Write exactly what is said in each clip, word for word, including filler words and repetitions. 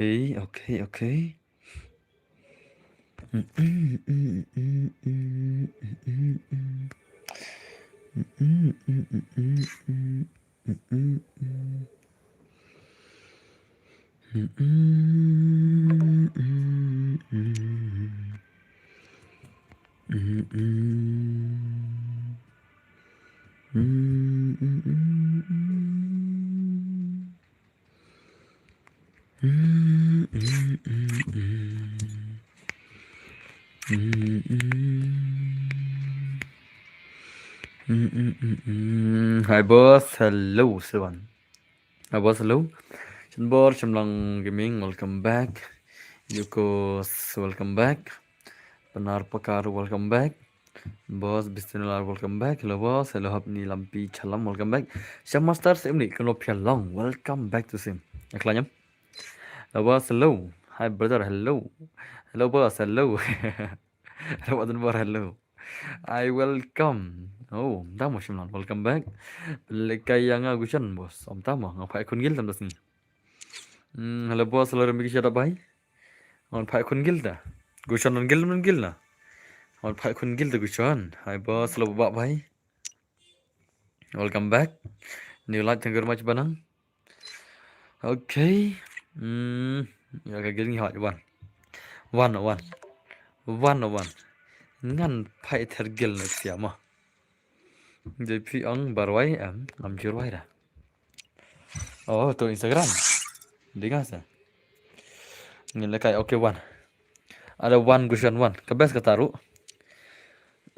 Okay, okay, okay. Hi boss, hello Siwan. Hi boss, hello. Shanbor Shamlang Gaming, welcome back. Yukos, welcome back. Panar Pakar, welcome back. Boss Bistinular, welcome back. Hello boss. Hello Hapni Lampi Chalam, welcome back. Sham Master Simni Kono Pialong, welcome back to Sim. Aklanyam. Hello boss, hello. Hi brother, hello. Hello boss, hello. Hello Adan Bar, hello. I welcome. Oh, Damo Shimlan, welcome back. Lekai yang aku chan boss. Om tama, ngapai kun gil tam das ni. Hmm, hello boss, hello Remi Kisha da bai. On phai khun gil da. Gushon on gil, on gil na. On phai khun gil da gushon. Hi boss, lo ba bai. Welcome back. New light, thank you very much banang. Okay. Hmm. Ya ka gil ngi hot one. One, one. One, one. Ngan phai ther gil na siama. J P ang barwai em, ngam jur wai da. Oh, to Instagram. Dinga sa. Ngin lekai, okay, one. Ada one gushon one. Ka best ka taru.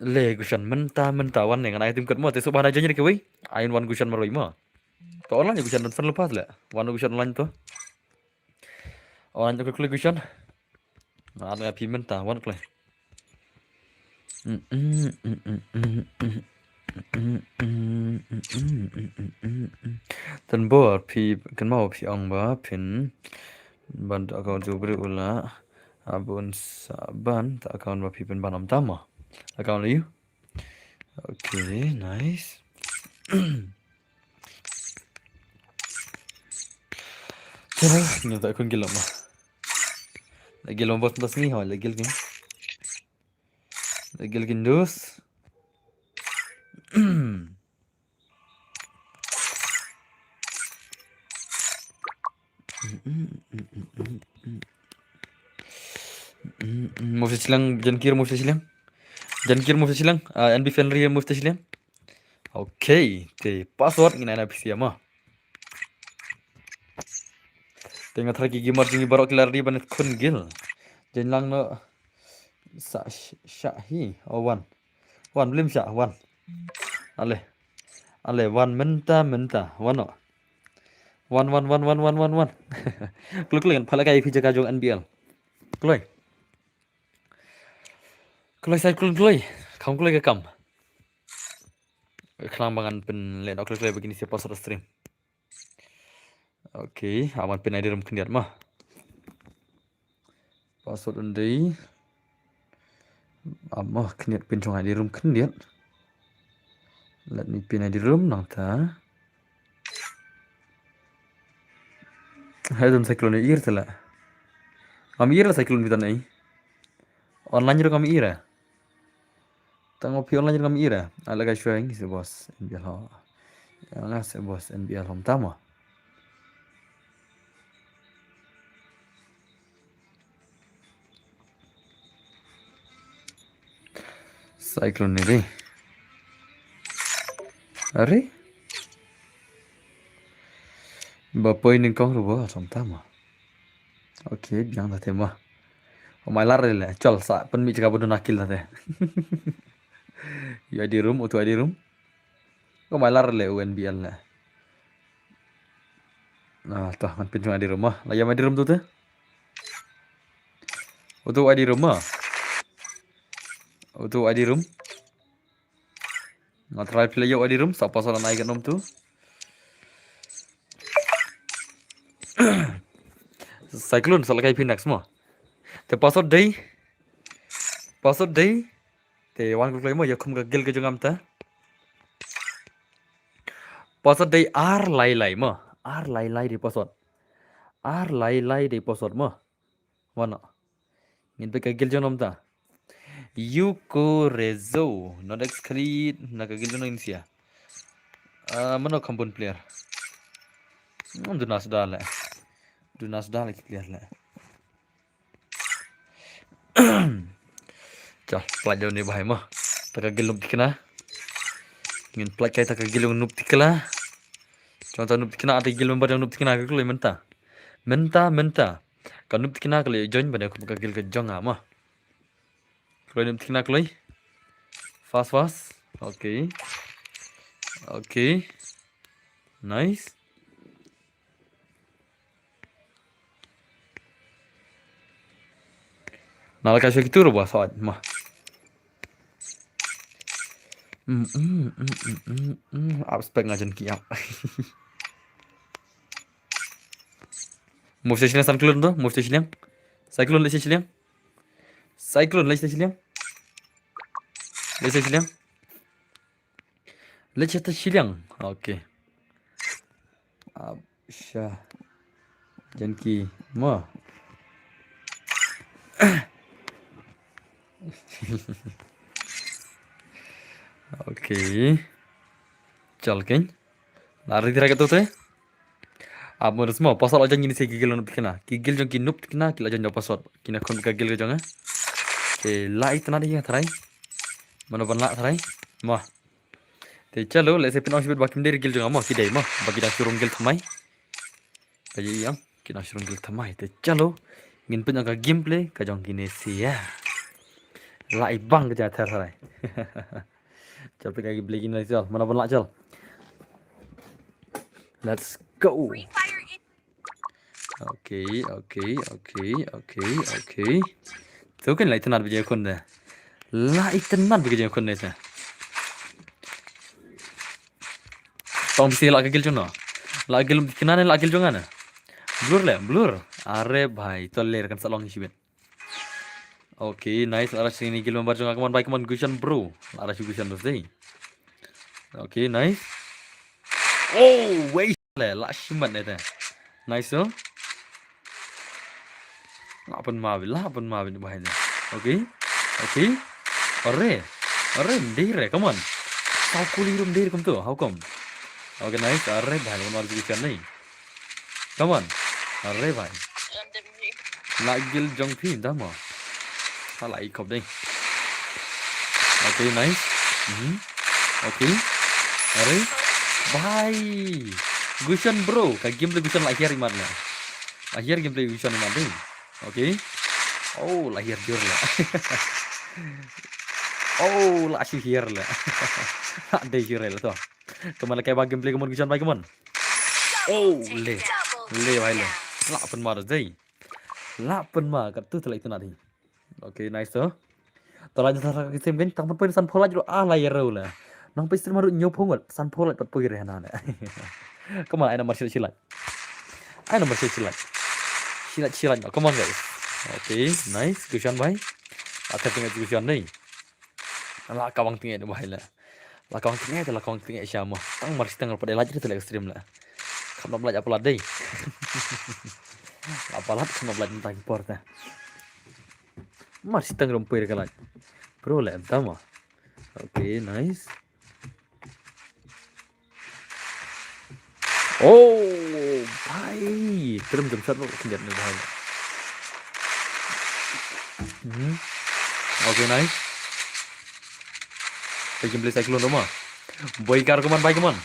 Le gushon menta, menta one ne ngan ai tim kat mo. Te subah na janjir ke wei. Ain one gushon marwai mo. To online gushon dan fan lepas le. One gushon online to. Online to klik gushon. Nga at nga phi mynta wan kloi. Tynbor phi kynmaw phi ong ba phin ban account jubri ula abun sa ban ta account ba phi phin ban am tama account la yu. Okay, nice. Chalo, ngi ta kun gilom ma. La gilom bot tas ni ho, la gil kin. La gil kin dus. Move sesilang, Jankir move sesilang. Jankir move sesilang, ah, N B Fenrir move sesilang. Okay, te password ngin ai na P C ma. Te nga thar ki gamer jong ngi baroh ki la ready ban khun gil. Jen lang no sa sha hi o wan. Wan blim sha wan. Ale. Ale wan mynta mynta wan no. Wan wan wan wan wan wan wan. Kloi kloi ngan phala kai phi jaka jong N B L. Kloi. Kloi sai kloi kloi. Kam kloi ka kam. Khlang ba ngan pynleh nok kloi kloi ba kine sia password stream. Okay, aman pyn I D room khyndiat ma. Password un dei. Ama khyndiat pyn jong I D room khyndiat. Let me pyn I D room nangta. Hai dum cyclone ir tela. Am ir la cyclone bitan ai. Online ro kam ir. Tang phi online ngam ira. Ala ka shweng se boss N B L ho. Ala se boss N B L hom tama. Cyclone ni re. Are? Ba poi ning kong rubo hom tama. Okay, biang da tema. Omai lar le, chol sa pynmih jaka ba duna kil da te. Yu I D room, utu I D room. Omai lar le U N B L le. Ah, to ngan pynjung I D room ma. La yam I D room tu te. Utu I D room ma. Utu I D room. Nga try play yo I D room, sa password nai ka nom tu. Cyclone sa lakai phi next mo. Te password dei. Password dei. Te wan ku kloi mo ya khum ka gil ka jong am ta. Password dei ar lai lai mo. Ar lai lai dei password. Ar lai lai dei password mo. Wano. Ngin peit ka guild jong nongta. Yuko Rezo. Not exclude. Na ka guild jong nongsia. Ah, mano kham bun player. Hmm, duna sdale. Duna sdale ki player le. Chal, pynlait ïa une bhai mo. Ta ka guild Noob Thikna. Ngin pynlait kai ta ka guild jong Noob Thikna. Jong ta Noob Thikna, ta ka guild member jong Noob Thikna ka kloi mynta. Mynta, mynta. Ka Noob Thikna ka la join ban ïa ka guild ka jong nga mo. Kloi Noob Thikna kloi. Fast, fast. Okay. Okay. Nice. Na la ka sha ki tur ba sat ma. Mm, mm, mm, mm, mm, mm. Ap spek nga jan ki ap. Move sha shiliang Cyclone to, move sha shiliang. Cyclone leit sha shiliang. Cyclone leit sha shiliang. Leit sha shiliang. Leit sha shiliang. Okay. Ap sha. Jan ki mo. Okay. Chal kein. Lari tira ka tu te. Ap mo, mo, password la jan ïa kine ki guild Noob Thikna. Ki guild jong ki Noob Thikna ki la jan ïa password. Kine khun ka guild ka jong nga. Te la itynnad ïa tharai. Mano ban lah tharai. Mo. Te chalo, lehse phin ong shibit ba kim dei guild jong nga mo, ki dei mo, ba ki dang shu rung guild thymmai. Ka ïa ong, ki dang shu rung guild thymmai. Te chalo, ngin peit ïa ka gameplay ka jong kine sha. La i bang ka jong ther tharai. Chal peit ka gameplay kine sha, mano ban lah chal. Let's go. Okay, okay, okay, okay, okay. Tu kan la itynnad bha ïa khun de. La itynnad bha ïa khun de te. Tong bisi la ka guild jong no. La guild kine ne la guild jong nga ne. Blur le, blur. Are bhai, to ler kan sa long shibit. Okay, nice. La rush ïa kine guild member jong nga, come on bhai, come on, Gushan bro. La rush Gushan bro dei. Okay, nice. Oh, wei. Le, la shimat ne te. Nice, oh. La pynma bha, la pynma bha bhai ne. Okay. Okay. Are. Are, ndei re, come on. Saw kuli rum ndei re kumto, how come? Okay, nice. Are bhai, la pynma bha Gushan ne. Come on. Are bhai. La guild jong phi da mo. Sa la i khop dei. Okay, nice. Mhm. Okay. Are bhai. Gushan bro, ka gameplay Gushan la hiar imat na. La hiar gameplay Gushan imat dei. Okay. Oh, la hiar jur la. Oh, la shu hiar la. La dei jur la to. Kaman la kai ba gameplay kaman Gushan bhai kaman. Oh, le. Le bhai le. La pynma dei. La pynma, katto te la itynnad hi. Okay, nice to. To la jatha ka sim kan tang pat poi san phew lait ruh, ah, la ïa rew la. Nang poi stream ruh ñiew phew ngut, san phew lait pat poi re hana ne. Come on, ai namar shi lait, shi lait. Ai namar shi lait, shi lait. Shi lait, shi lait. Come on guys. Okay, nice. Gushan bhai. Athep tengah Gushan dei. La kawang tengah dei bhai la. La kawang tengah te la kawang tengah sha mo. Tang mar siteng ruh pat dei lait te la stream la. Kham nop lait apa lait dei. Apa lait kham nop lait mynta ki por te. Mar siteng ruh poi re ka lait. Bro le em ta mo. Okay, nice. Oh, bhai. Terem jam sat lo khyndiat ne bhai. Hmm. Okay, nice. Bhai, kim play Cyclone ruh mo. Boika ruh kaman bhai kaman.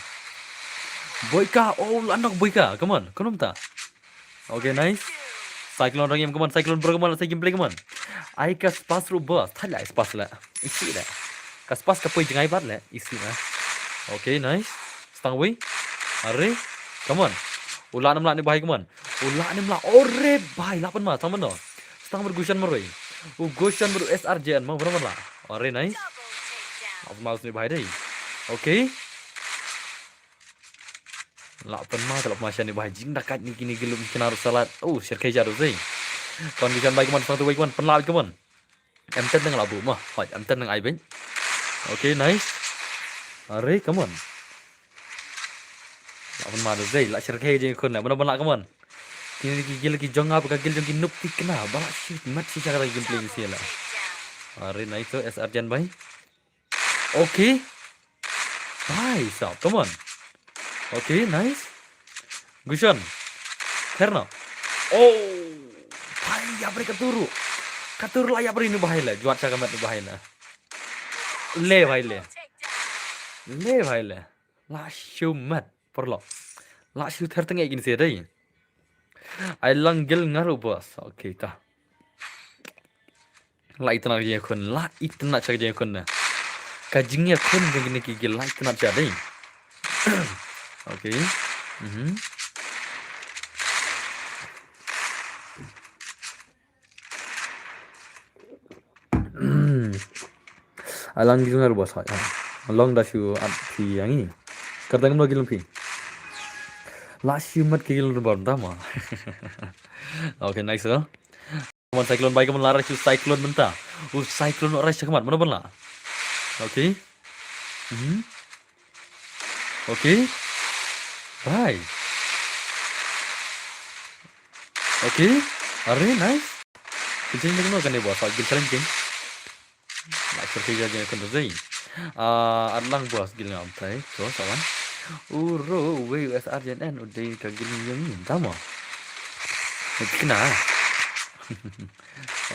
Boika, oh, la nok Boika, kaman. Kanom ta. Okay, nice. Cyclone rang em kaman, Cyclone bro kaman, sa gameplay kaman. Ai ka spas ruh ba, thad la spas la. Isi la. Ka spas ka poi jngai bad la, isi la. Okay, nice. Stang wei. Are. Kaman. U la nam la ne bhai kaman. U la nam la. Ore bhai, la pynma, stang mano. Stang ber Gushan maroi. U Gushan ber S R J N ma, bro la. Are, nice. La pynma ne bhai dei. Okay. La pynma te la pynma sha ne bhai, jingdakait ne kine ki lum kine ruh salat. Oh, shirkhei ja ruh sei. Kon Gushan bhai kaman, stang tu bhai kaman, pynlait kaman. Em ten nang la bu mo. Hoi, em ten nang ai beng. Okay, nice. Are, kaman. La pynma ruh sei, la shirkhei jingkhun la. Mano ban la kaman. Kine ki guild ki jong nga bad ka guild jong ki noob thikna. Ba la shoot mat shisha ka gameplay ngi sha la. Are nice to S R Jan bhai. Okay. Bhai sab, come on. Okay, nice. Gushan. Therna. Oh. Bhai, yapri ka turu. Ka turu la yapri nu bhai la. Jwat sha ka mat nu bhai la. Le bhai le. Le bhai le. La shu mat. Paralok. La shu ther teng kin se dei. Ai lang guild nga ruh boss. Okay ta. La itynnad ka jingïakhun, la itynnad sha ka jingïakhun na. Ka jingïakhun jong kine ki guild la itynnad sha dei. Okay. Mhm. Alang guild nga ruh boss. Long da shu at phi ïa ngi. Kata ngam lo guild phi. La shu mat ki guild ruh bor da ma. Okay, nice, sir. Come on, Cyclone bhai, come on, la rush u Cyclone mynta. U Cyclone rush ka mat, mano ban la? Okay. Mhm. Okay. Bhai. Okay. Are, nice. Kijeng ni no kane boss, gil challenge king. La sir ki jeng kan dei. Ah, adlang boss gil ngam tai. To sawan. Uro, we U S R J N, udah ka gil yang ni. Tama. Kena.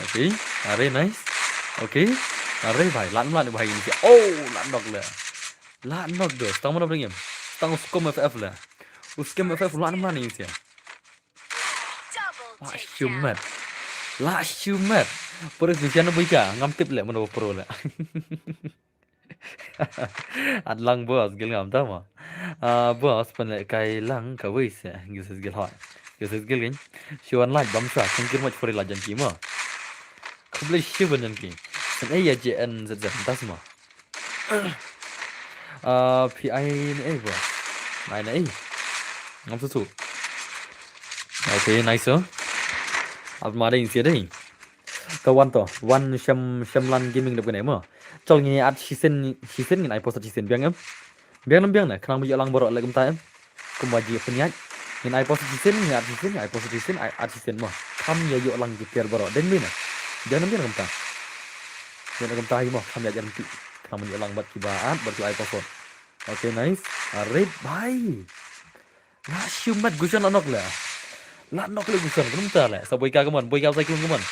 Okay, are nice. Okay, are bhai, lan lan bhai ni. Oh, lan nok le. Lan nok do, stang mana bring him. Stang u Scum F F le. U Scum F F lan mana ni sia. La shumet. La shumet. Pura sisian buika, ngam tip le mana pro le. Adlang boss gil ngam tama. Ah, boss pynlehkai lang kawei se. Gil sis gil hoi. Gil sis gil gin. Shiwan laj bam sa. Thank you much for the laj janki ma. Khublei shibun janki. Sen ei ya J N Z Z tas ma. Ah, P I ne ei boss. Nai ne ei. Ngam susu. Okay, nice, oh. Ab ma dei sia dei. Ka wan to, wan shem, shem lan gaming dep kane mo. Chol ngi at shisien, shisien ngin ai post shisien biang em. Biang nam biang ne, khnang ba ïoh lang baroh le kumta em. Kumba ji pynïaid. Ngin ai post shisien, ngin at shisien, ngin ai post shisien, ai at shisien mo. Kham ïa ïoh lang ki player baroh. Deng dei ne. Biang nam biang kumta. Biang nam kumta hi mo, kham ïa jan ti. Khnang ba ïoh lang bad kiba at, bad ki ai post. Okay, nice. Arit bhai. La shumet Gushan la nok le. La nok le Gushan, kumta le. Sa boika kaman, boika sa kum kaman.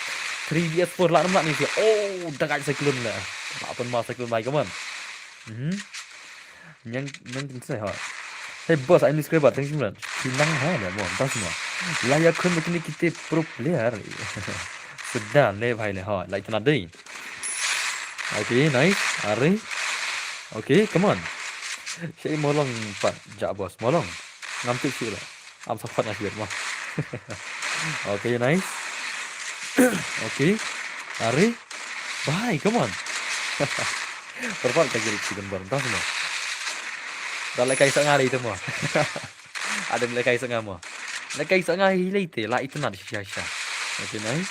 Three V S four la nam la ni sia. Oh, dakai sa kum le. La pun ma sa kum bai kaman. Mhm. Nyang, nyang kin sai ha. Hey boss, I miss kre ba, thank you man. Kinang ha le mo, tas mo. La ya kun kini kite pro player. Sudah le bhai le ha, like na dei. Okay, nice. Are. Okay, come on. Shei molong pat ja boss, molong. Ngam tip shu la. Am support nga shu mo. Okay, nice. Okay. Are. Bye, come on. Perpat ka gil chicken bar, tas mo. Da le kai sa nga ri te mo. Adam le kai sa nga mo. Le kai sa nga hi le te, la itna sha sha. Okay, nice.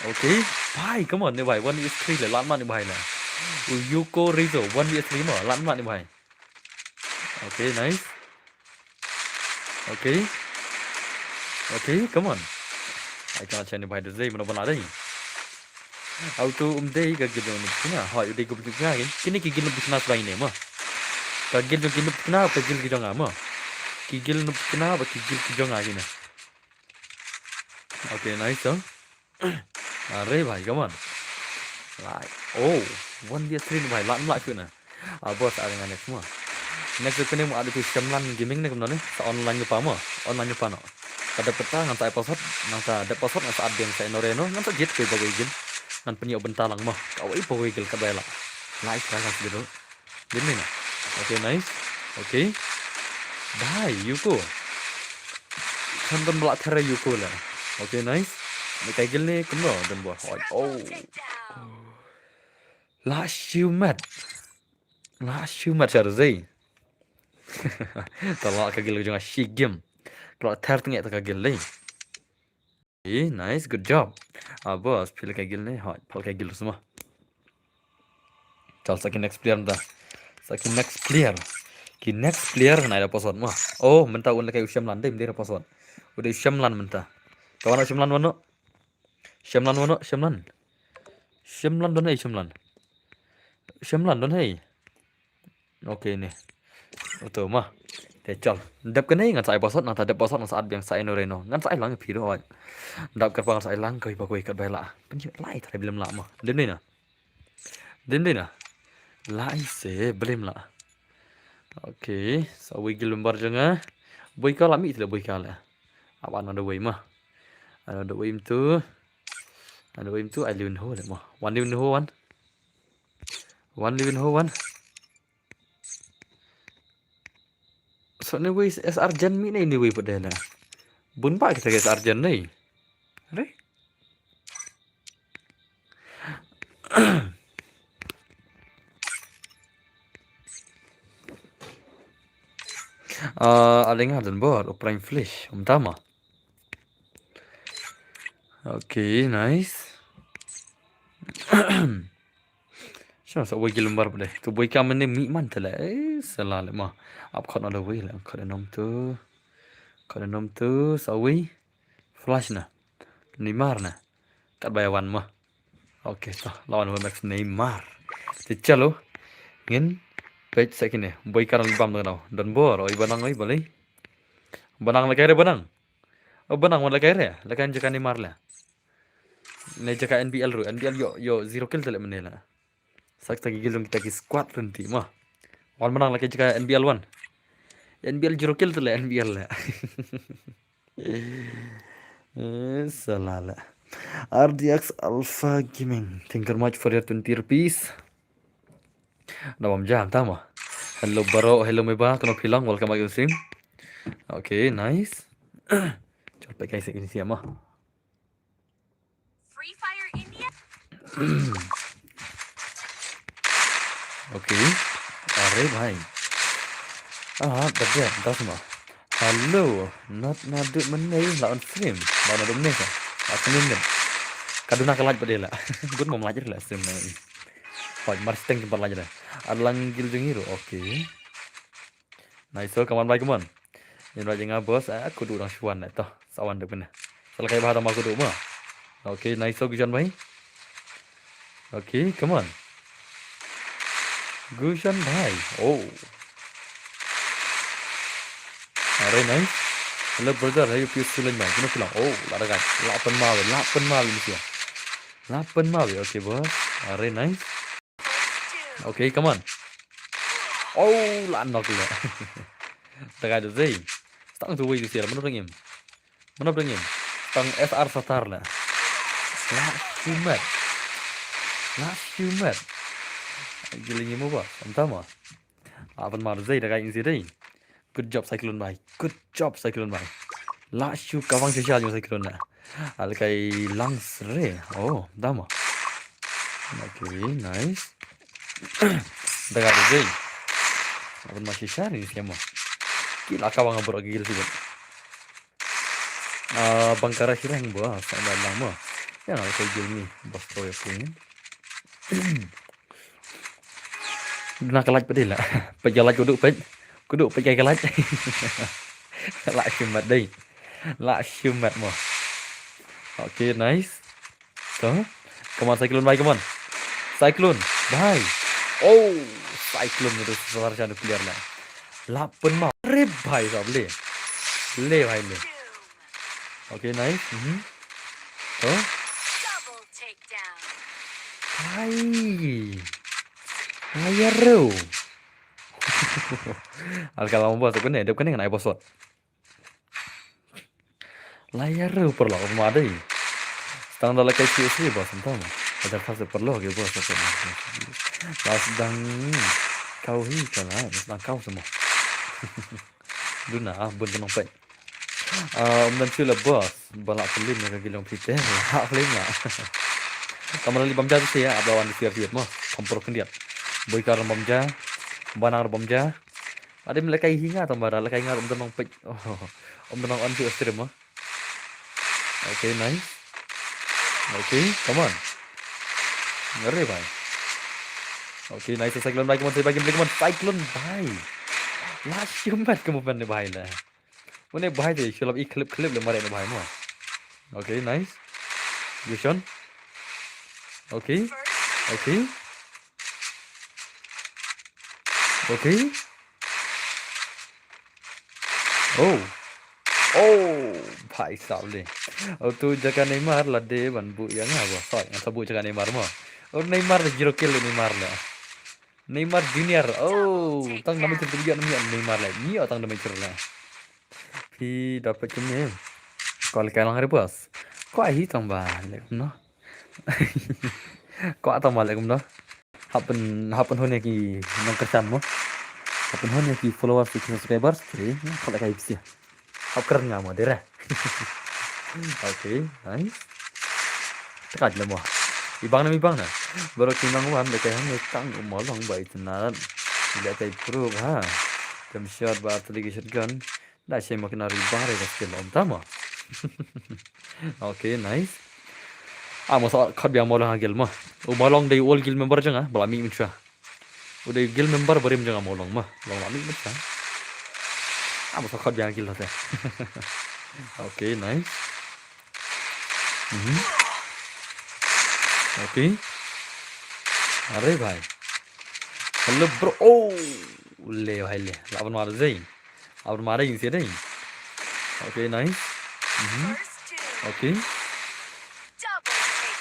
Okay, bhai, come on, ne bhai, one v three le, lat mat ne bhai le. U Yuko Rizzo, one v three mo, lat mat ne bhai. Okay, nice. Okay. Okay, come on. Ai ka chen ne bhai, dei mano bana dei. Auto um dei ka gil jong nupkina, hoi u dei ka nupkina, kini ki gil nupkina sbai ne mo. Ka gil jong ki nupkina, ka gil ki jong nga mo. Ki gil nupkina, ba ki gil ki jong nga kine. Okay, nice, oh. Are bhai, come on. Like, oh, one v three bhai, lat lat kuna. Ah, boss, are nga next mo. Next kane mo adu tu Shyamlan Gaming ne kumno ne, sa online pa mo, online pa no. Kada peta ngan sa password, ngan sa dep password ngan sa adeng sa inore no, ngan sa jet ke bagai gil. Ngan pynïoh bynta lang mo. Kawei bagai gil ka bela. Like ka ka sido. Din ne. Okay, nice. Okay. Bye, Yuko. Kan don bla thera Yuko la. Okay, nice. Ne kai gil ne kumno don bo. Oh. La shumet. La shumet shar zei. Tala ka gil jong shi game. Kla thar tengek ta ka gil le. Eh, nice, good job. Ah, boss, pil ka gil ne, hoi, pil ka gil semua. Chal saki next player da. Saki next player. Ki next player nai da password mo. Oh, mynta un lehkai u Shemlan dei, mynta da password. U dei u Shemlan mynta. Ka wan u Shemlan wan u. Shemlan wan u, Shemlan. Shemlan don hei, Shemlan. Shemlan don hei. Okay ne. Oto ma. Te chal. Dep kane ngan sa ai password, ngan sa dep password, ngan sa at biang sa ino reno. Ngan sa ai lang phi do. Dap kyrpang ngan sa ai lang koi ba koi kat bai la. Pynjot lai trai bilim la ma. Dem ni na. Dem dei na. Lai se blim la. Okay, sa wei gil bar jong nga. Boi ka la mi tile boi ka le. Awan another way ma. Another way tu. Another way tu ai liwin ho le ma. Wan liwin ho wan. Wan liwin ho wan. So ni wei S R Jen mi ni ni wei pade le. Bun ba kita S R Jen ni. Re? Uh, aling hadin bor, o prime flesh, um tama. Okay, nice. Sha sa wei gilumbar pade. Tu boi ka mene mi man tele. Eh, salah le ma. Ap khot na da wei le. Khot nom tu. Khot nom tu, sa wei. Flash na. Neymar na. Kat bai wan ma. Okay, to. Lawan wan next Neymar. Te chalo. Ngin page sa kine. Boi ka rang bam dang dau. Don bor, oi banang oi balei. Banang le kai re banang. Oh banang wan le kai re. Le kai jaka Neymar le. Ne jaka N B L ru. N B L yo, yo zero kill tele mene le. Sak ta ki gilung kita ki squad renti ma. Wan menang lagi jaka N B L wan. N B L zero kill tele N B L le. Eh, salah le. R D X Alpha Gaming. Thank you very much for your twenty rupees. Na bam jam tama. Hello bro, hello meba, kano phi long, welcome back to stream. Okay, nice. Chal pe kai se ini siama. Free Fire India. Okay. Are bhai. Ah, bad ya, das ma. Hello, not na dut menai la on stream. La on dum ne sa. Aku nungin. Kaduna ka live bad la. Good mom live la stream na. Hoi, mar steng ki bad live la. Alang gil jeng iru. Okay. Nice, so, come on, bhai, come on. Yin bhai, jeng nga, boss, ah, kudu dang shuan, eh, to. Sawan dek bena. Sal kai bah, tama kudu ma. Okay, nice, so, Gushan bhai. Okay, come on. Gushan bhai. Oh. Are, nice. Hello, brother. Hey, you feel feeling, bhai. Kino feeling? Oh, la da kan. La pen ma, la pen ma, ni sia. La pen ma, okay, boss. Are, nice. Okay, come on. Oh, la knock le. Tagai tu zei. Stang tu wei tu sia. Mana dengim? Mana dengim? Stang S R satar le. La shumet. La shumet. Giling imu ba? Entah ma. Apan mar zei tagai insi dei. Good job, Cyclone bhai. Good job, Cyclone bhai. La shu kawang shisha yung Cyclone na. Al kai lang sre. Oh, dama. Okay, nice. Daga de jai. Apan ma shisha ni siamo. Ki la kawang abur agi gil sibuk. Ah, bangkara sirang bo, ah, sa da lang mo. Ya, al kai gil ni. Bos to ya pun. Na ka live pade la. Peit ka live kudu peit. Kudu peit ka live. La shumat dei. La shumat mo. Okay, nice. So, come on, Cyclone bhai, come on. Cyclone bhai. Oh, Cyclone itu salah satu player la. Lapan ma. Rip bhai, sa beli. Le bhai le. Okay, nice. Mhm. So. Hai. Layar ru. Al kalam bos aku ni, dep kene ngai bosot. Layar ru perlu aku ma dei. Stang da la kai C S bos entah ma. Ada khas perlu ke bos aku. Pas dang kau hi kana, pas dang kau semua. Duna bun tenong pet. Ah, um dan shu la bos. Ba la plim na ka gilong phi te. La plim la. Kamar li bam ja tu sia, ap lawan di siar siar mo. Kampur kendiat. Boi kar bam ja. Banang bam ja. Adim lekai hinga tamba da, lekai nga um dan nong pet. Oh, um dan nong on tu stream mo. Okay, nice. Okay, come on. Ngeri bhai. Okay, nice, Cyclone bhai, come on, bhai, come on, Cyclone bhai. La shimet ka movement ne bhai la. Une bhai te shu lap i clip clip le mare ne bhai mo. Okay, nice. Yushon. Okay. Okay. Okay. Oh. Oh, bhai sab le. Oh, tu jaka Neymar la de ban bu ya nga ba. Sorry, nga sa bu jaka Neymar mo. Oh, Neymar le zero kill Neymar le. Neymar Junior. Oh, tang nama cerita dia ni Neymar le. Ni tang nama cerita. Phi dapat kene. Kol kalang rebus. Ko ahi tang ba le no. Ko atang ba le kumno. Happen happen hone ki nang kersan mo. Happen hone ki followers ki subscribers. Tri, ko le kai bisi. Hap kren nga mo dere. Okay, nice. Tekat le mo. Ibang na ibang na. Baru ki nang wan le kai hang tang mo long ba itna. Le kai proof ha. Tem shot ba tali ki shotgun. Da shei mo kina ri bang re ka skill om ta mo. Okay, nice. Ah, mo sa khat biang mo long ha gel mo. U mo long dei ol gel member jang ah, bala mi min sha. U dei gel member barim jang ah mo long mo. Long la mi min sha. Ah, mo sa khat biang gel te. Okay, nice. Mhm. Okay. Are bhai. Hello bro. Oh, le bhai le. Laban mar zai. Abang mara ing sih deh. Okay, nice. Mhm. Okay.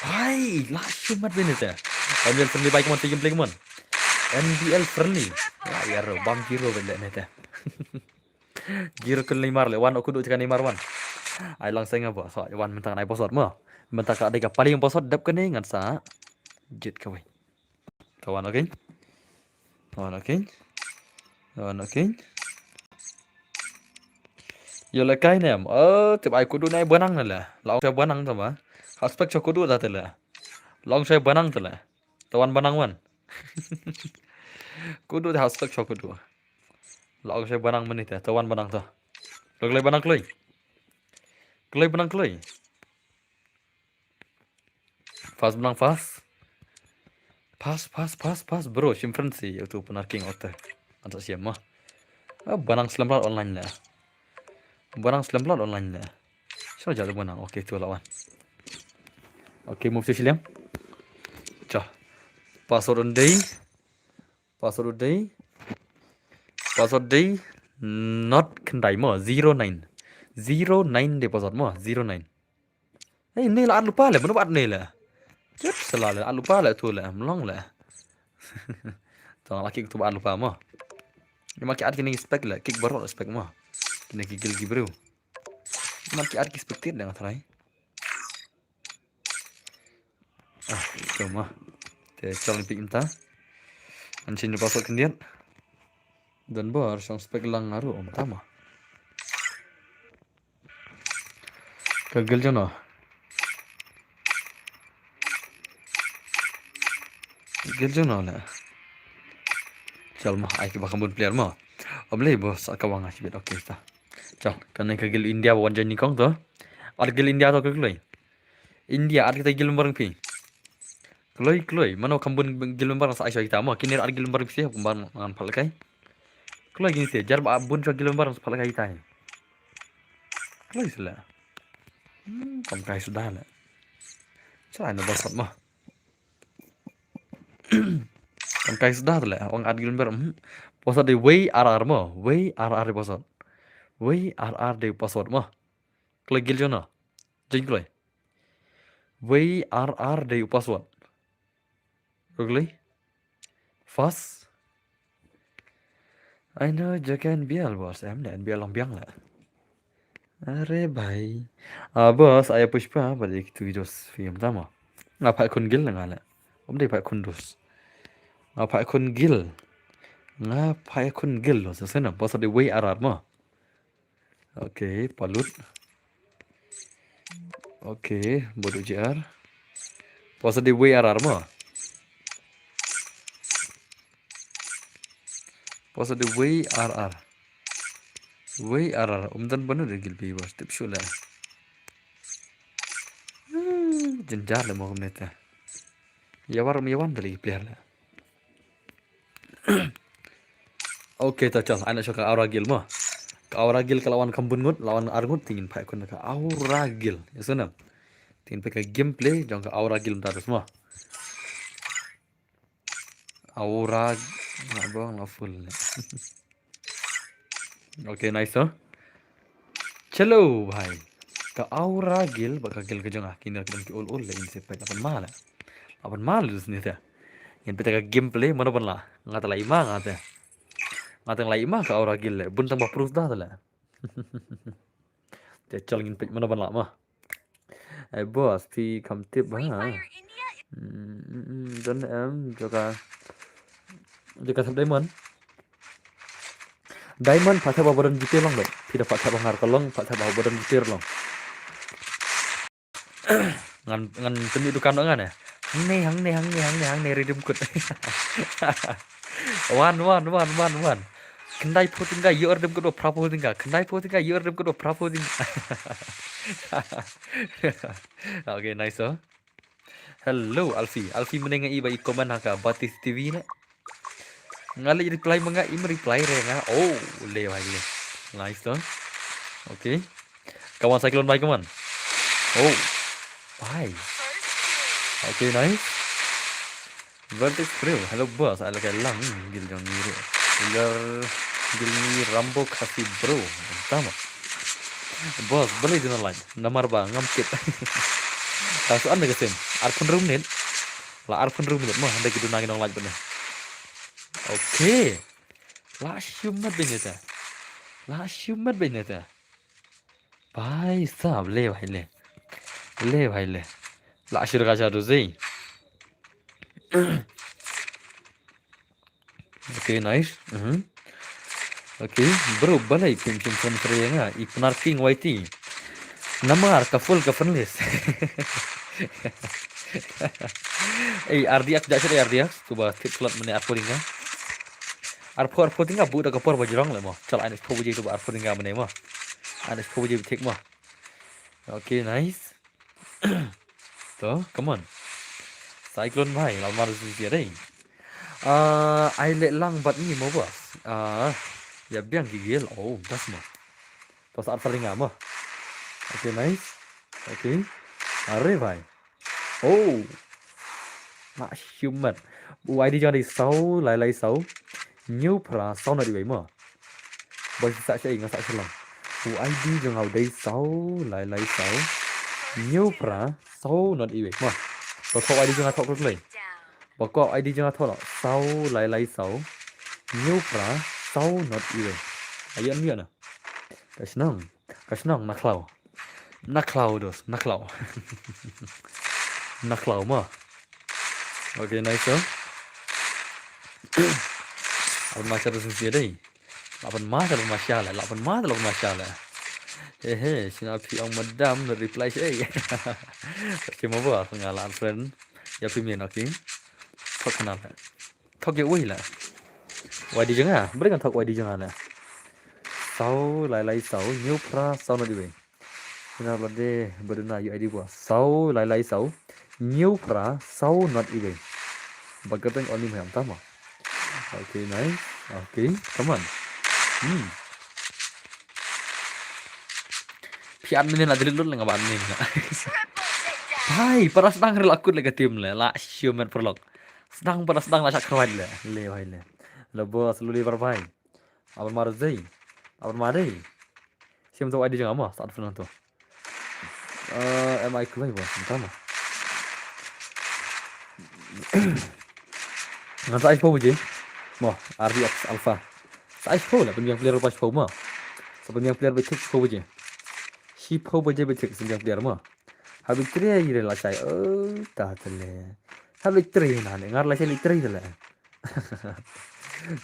Hai, la shimet bene te. N B L friendly bai kumon, team play kumon. N B L friendly. La ya ro, bang giro bene te. Giro kul Neymar le, wan aku duk jaka Neymar wan. Ai lang senga bo, so wan mentang nai posot mo. Mentang ka dei ka paling posot dep kene ngan sa. Jit kawai. Tawan, okay. Tawan, okay. Tawan, okay. Yo le kai nem. Oh, tip ai kudu nai banang na le. Long shai banang tama. Haspek cho kudu ta te le. Long shai banang te le. Tawan banang wan. Kudu te haspek cho kudu. Long shai banang menit ya. Tawan banang to. Kloi banang kloi. Kloi banang kloi. Fast menang fast. Fast, fast, fast, fast, bro. Shim frenzy, ya tu penar king ote. Ansa siam mah. Ah, banang slem plat online le. Banang slem plat online le. Sino jadi banang. Okay, tu lawan. Okay, move tu siliam. Cha. Password on day. Password day. Password day. Not kendai mo. Zero nine. Zero nine de password mo. Zero nine. Hei, ne la at lupa le, mano at ne le. Cep sela le, at lupa le tu le, melong le. Tong laki tu at lupa mo. Ni maki at kini spek le, kick baru spek mo. Kini ki gil ki bro. Ni maki at ki spek tit dengan try. Ah, tu mo. Te chal ni pik inta. An chin password kendiat. Dan bar sang spek lang ngaru om tama. Ka gel jono. Gel jono le. Chal ma ai ki ba kambun player ma. Om le bo sa ka wang a chibit, okay ta. Chal kane ka gel India ba wan jani kong to. Ar gel India to ka kloi. India ar kita gel bareng phi. Kloi, kloi. Mano kam bun gil member sa ai sha kita mo. Kine ar gil member bisi kum ban ngan phal kai. Kloi gin se jar ba bun sha gil member sa phal kai tai. Kloi sila. Hmm, kam kai sudah la. Chai na basat mo. Kam kai sudah la. Ong ar gil member. Hmm. Pasal de wei ar ar mo. Wei ar ar de pasal. Wei ar ar de pasal mo. Kloi gil jona. Jeng kloi. Wei ar ar dei u password. Ugly. Fast. Ai no jaga N B L bos. Em ne N B L long biang la. Are bhai. Ah bos, aya pushpa ba dei kitu dos film tama. Nga phai khun gil nga la. Om dei phai khun dos. Nga phai khun gil. Nga phai khun gil lo sa sena. Bos dei wei ar ar mo. Okay, palut. Okay, bodoh J R. Pasal di W R R mo. Pasal di W R R. W R R. Um dan banu de gil bi bas tip shula. Jenjar le mo kumne ta. Yawar mi yawan dali player le. Okay, to chal, ai na sha ka Aura Guild mo. Ka Aura Guild ka la wan kham bun ngut, la wan ar ngut, te ngin peit khun ka Aura Guild. Yes, no? Te ngin peit ka gameplay jong ka Aura Guild mynta mo. Aura, na bong la full ne. Okay, nice, oh. Chalo bhai. Ka Aura Guild bad ka guild ka jong nga, kine ki dang ki ol ol le, in se peit la pynmah le. La pynmah le dus ni te. Ngin peit ka gameplay mano ban lah. Nga te la i ma nga te. Nga te la i ma ka Aura Guild le. Bun tang ba proof da te le. Te chal ngin peit mano ban lah mo. Ai boss, phi kham tip ha. Hmm, hmm, hmm, don em, jaka. Jaka thep diamond. Diamond, pha thep ba don jitir long, bhai. Phi da pha thep ba ngar ka long, pha thep ba don jitir long. Ngan, ngan tynjuh dukan ngan eh. Hangne, hangne, hangne, hangne, hangne, redim kut. Wan, wan, wan, wan, wan. Khyndai phew tyngka, ïoh redim kut ba phra phew tyngka. Khyndai phew tyngka, ïoh redim kut ba phra phew tyngka. Okay, nice, oh. Hello, Alfie. Alfie, mynne nga i ba i comment ha ka Batis T V ne. Nga leh reply ma nga, im reply re nga. Oh, le bhai le. Nice to. Okay. Come on, Cyclone bhai, come on. Oh. Bhai. Okay, nice. Vertex Crew. Hello boss, ai la ka lang guild jong ngi ruh. Guild, guild ngi Rambo Khasi bro. Tama. Boss, balei duna like? Namar ba ngam tip. Ka shu an da ka sim. Arphew hynriew minit. La arphew hynriew minit mo, hynda ki duna ngi nong like bad ne. Okay. La shimet bad ne ta. La shimet bad ne ta. Bhai sahab, le bhai le. Le bhai le. La shir ka sha do zei. Okay, nice. Mhm. Okay, bro, balei phim shim friend ïa nga, i Pnar King Y T. Namar ka full ka friend list. Ei, R D X, da sha R D X, tu ba tip slot mynne arphew tyngka. Arphew, arphew tyngka, bud da ka por ba jrong le mo. Chal, ai na shiphew baje tu ba arphew tyngka mynne mo. Ai na shiphew baje ba thik mo. Okay, nice. To, come on. Cyclone bhai, la mar sisi dei. Ah, ai leh lang bad ngi mo boss. Ah, ïa biang ki guild. Oh, das mo. To sa ar phra nga mo. Okay, nice. Okay. Are bhai. Oh. Ma shimet. U I D jong nga dei saw lai lai saw. Hynñiew phra saw nod iwei mo. Ba sa sha nga sa sha lang. U I D jong nga u dei saw lai lai saw. Hynñiew phra saw nod iwei mo. Ba ko I D jong nga thok kloi. Ba ko I D jong nga thok saw lai lai saw. Hynñiew phra saw nod iwei. Ayan mi na. Ka shnong. Ka shnong na khlaw. Na khlaw dos, na khlaw. Na khlaw mo. Okay, nice, oh. Aban ma sha dos sisi dei. Laban ma sha, laban ma sha le, laban ma, laban ma sha le. He he, sina phi ong madam, no reply sha ei. Okay, mo bo, nga la friend. Ïa phi min, okay. Thok na le. Thok ïa uwei la. Y D jong nga, bring ngan thok Y D jong nga la. Saw lai lai saw, hynñiew phra saw nod iwei. Ina la de, ba duna U I D bo. Saw lai lai saw, hynñiew phra saw nod iwei. Ba ka teng oni mai am tama. Okay, nice. Okay, come on. Hmm. Phi admin na delete lut le nga ba admin na. Hai, para sdang re la kut le ka team le. La shimet paralok. Sdang para sdang la shah kharwai le. Le bhai le. Le boss, lu le para bhai. Aban ma dei. Aban ma dei. Sim to I D jong nga mo, sa friend to. Eh, M I kloi bo, sim to mo. Ngan sa ai shiphew baje. Mo, R D X Alpha. Sa ai shiphew la, pynbiang player ba shiphew mo. Sa pynbiang player ba shiphew baje. Shiphew baje ba shiphew player mo. Habit three ïa la shai. Oh, ta tele. Habit three na ne, ngar la shai le three tele.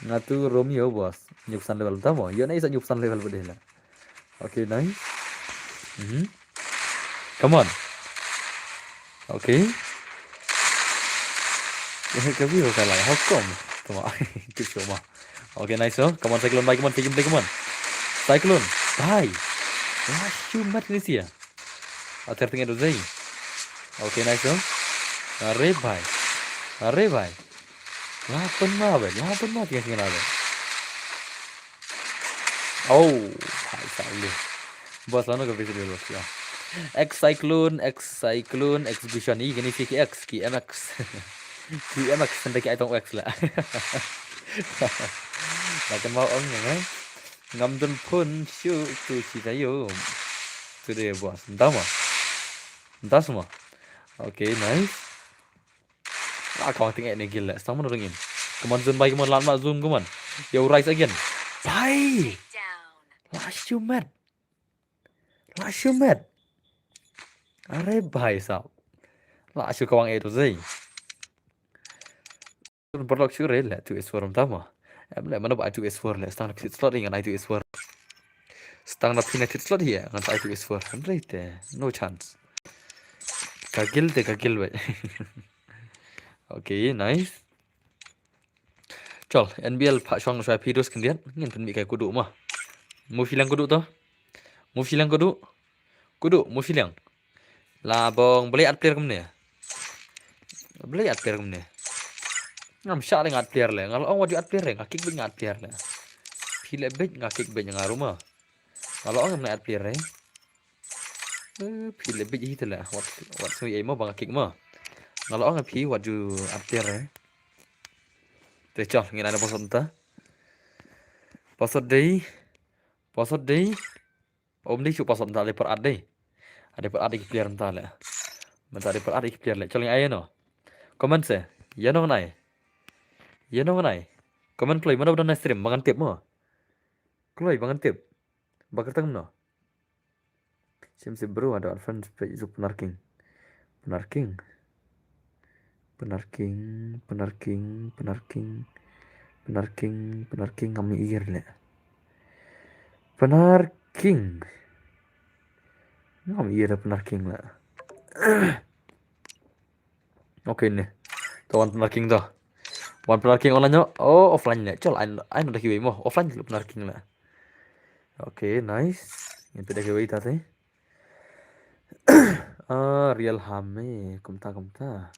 Nga tu Romeo boss. Hynñiew phew san level ta mo. Ïa na isa hynñiew phew san level ba dei la. Okay, nice. Mhm. Come on. Okay. Eh, ka view ka lai. How come? Come on. Keep show ma. Okay, nice, oh. Come on, Cyclone, bhai, come on, Cyclone, bhai, come on. Cyclone, bhai. Wah, shoot mat ni sia. Ater tengah tu zai. Okay, nice, oh. Are bhai. Are bhai. Lapan ma bhai, lapan ma tiga singa bhai. Oh, hai sa le. Boss, lano ka video, boss, ya. X Cyclone, X Cyclone, Execution, i kini ki X, ki M X. Ki M X, senda ki item X la. Makan mau ong, ya. Ngam dun pun, shu, tu, si tayo. Tu dia, boss. Entah mah. Entah semua. Okay, nice. Ah, kawang tengok ni gila. Sang mana ringin. Come on, Zun, bhai, come on, lan mat Zun, come on. Yo, rise again. Bhai! Last you, man. Last you, man. Are bhai sahab. Last you kawang itu sih. Berlok sure le tu S four tama. Em le mana ba tu S four le stang na pit slot ngan ai tu S four. Stang na pit slot hi ngan ai tu S four. Andre te no chance. Kagil te kagil bai. Okay, nice. Chal, N B L pha shong shwa phi dos kendiat. Ngin pynmih kai kudu ma. Mu filang kudu to. Mu filang kudu. Kudu, mu filang. La bong, balei at player kumne. Balei at player kumne. Ngam shah le nga at player le. Nga la ong wat ju at player le. Nga kick beit nga at player le. Phi le beit nga kick beit nga ruma. Nga la ong ngam at player le. Eh, phi le beit hi te le. Wat, wat sui ai mo ba nga kick mo. Nga la ong phi wat ju at player le. Te chal, ngin ai na password ta. Password dei. Password dei. Om dei shu password mynta dei par at dei. Dei par at dei ki player mynta le. Mynta dei par at dei ki player le. Chal ngi ai no. Comment se. Ïa no ngan ai. Ïa no ngan ai. Comment kloi mano ba don na stream ba ngan tip mo. Kloi ba ngan tip. Ba kyrteng mano. Sim sim bro ada advance page zu Pnar King. Pnar King. Pnar King, Pnar King, Pnar King. Pnar King, Pnar King ngam ïohi le. Pnar King. Ngam ïohi Pnar King le. Okay ne. To wan Pnar King to. Wan Pnar King online no. Oh, offline ne. Chal ai ai no da kiwei mo. Offline le Pnar King le. Okay, nice. Ngin peit da kiwei ta te. Ah, Real Hame, kumta kumta.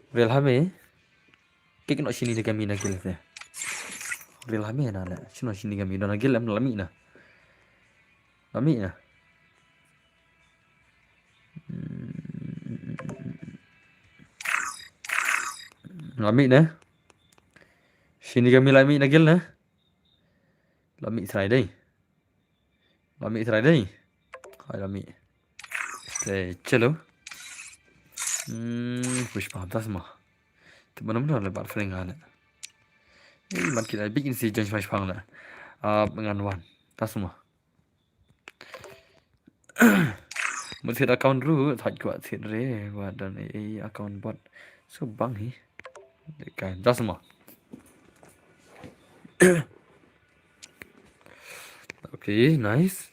Real Hame. Kik no Shinigami na gil te. Real Hame na le. Shino Shinigami na gil em lami na. Lami na. Hmm. Lami na. Shinigami lami na gil na. Lami try dei. Lami try dei. Hai lami. Te chalo. Hmm, push pa das ma. Te mana mana le bat fring hale. Ei, man kita big in si join smash pang le. Ah, ngan wan. Das ma. Mut thied account ruh, thait kwah thied re, wa don ei account bot. So bang hi. Dei kai, das ma. Okay, nice.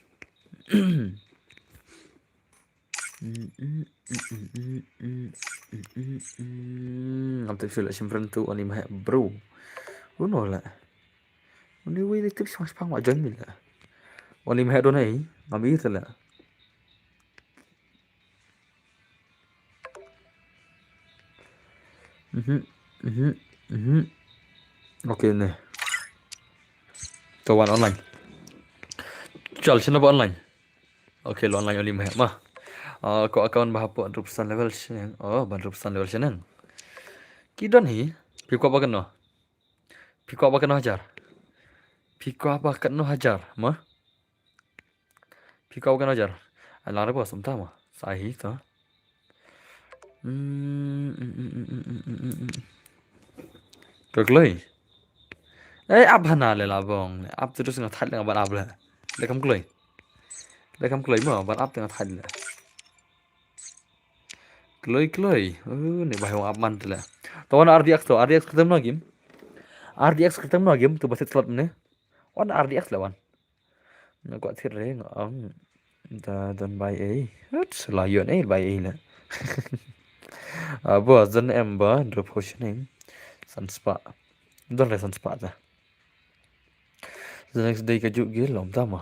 Ngam tip shu la shim friend tu oni mah bro. Uno la. Oni wei le tip shong shpang wa join mi la. Oni mah don ai ngam i la. Mhm. Mhm. Mhm. Okay ne. To wan online. Chal shina ba online. Okay, lo online oli mah ma. Ah, ko account ba hapoh hundred percent level sheneng. Oh, ba hundred percent level sheneng. Ki don hi. Phi kwah ba kano. Phi kwah ba kano hajar. Phi kwah ba kano hajar ma. Phi kwah ba kano hajar. Alang re ba sum ta ma. Sa hi to. Ka kloi. Ei, ap hana le la bong. Ap tu tu nga thait le nga ban ap le. Le kam kloi. Le kam kloi mo ban ap tu nga thait le. Kloi kloi. Uh, ne ba hong ap man tu le. To wan R D X to, R D X kyrtem no game. R D X kyrtem no game tu ba set slot ne. Wan R D X le wan. Nga kwah thied re nga ong. Da don bai ei. Hut la yon ei bai ei la. Abo zan em ba drop ho shneng. San spah. Don re san spah ta. The next day ka juk gil lom ta ma.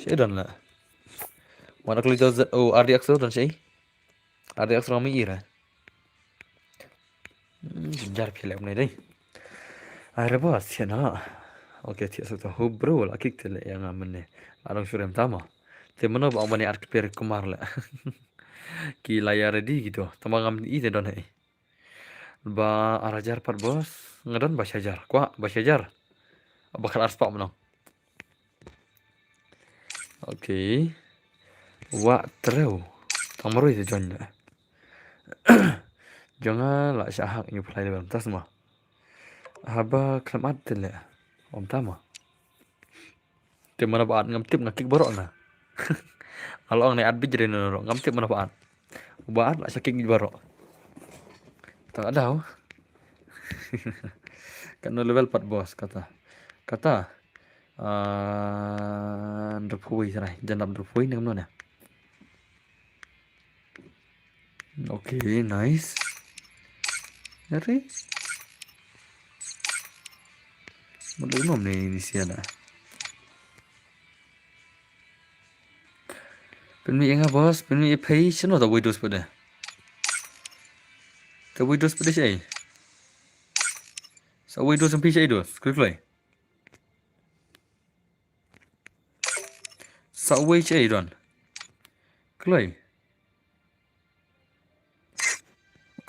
She don la. Wan akli do zan o R D X don she. R D X rong mi ira. Hmm, jar phi lem ne dei. Ai re boss, ïa na. Okay, thiah suk ta, ho bro, la kick te le ïa nga mynne. Adong shuh re mynta mo. Te mano ba ong ba ne at kper kumar le. Ki la ïa ready kito. Tang ba ngam i te don hi. Ba ar hajar pat boss, nga don ba shi hajar. Kwah ba shi hajar. Ba khat ar spah mynno. Okay. Wah treu. Tang marwei te join le. Jong nga la shah hack ïa u play level mynta sma. Haba khlem at te le. Ym tama. Te mano ba at, ngam tip, nga kick baroh nga. Nga la ong ne at bit jrei, no, no, no, ngam tip mano ba at. Ba at la shah kick baroh. Tang adaw. Katno level pat boss kata. Kata. Ah, hynriewphew wei trai. Jan dap hynriewphew wei ne kumno ne. Okay, nice. Are? Mut lei mom ne ini sia da. Pynmih ïa nga boss, pynmih ïa phi, shano ta wei dos pat de. Ta wei dos pat de shaei. Sa wei dos em phi shaei dos, kloi kloi. Sa wei shaei don. Kloi.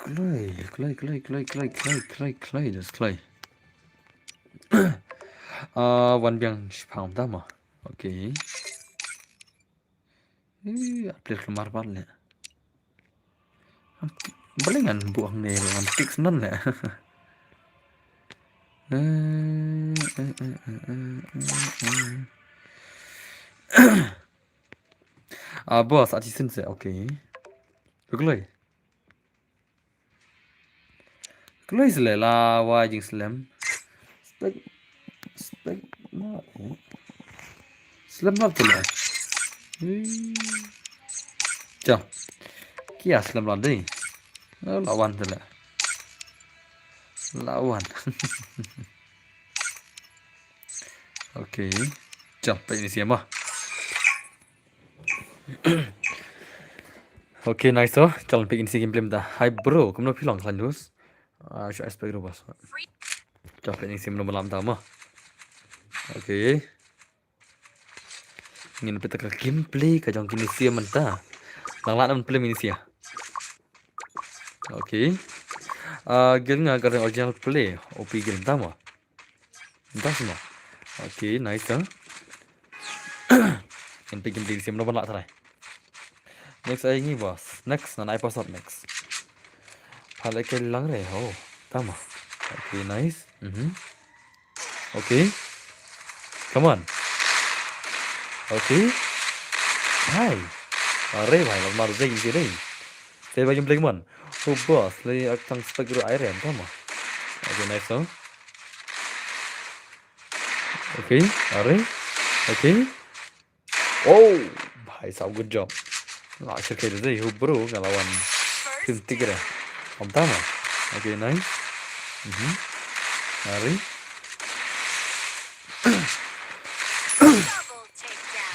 Kloi, kloi, kloi, kloi, kloi, kloi, kloi, kloi, just kloi. Ah, wan biang shipang da ma. Okay. Eh, upload kemar pat le. Balingan buang ne, balingan fix nan le. Eh, eh, eh, eh, eh, eh, eh. Ah, boss, ati sin se, okay. Kloi. Kloi se le la wa jing slem. Spek, spek, na, eh. Slem la te le. Ui. Cha. Kia slem la dei. La wan te le. La wan. Okay. Chal peit ini sia mo. Okay, nice to. Chal peit ini sia gameplay mynta. Hi bro, kumno phi long khlaiñ dus? Ah, shu expect ru bas. Chal peit ini sia mynno mynta mo. Okay. Ngin peit ka gameplay ka jong kine sia mynta. Nang lah ban play ini sia. Okay. Ah, guild nga ka rank original play. O P guild mynta mo. Mynta sma. Okay, nice, ha. Ngin peit gameplay sia mynno ban lah trai. Next ai ngi boss. Next, ngan ai password next. Pha leh kai lang re ho. Tama. Okay, nice. Mhm. Okay. Come on. Okay. Hai. Are bhai, lamar jai je dei. Te ba game play man. Oh boss, le ak tang spek ru ai rem tama. Okay, nice, ha. Okay, are. Okay. Oh, bhai sahab, good job. Lah shirkai dei, hu bro, nga la wan. Tim tigre. Om tama. Okay, nice. Mhm. Ari.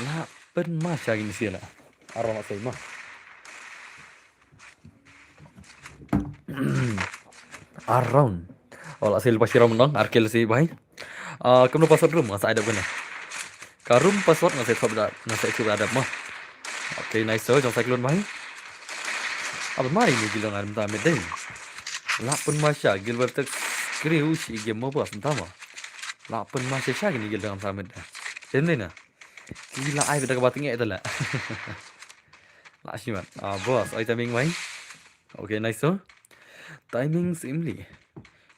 Lah pynma sha kine sia la. Around lah sei ma. Around. Oh, lah sei lypa shi round nong, ar kill sei bhai. Ah, kumno password room, nga sa ai dep kane. Ka room password nga sa thoh da, nga sa thoh da dep ma. Okay, nice, so, jong cyclone bhai. Ap ma ini guild nga mynta mid dei. Lah pynma sha guild Vertex Crew shi game mo boss mynta ma. Lah pynma sha sha kine guild nga mynta mid dei. Tem dei na. Ki la ai bad ka ba tnge ta la. La shimat. Ah, boss, ai timing bhai. Okay, nice, so. Timing sim li.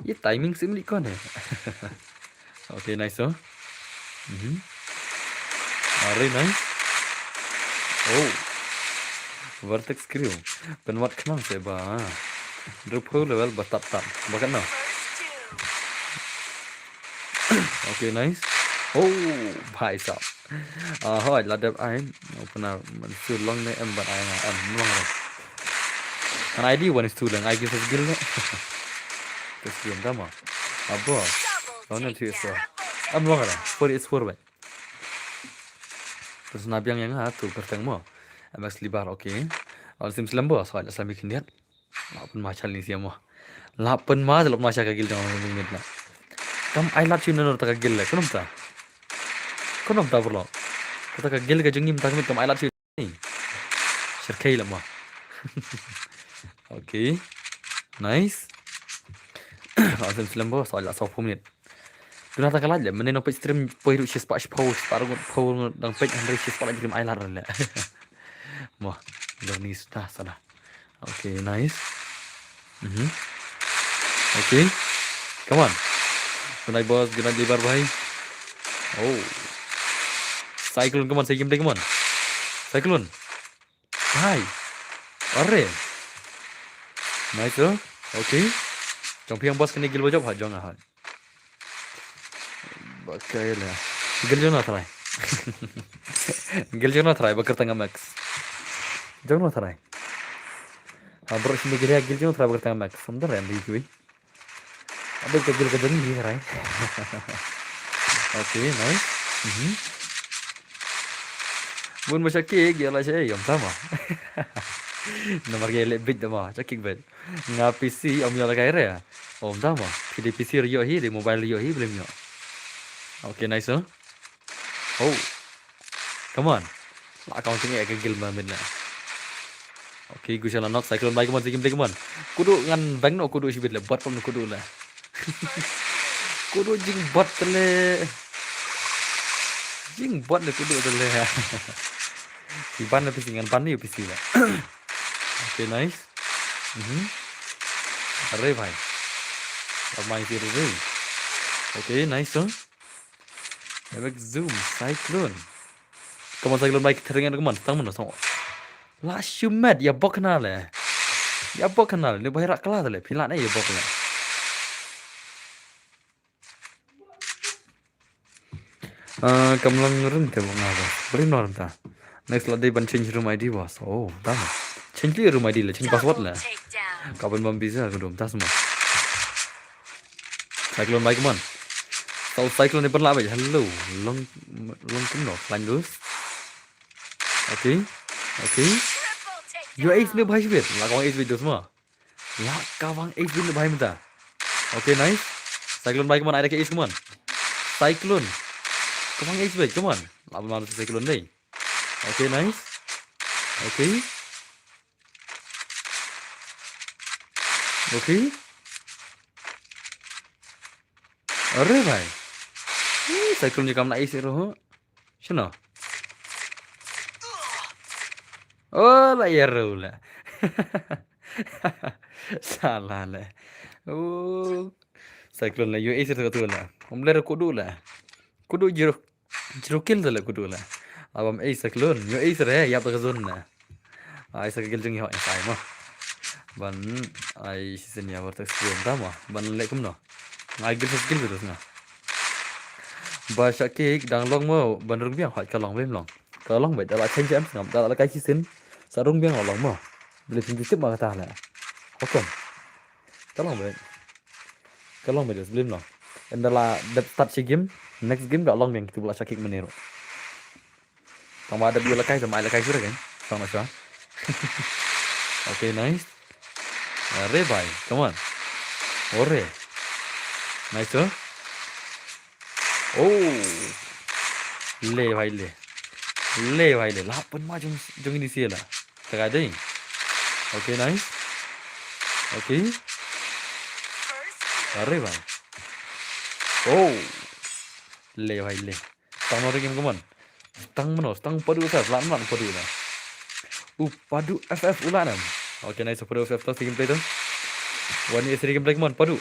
Ye timing sim li kon hai. Okay, nice, so. Mhm. Are nice. Oh. Vertex Crew. Pynwad khnang se ba. Hynriewphew level ba tap tap. Ba katno. Okay, nice. Oh, bhai sahab. Ah, hoi, la dep ai. Opener, man su long ne em ban ai nga em long re. Kan I D one is two lang, I give us guild ne. Terus game tama. Abo. Long ne two is four. Em long re. Four is four, bhai. Terus na biang yang ha tu kerteng mo. M X Libar, okay. Al sim slem bo, so la slem khyndiat. Lah pynma sha ini sia mo. Lah pynma, lah pynma sha ka guild jong nga mid na. Kam ai lad shuh na nor ta ka guild le. Kumno ta? Kumno ta bro? Kata ka guild ka jong ngi mynta ka miet kam ai lad shuh. Shirkhei la mo. Okay. Nice. Asem slem bo, sa la saw minit. Duna ta ka lad le, mynne nong peit stream poi ruh shispah shiphew, shispah ruh phew dang peit hynrei shispah lad stream ai lad le. Mo, dang ni suda sana. Okay, nice. Mhm. Okay. Come on. Good night, boss. Good night, Libar bhai. Oh. Cyclone, come on. Cyclone, come on. Cyclone. Hi. Arre. Nice, oh. Okay. Jong phi ïa boss kane guild ba jop ha jong nga ha. Ba kai la. Guild jong nga try. Guild jong nga try ba kyrteng nga Max. Jong nga try. Ah, bro, sini guild jong nga try ba kyrteng nga Max. Sebentar ya, ambil kui. Ambil ka guild ka jong nga try. Okay, nice. Mhm. Bun ba sha kick ïa la sha ïa ym tama. Namar ïa leh bit da ma, sha kick bit. Nga P C ym ïoh la kai re. Ym tama. Phi dei P C ïoh hi, dei mobile ïoh hi, blem ïoh. Okay, nice, huh? Oh. Come on. La account jong nga ka guild ma mid la. Okay, gu shala knock cyclone bai, come on, cyclone bai, come on. Kudu ngan bang no kudu shibit le, bot pom no kudu le. Kudu jingbot le. Jingbot le kudu le. Ki ban le P C ngan ban ni P C le. Okay, nice. Mhm. Arre bhai. Ramai si arre. Okay, nice, huh? Epic Zoom, Cyclone. Come on, Cyclone, bike tering, come on, tang mano, tang. La shumet, ïa bok na le. Ïa bok na le, le bai rak kala le, phi la ne ïa bok le. Ah, kam long ring te bok nga ba. Beri nor ta. Next la dei ban change room I D, boss. Oh, tang. Change li room I D le, change password le. Ka ban bam visa ka dum, tas mo. Cyclone bai, come on. Tau cyclone ni pynlah bai. Hello. Long, long kumno. Line loose. Okay. Okay. Yo ace ne bai shibit. La kawang ace bit dos mo. La kawang ace bit ne bai mynta. Okay, nice. Cyclone bai, come on. Ai da ka ace, come on. Cyclone. Kawang ace bit, come on. La ban cyclone dei. Okay, nice. Okay. Okay. Arre bhai. Ih, cyclone ni kam na isi roh. Shano? Oh, la ïa ru la. Salah la. Oh. Cyclone la U A C tu la. Ym leh kudu la. Kudu jiru. Jiru kill tu la kudu la. Abam ace cyclone. U A C re ïap ka zone la. Ai sa ka guild jong ngi hok, ai mo. Ban ai season ïa Vortex Pro ta mo. Ban leh kumno. Ngai guild sa guild terus nga. Ba sha kick dang long mo, ban rung biang hok, ka long bym long. Ka long beit, da la change em sngap, da la kai season. Sa rung biang long mo. Beli pynti tip ma kata la. Hokom. Ka long beit. Ka long beit, blim long. Ynda la dep start shi game, next game ka long biang, kitu ba la sha kick mynne ruh. Tang ba dep ïoh la kai, tang ba ai la kai shuh kan. Tang na shuh. Okay, nice. Arre bhai, come on. Arre. Nice, sir. Oh. Le bhai le. Le bhai le. La pynma jong, jong ini sila. Taka ding. Okay, nice. Okay. Arre bhai. Oh. Le bhai le. Tang no ring game, come on. Tang mano, tang padu sa, lan lan padu na. U padu F F ulan em. Okay, nice, padu F F to, second play to. One is second play, come on, padu.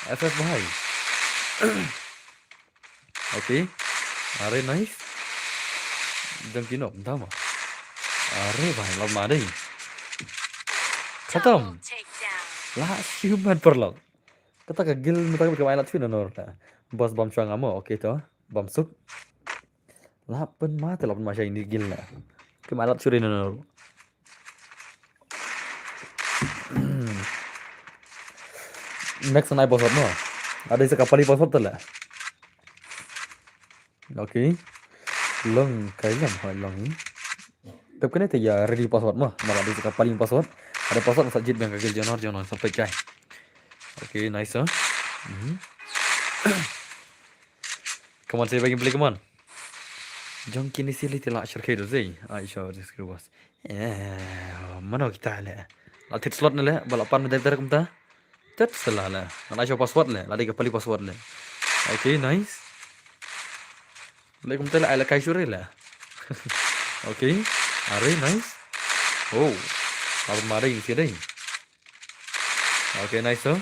F F bhai. Okay. Arre, nice. Jam kino, dama. Arre bhai, lama ding. Khatam. La shumat parlok. Kata ka guild mynta ka bai lat shuh na nor ta. Boss bam shuwa nga mo, okay to. Bam suk. La pynma te la pynma sha ini guild la. Ka bai lat shuh na nor. Next nai boss mo. Ada isa kapali boss ta la. Okay. Long kai lam hoi long. Tep kane te ïa ready password mo. Mara dei ka paling password. Ada password sa jit biang ka guild jong nor jong nor sa peit kai. Okay, nice, huh? Mhm. Come on, sa ïa bai gameplay, come on. Jong kine sili te la shyrkhei do zei. Ai sho, this was. Eh, mano kita le. La thied slot ne le, ba la pan me dai dai kumta. Tet sela le. Ngan ai sho password le, la dei ka pali password le. Okay, nice. Le kumta le ai la kai sure le. Okay. Are, nice. Oh. Apa mari ini sih dai. Okay, nice to.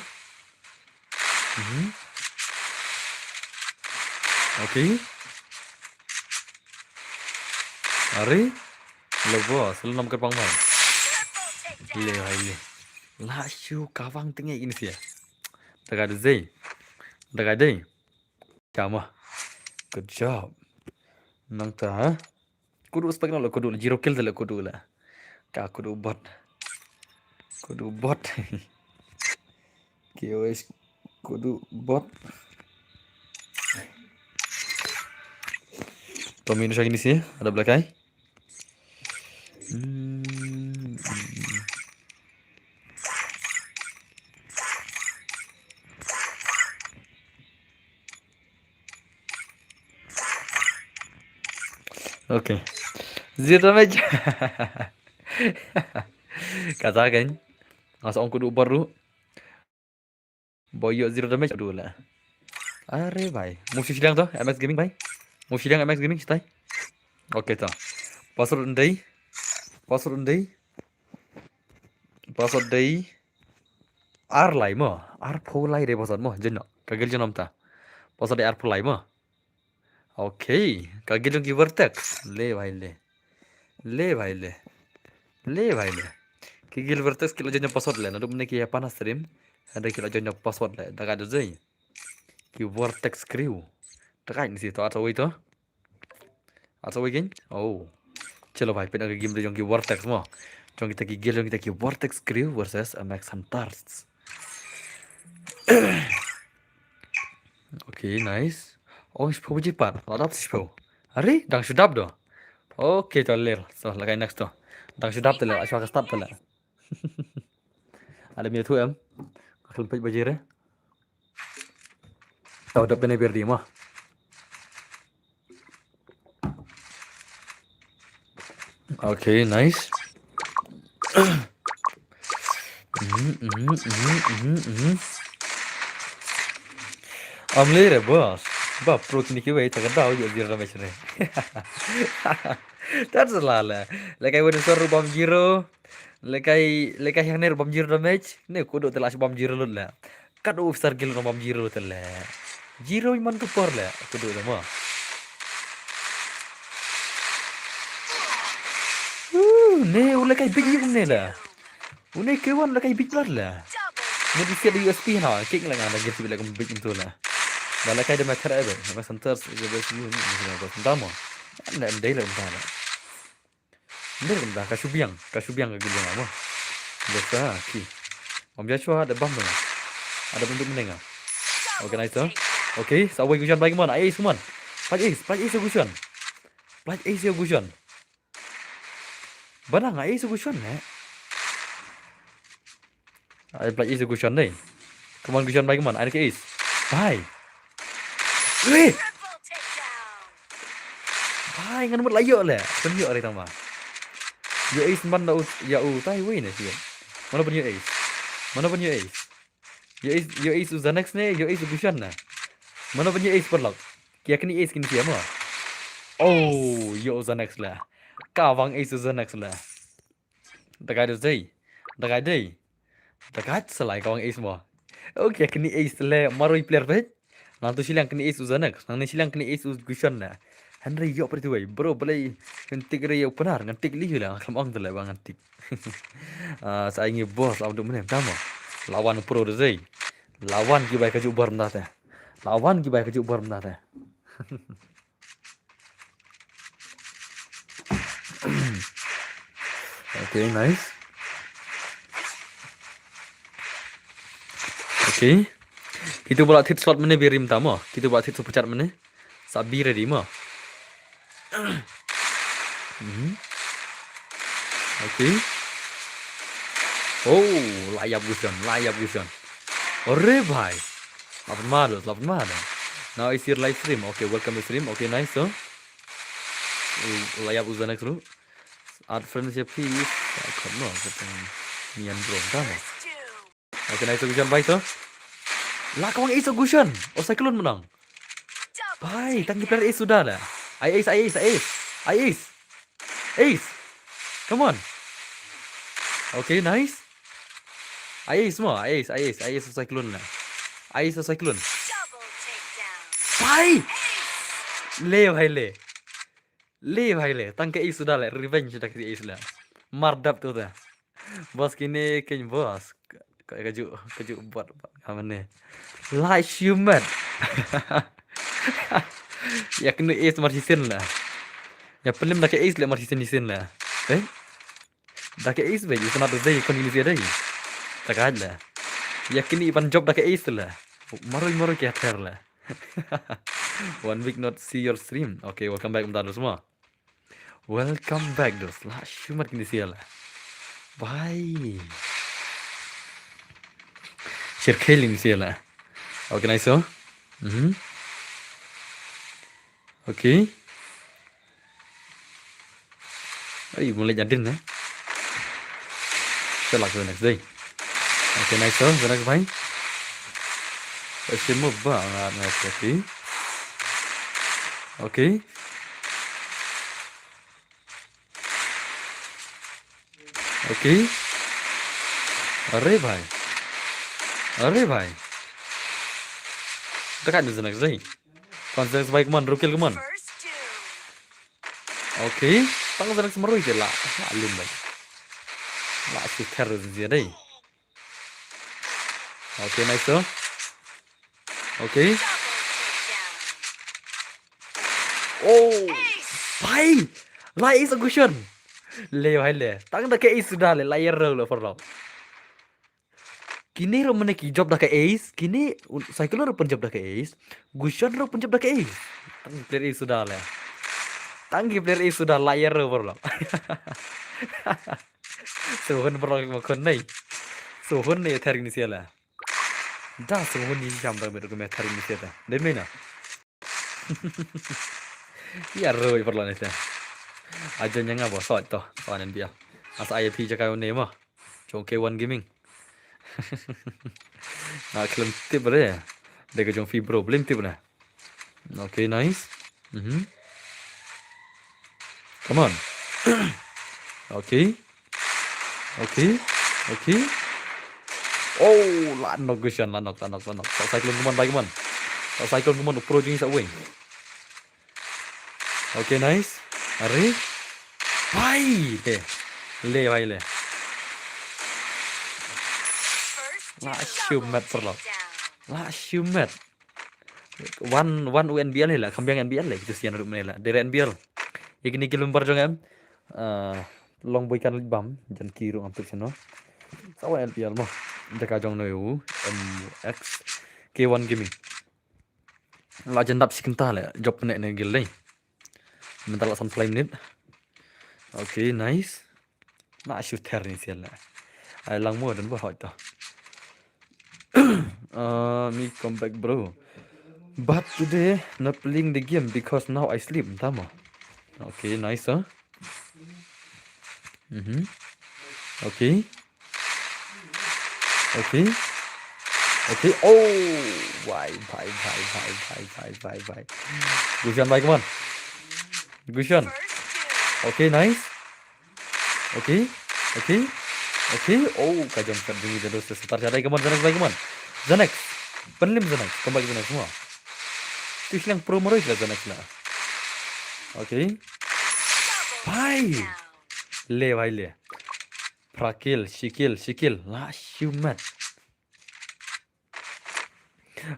Mhm. Okay. Are. Lebo, selalu nam kepang mai. Le, hai le. La shu kawang tenge ini sih ya. Daga dei. Daga dei. Kama. Good job. Nangta, ha? Kudu spek no la kudu la zero kill la kudu la. Ka kudu bot. Kudu bot. K O S kudu bot. Tommy no shagini si, ada belakang. Hmm. Okay. Zero damage. Kata kan. Nga sa ong kudu baru. Boyo zero damage dulu lah. Are bai. Musi sidang tu, M X Gaming bai. Musi sidang M X Gaming sitai. Okay tu. Password ndai. Password ndai. Password dei ar lai mo, ar phew lai dei password mo, jeno, ka gil jeno mynta. Password dei ar phew lai mo. Okay, ka gil jong ki vertex. Le bai le. Le bai le. Le bai le. Ki gil vertex ki la jeno password le, naduh mynne ki ïa pan ha stream. Hynrei ki la jeno password le, da ka dei. Ki vertex crew. Da ka ni si to, ato wei to. Ato wei kin? Oh. Chalo bhai, pynang ka game jong ki Vortex mo. Jong kita ki guild, jong kita ki Vortex crew versus M X Hunters. Okay, nice. Oh, shiphew baje pat. La dap shiphew. Are, dang shu dap do. Okay, to ler. So, la kai next to. Dang shu dap to ler, la shu ka start to ler. Ada mi tu em. Ka khlem peit baje re. Tau dap kane biar di mo. Okay, nice. Mhm, mhm, mhm, mhm, mhm. Am le re boss. Ba pro kini kiwei ta ka dau ïoh zero damage re. That's a la la. Lekai wei sor bam zero. Lekai, lekai hangne bam zero damage. Ne kudu te la bam zero lut la. Kat u star kill bam zero te le. Zero man tu por le. Kudu te mo. Uh, ne u lekai big yuk ne le. U ne ke wan lekai big blood le. Ne di siat U S P na. Kick le ngan da gil big le kum big tu le. Da lekai de matter ebe. Ma center se be su ni ni na ko ndamo. Ne ndai le ndamo. Ndir kumta, ka shu biang, ka shu biang ka gil jong nga mo. Biasa, ki. Om Joshua ada bam dong. Ada bentuk menenga. Okay, nice to. Okay, sa wei Gushan bai kumon, ai ace kumon. Paj ace, paj ace Gushan. Paj ace Gushan. Bana nga ace Gushan ne. Ai, pla ace Gushan dei. Come on, Gushan bai, come on. Ai, ka ace. Bai. Weh. Bai, ngan mut la ïoh le. Kan ïoh re tang ba. Ïoh ace man da u, ïa u tai wei ne sih. Mano ban ïoh ace? Mano ban ïoh ace? Ïoh ace, ïoh ace u Xanax ne, ïoh ace u Gushan ne. Mano ban ïoh ace paralok? Ki ïa kane ace kine ki ïa mo. Oh, ïoh u Xanax le. Ka wang ace u Xanax le. Da kai dei. Da kai dei. Da kai sa lai ka wang ace mo. Okay, kane ace le marwei player peit. Nang tu shiliang kane ace u Xanax. Nang ne shiliang kane ace u Gushan na. Hynrei ïoh peit tu wei. Bro, balei ngan tik re ïa u Pnar, ngan tik li hu la. Kam ong tu le ba ngan tik. Ah, sa ai ngi boss, lam tu mene, tamo. Lawan pro dei. Lawan ki bai ka ju bar mda te. Lawan ki bai ka ju bar mda te. Okay, nice. Okay. Kitu ba la thied slot mene bi rim tamo. Kitu ba la thied super chat mene. Sa bi ready mo. Mhm. Okay. Oh, la ïap Gushan, la ïap Gushan. Ore bhai. Lapan mada, lapan mada. Now I see your live stream. Okay, welcome to stream. Okay, nice. So, la ïap u Xanax ruh. Add friends ya, please. Ah, come on, kata ni yang bro, come on. Okay, nice, Gushan, bye, so. La kawang ace, Gushan. Oh, Cyclone menang. Bye, tang ki player ace suda la. Ai ace, ai ace, ai ace. Ai ace. Ace. Come on. Okay, nice. Ai ace semua, ai ace, ai ace, ai ace Cyclone la. Ai ace Cyclone. Bye. Le bhai le. Le bhai le. Tang ka ace suda la. Revenge da ka ace la. Mardap tu ta. Boss kine ken boss. Ka, ka, ka ju, ka ju bot, bot. Ka mane. Like you, man. Ya kenu ace mar sisin la. Ya pelim da ka ace la mar sisin sisin la. Eh? Da ka ace be, you cannot say kon ini sia dai. Takaj la. Ya kini pan job da ka ace la. Marui marui ke ter la. One week not see your stream. Okay, welcome back, mta dos mo. Welcome back, dos. La shumat kini sia la. Bye. Share kailing sia la. Okay, nice, so. Mhm. Okay. Ai, mulai jadin, eh. Shalak the next day. Okay, nice, so the next bhai. Let's move on. Okay. Okay. Okay. Are bhai. Are bhai. Dekat ni the next day. Kon the next bhai, come on, rukil, come on. Okay. Tang the next marui je la. La lim bhai. La si ter zia dai. Okay, nice, so. Okay. Oh. Bhai. La ace Gushan. Le bhai le. Tang da ka ace suda le. La yer lo for lo. Kini ro mane ki job da ka ace. Kini un-, Cyclone ro pun job da ka ace. Gushan ro pun job da ka ace. Tang player ace suda le. Tang ki player ace suda la yer lo for lo. Suhun berlok mo kon nei. Suhun nei ter ni sia la. Da suhun ni jam da ber ko me ter ni sia ta. Dei me na. Ya roi perlo ni sia. Aja nyanga bo sot to. Wan en bia. Asa I P jaka ne mo. Jong K one Gaming. Na klem tip re. Dei ka jong fi bro, blem tip na. Okay, nice. Mhm. Come on. Okay. Okay. Okay. Oh, la nok Gushan, la nok, la nok, la nok. Tak Cyclone, come on, bhai, come on. Tak Cyclone, come on, approaching sa wing. Okay, nice. Are. Bhai, le. Le, bhai, le. La shumat perlo. La shumat. Wan, wan u N B L la, kham biang N B L la, kitu sian ruh mane la. Dere N B L. Ikni ki lumbar jong em. Ah, long boi kan lik bam, jan ki ruh ngam tuk seno. Sa wan N B L mo. Jaka jong no u, M X, K one Gaming. La jan dap sikenta le, job ne ne gil dei. Mental la san play minute. Okay, nice. Na shooter ni sial la. Ai lang mo dan ba hot to. Uh, me come back, bro. But today not playing the game because now I sleep. Tama. Okay, nice, huh? Mm-hmm. Okay. Okay. Okay. Oh, bye, bye, bye. Gushan, bye, come on. Gushan. Okay, nice. Okay. Okay. Okay. Oh, ka jump cut ding, jadu se setar jadai, come on, Xanax, bye, come on. Xanax. Penlim Xanax, come back Xanax semua. Tu silang pro meroi lah Xanax lah. Okay. Bye. Le, bye, le. Prakil, shikil, shikil. La shumat.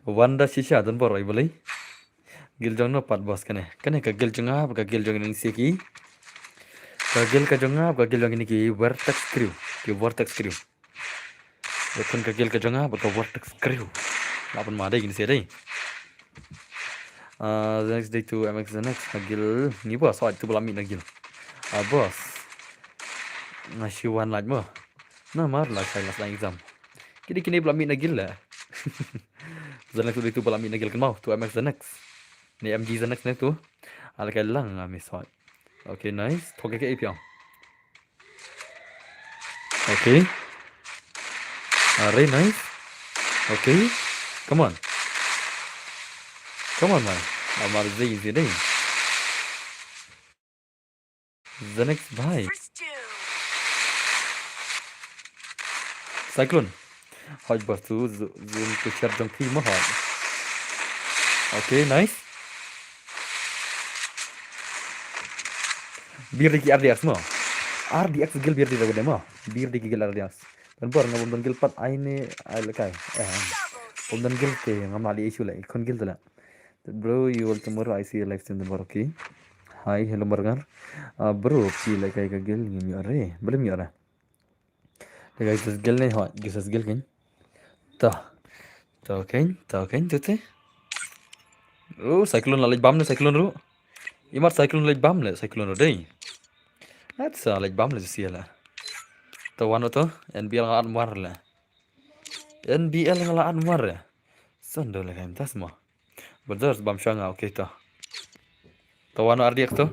Wanda shisha don bor ai balai. Gil jong no pat boss kane. Kane ka gil jong nga, ka gil jong ni siki. Ka gil ka jong nga, ka gil jong ni ki Vertex Crew. Ki Vertex Crew. Yakun ka gil ka jong nga, ka Vertex Crew. Lapan ma dai gini sih dai. Uh, the next day to M X the next. Ka gil ni boss, oh, itu belami na gil. Ah, boss. Ngashiwan laj mo. Na mar la sai las exam. Kini kini bla mi na gil la. Zenex u dei tu ba la mih na gel kynmaw, tu M X Zenex. Ne M G Zenex ne tu. Ale kai lang nga mi soi. Okay, nice. Thok ke A P M. Okay. Are, nice. Okay. Come on. Come on, man. Amar zai zai dai. Zenex bhai. Cyclone. Hoj bas tu zu-, zoom to share jong phi mo hoj. Okay, nice. Bir de ki R D X mo. R D X gel bir de da mo. Bir de ki gel R D X. Kan bor ngam don gel pat ai ne ai le kai. Eh. Bom don gel te ngam ali issue le. Kon gel te le. Bro, you all tomorrow I see your live stream tomorrow, okay? Hi, hello Margar. Ah, bro, phi le kai ka gel ngi mi are. Bele mi are. Le kai ka gel ne ho, Jesus gel kan. Ta. Ta kan, ta kan tu te. Oh, cyclone la lej bam ne cyclone ru. Imat cyclone lej bam le cyclone ru dei. That's a lej bam le sia la. Ta wan to, N B L nga at mar le. N B L nga la at mar le. San do le kan tas mo. Brothers bam shanga, okay to. To wano R D X to?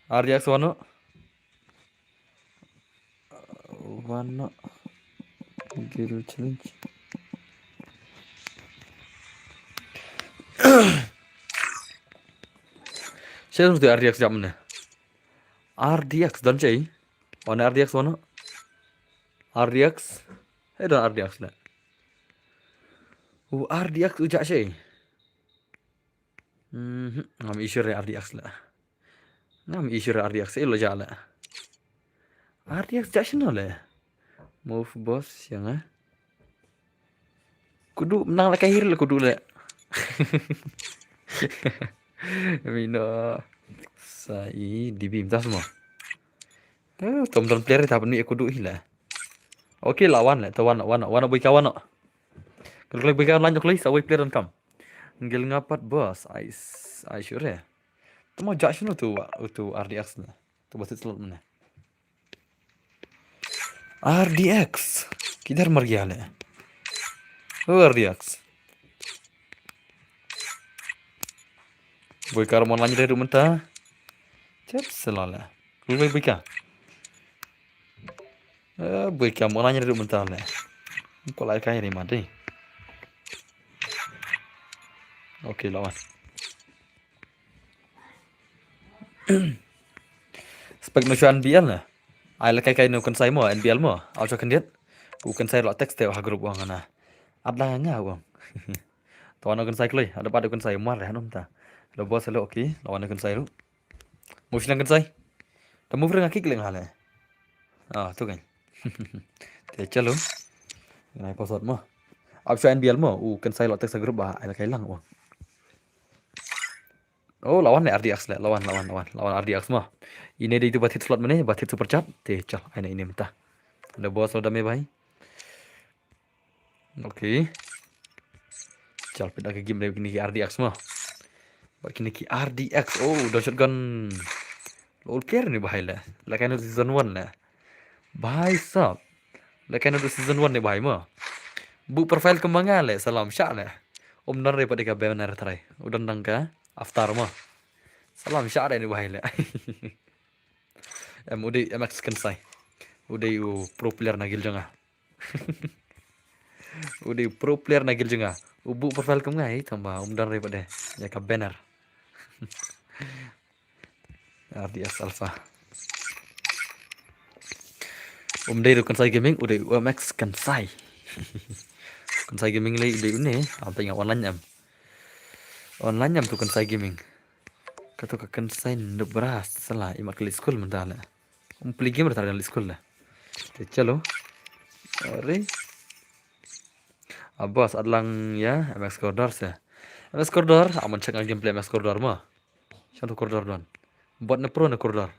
R D X wano? Wano? Guild challenge. Siapa tu R D X jam ni? R D X dan cai. Wano R D X wano? R D X. Hei dan R D X le. U R D X u jak cai. Mhm, ngam issue re R D X le. Ngam issue re R D X, eh, lo jak le. R D X jak shano le. Move boss, yang eh. Kudu menang le kahir le kudu le. Mino. Sa i D B minta semua. Eh, tom don player tapi ni kudu hi le. Okay, lawan le, to wan, wan, wan, boy kawan. Kalau boy kawan lanjut lagi, sa boy player dan kam. Ngil ngapat boss, I, I sure. Tama jak shano tu, tu R D X na. Tu basit slot mana. R D X. Kidar mar gya le. Oh, R D X. Boy kar mon lanjut dari mentah. Cep selala. Lu boy boy ka. Eh, boy ka mon lanjut dari mentah le. Ko lai kai ni mati. Okay, lawan. Spek no shuan B L na. Ai la kai kai no kan sai mo, N B L mo. Au shuan kan diet. U kan sai lo text te ha group wang na. Adla nga wang. To ano kan sai kloi, ada pada kan sai mar ya nom ta. Lo boss lo okay, lo ano kan sai ru. Mo shuan kan sai. Ta mo freng akik leng hale. Ah, tu kan. Te chalo. Ngai posot mo. Au shuan N B L mo, u kan sai lo text ha group ba, ai la kai lang wang. Oh, lawan le R D X le, lawan, lawan, lawan, lawan R D X mo. Ine dei tu batit slot mane, batit super chat, te chal, ine, ine minta. Ada boss lo dame bhai. Okay. Chal, pit ka game dei kini ki R D X mo. Ba kini ki R D X, oh, don shotgun. Lo player ni bhai le. La kaino season one le. Bhai sab. La kaino season one ni bhai mo. Bu profile ka manga le, salam shah le. Um don re pada ka banner try. U don dang ka after mo. Salam shah dei ni bhai le. Em u dei M X kan sai. U dei u pro player na gil jong nga. U dei u pro player na gil jong nga. U bu profile ka manga hi tamba um don re pada. Ya ka banner. R D S Alpha. Um dei u kan sai gaming, u dei u M X kan sai. Kan sai gaming le u dei u ne, am tengah online em. Online em tu kan sai gaming. Katu ka kan sai ndu bras sala imat kali school mentah le. Um play game rata kali school le. Te chalo. Are. Abas adlang ya, M X Corridor se. M X Corridor, aman check nga gameplay M X Corridor mo. Shan tu Corridor don. Bot ne pro ne Corridor.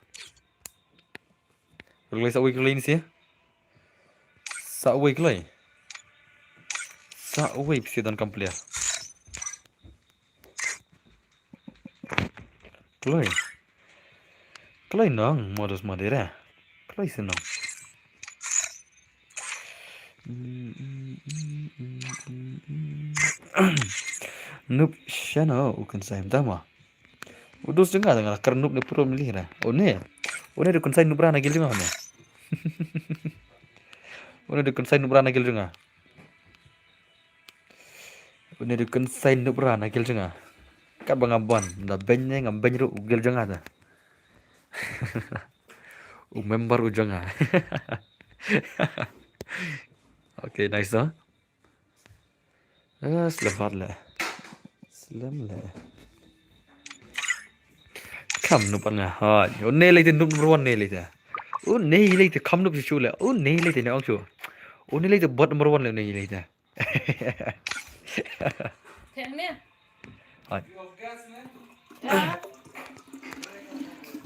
Kloi sa wei kloi ni si. Sa wei kloi. Sa wei pisi don kam player. Kloi. Kloi nong modus madera. Kloi senong. Noob shano u kynsai mynta mo. U dos jong nga da nga la kren noob ne pro mili ra. Une. Une da kynsai noob ra na gil jong nga une. Une da kynsai noob ra na gil jong nga. Une da kynsai noob ra na gil jong nga. Katba nga ban da beiñ ne ngam beiñ ruh u gil jong nga da. U member u jong nga. Okay, nice to. Ah, slem pat le. Slem le. Kham noob nga. Ha, une lei te noob number one ne lei te. Une lei te kham noob shu le. Une lei te ne ong shu. Une lei te bot number one le une lei te. Hai.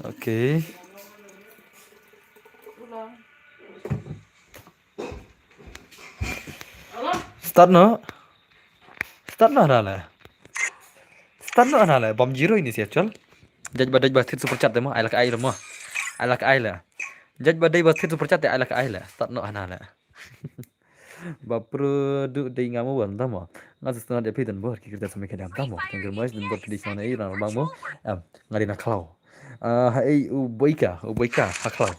Okay. Start noh. Start noh hana le. Start noh hana le. Bam zero ini si actual. Judge ba dei ba thit super chat te mo. Ai la ka ai le mo. Ai la ka ai le. Judge ba dei ba thit super chat te ai la ka ai le. Start noh hana le. Ba pro du dei nga mo wan tamo. Nga sa sna de phi dan bor ki kirta sami kedam tamo. Tang germais dan bor ki di sona i ran bang mo. Em, nga di na khlaw. Ah, ha ei u boika, u boika ha khlaw.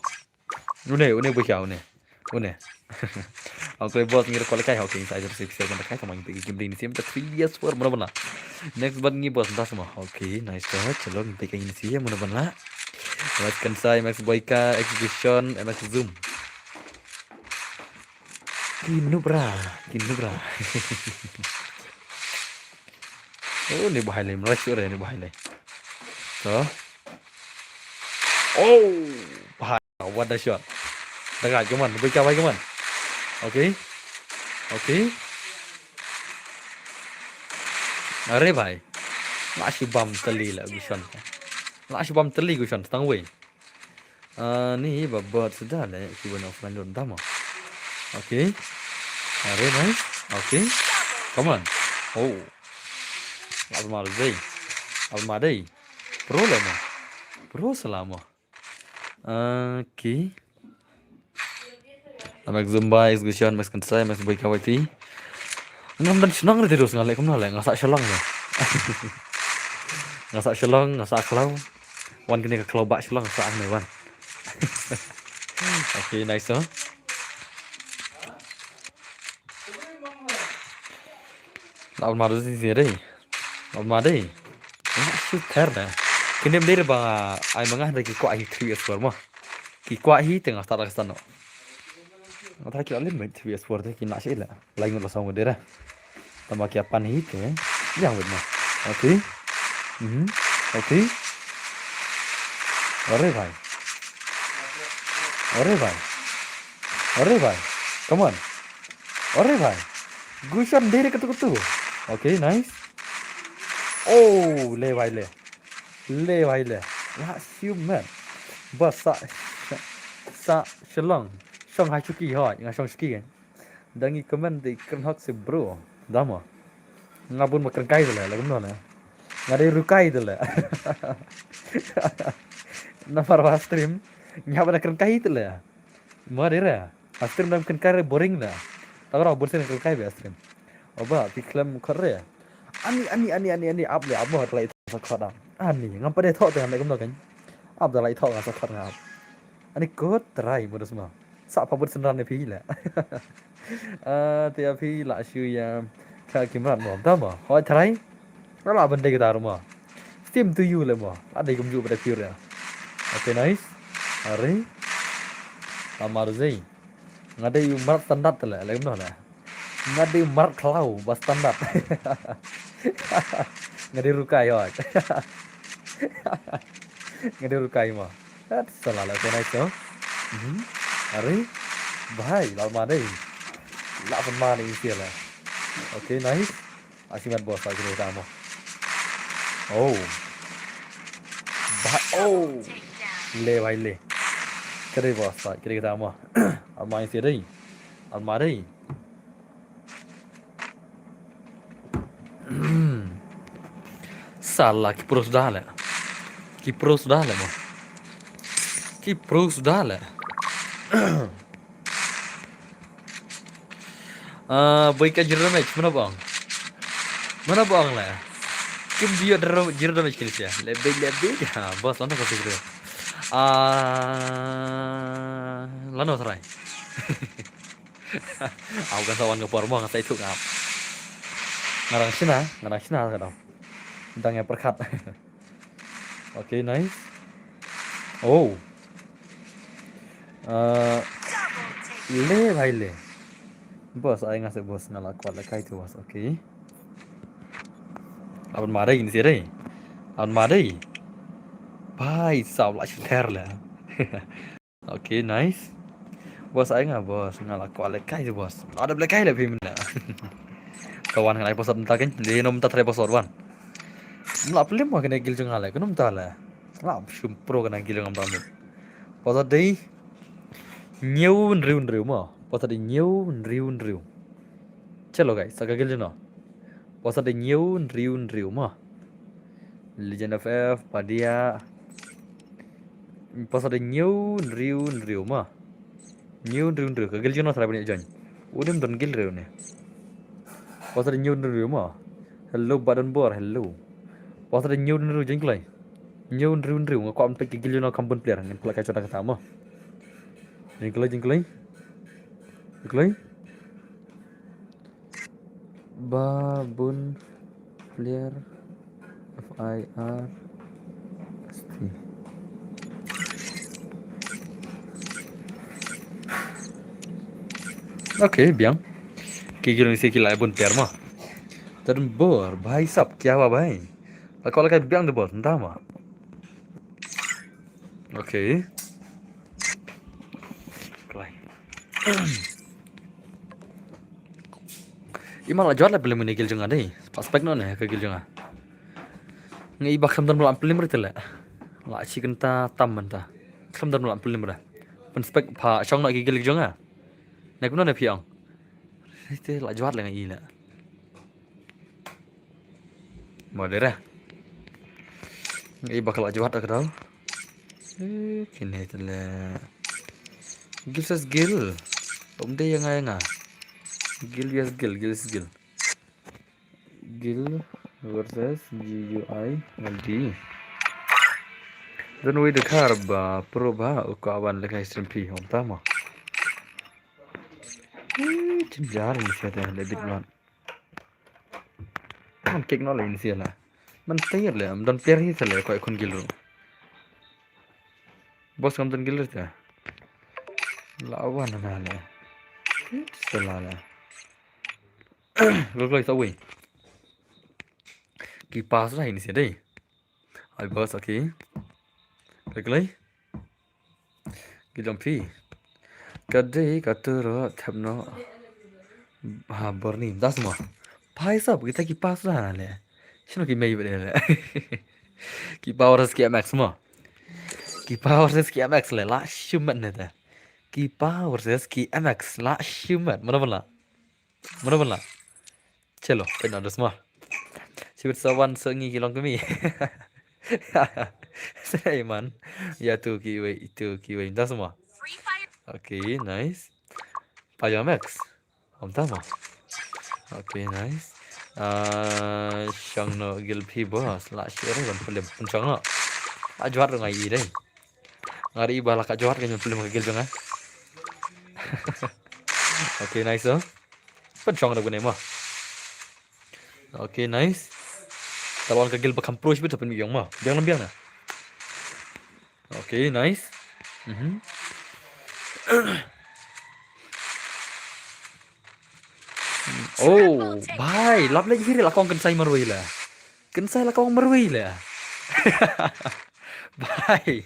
Une, une boika, une. Une. Ang kle bot ngi ko le kai hoki sa jor sik sel ban kai kamang pegi kim ding sim ta three years for mana bana. Next ban ngi bot das ma. Okay, nice to chalo ngi pegi ni si mana bana. Max Kansai, Max Boika, Execution, Max Zoom. Ki noob ra, ki noob ra. Oh, ni bahai le, mlai sure ni bahai le. So. Oh, bahai, what a shot. Daga, come on, bika bai, come on. Okay. Okay. Are bhai. Nga shu bam tali la gushon. Nga shu bam tali gushon, stang wei. Ah, ni ba bot suda le, ki ban offline dot damo. Okay. Are nice. Okay. Come on. Oh. Alma dei. Alma dei. Pro le mo. Pro salamo. Okay. Max Zumba, Execution, Max Kansai, Max Boy Kawaiti. Ngam dan shnong re terus ngalek kumno le, nga sa shlong le. Nga sa shlong, nga sa khlaw. Wan kene ka khlaw ba shlong sa ang ne wan. Okay, nice, oh. Lap ma dei si dei. Lap ma dei. Nga shu ther da. Kine mdei ba ai manga da ki kwah hi three S four mo. Ki kwah hi te nga start ka start noh. Nga try ki la lim three S four te ki na shi la. Lai ngut la song dei ra. Tama ki apan hi te. Yang wet mo. Okay. Mhm. Okay. Are bhai. Are bhai. Are bhai. Come on. Are bhai. Gushan dei re katu katu. Okay, nice. Oh, le bhai le. Le bhai le. Nga siu man. Ba sa, sa shlong. Shong hai chuki hoi. Nga shong chuki kan. Da ngi comment dei kren hok si bro. Damo. Nga bun ma kren kai dele, lagam no le. Nga dei rukai dele. Namar ba stream. Nga ba na kren kai dele. Ma dei re. A stream dam kren kai re boring da. Tabar bun sen kren kai be a stream. Oba, ti klem khot re. Ani, ani, ani, ani, ani, ap le, ap mo lai sa khot am. Ani, ngam pa dei thok te ngam le kum no kan. Ap da lai thok nga sa khot nga ap. Ani kot try mo dos ma. Sa pa bun sen ran ne phi le. Ah, te a phi la shu ya. Ka kimrat mo, da mo. Hoi try. Nga la ban dei ka dar mo. Steam to you le mo. La dei kum ju ba dei pure ya. Okay, nice. Are. Amar zei. Nga dei u mrad standard te le, lem noh le. Nga dei u mrad khlaw ba standard. Nga dei rukai hoi. Nga dei rukai mo. That's a lot, okay, nice, oh. Mhm. Are. Bhai, la ma dei. La ma dei sia le. Okay, nice. Asimat boss, kiri kita mo. Oh. Ba, oh. Le bhai le. Kiri boss, kiri kita mo. Alma isi dei. Alma dei. Sala ki pros dale. Ki pros dale mo. Ki pros dale. Ah, boy ka jira match, mana bang? Mana ba ong la. Kim dio dro jir dro chil sia. Lebe lebe. Ha, boss, lano ko sih. Ah, lano try. Au kan sawan ke por mo ngasai tu ngap. Ngarang Cina, ngarang Cina ka dong. Dang ya perkat. Okay, nice. Oh. Uh, le bhai le. Boss, ai nga se boss, nga la kwah le kai tu boss, okay. Aban ma dei ni se dei. Aban ma dei. Bhai sab la shiter le. Okay, nice. Boss, ai nga boss, nga la kwah le kai tu boss. Ada le kai le phi mynta. Kawan nga lai boss mynta kan, le nom ta tre boss wan. Mla plim wa kene gil jong nga le, kano mynta le. Mla shum pro kene gil jong nga mynta. Boss dei. Ñiew hynriew hynriew mo. Pos dei ñiew hynriew hynriew. Chalo guys, sa ka gil jong no. Pos dei ñiew hynriew hynriew mo. Legend F F, Padia. Pos dei ñiew hynriew hynriew mo. Ñiew hynriew hynriew, ka gil jong no trai ban ïa join. U dim don gil riew ne. Pos dei ñiew hynriew hynriew mo. Hello Badan Bor, hello. Pos dei ñiew hynriew hynriew jong kloi. Ñiew hynriew hynriew, nga kwah ban peit ka gil jong no kam bun player, ngan peit ka jong kata mo. Jingkloi, jingkloi. Jingkloi. Ba bun player F I R S T. Okay, biang. Ki gil ni si ki lai bun player mo. Tadun bor, bhai sab, kya hua bhai? Aku lagi biang de bor, entah mo. Okay. Kloi. Ima la jot la plim ine gil jong nga dei. Pat spek no ne ka gil jong nga. Nga i ba khlem don la plim rite le. La chi kynta tam mynta. Khlem don la plim re. Pyn spek pa shong no ki gil jong nga. Ne kumno ne phi ong. Rite la jot le nga i le. Modera. Nga i ba ka la jwat ka dau. Eh, kine tele. Gil ses gil. Om de yang nga yang nga. Gil yes gil, gil yes gil. Gil versus G U I L D. Then we the car ba pro ba u ka wan le kai stream phi hom ta mo. Eh, jim jar ni se de le bit man. Kan kick no le insia la. Man tayar le, am don player hi tale ko khun gil ru. Boss kam don gil ru ta. La wan na le. Sala le. Go go sa wei. Ki pass la insia dei. Ai boss, okay. Reklai. Gidong phi. Ka dei ka turo thep no. Ha borni. Das mo. Bhai sab kita ki pass la le. Shino ki mei bade le. Ki power ki M X mo. Ki power ki M X le la shumat ne ta. Ki power ki M X la shumat. Mana mana. Mano bala. Chalo, pynadus ma. Sibit sawan sengi kilong kemi. Seiman. Ya tu kiwei, itu kiwei. Dah semua. Okay, nice. Payah Max. Om tama. Okay, nice. Ah, shang no gil phi boss. La share ban film pun shang no. Ajuat ngai dei. Ngari ba la ka jot ka film ka gil jong nga. Okay, nice oh. Pynshong da gune mo. Okay, nice. Talon ka gil ba kam pro shibit pynmih ïong mo. Biang lam biang na. Okay, nice. Mhm. Oh, bhai, lap lagi hiri la kong kynsai marwei la. Kynsai la kong marwei la. Bhai.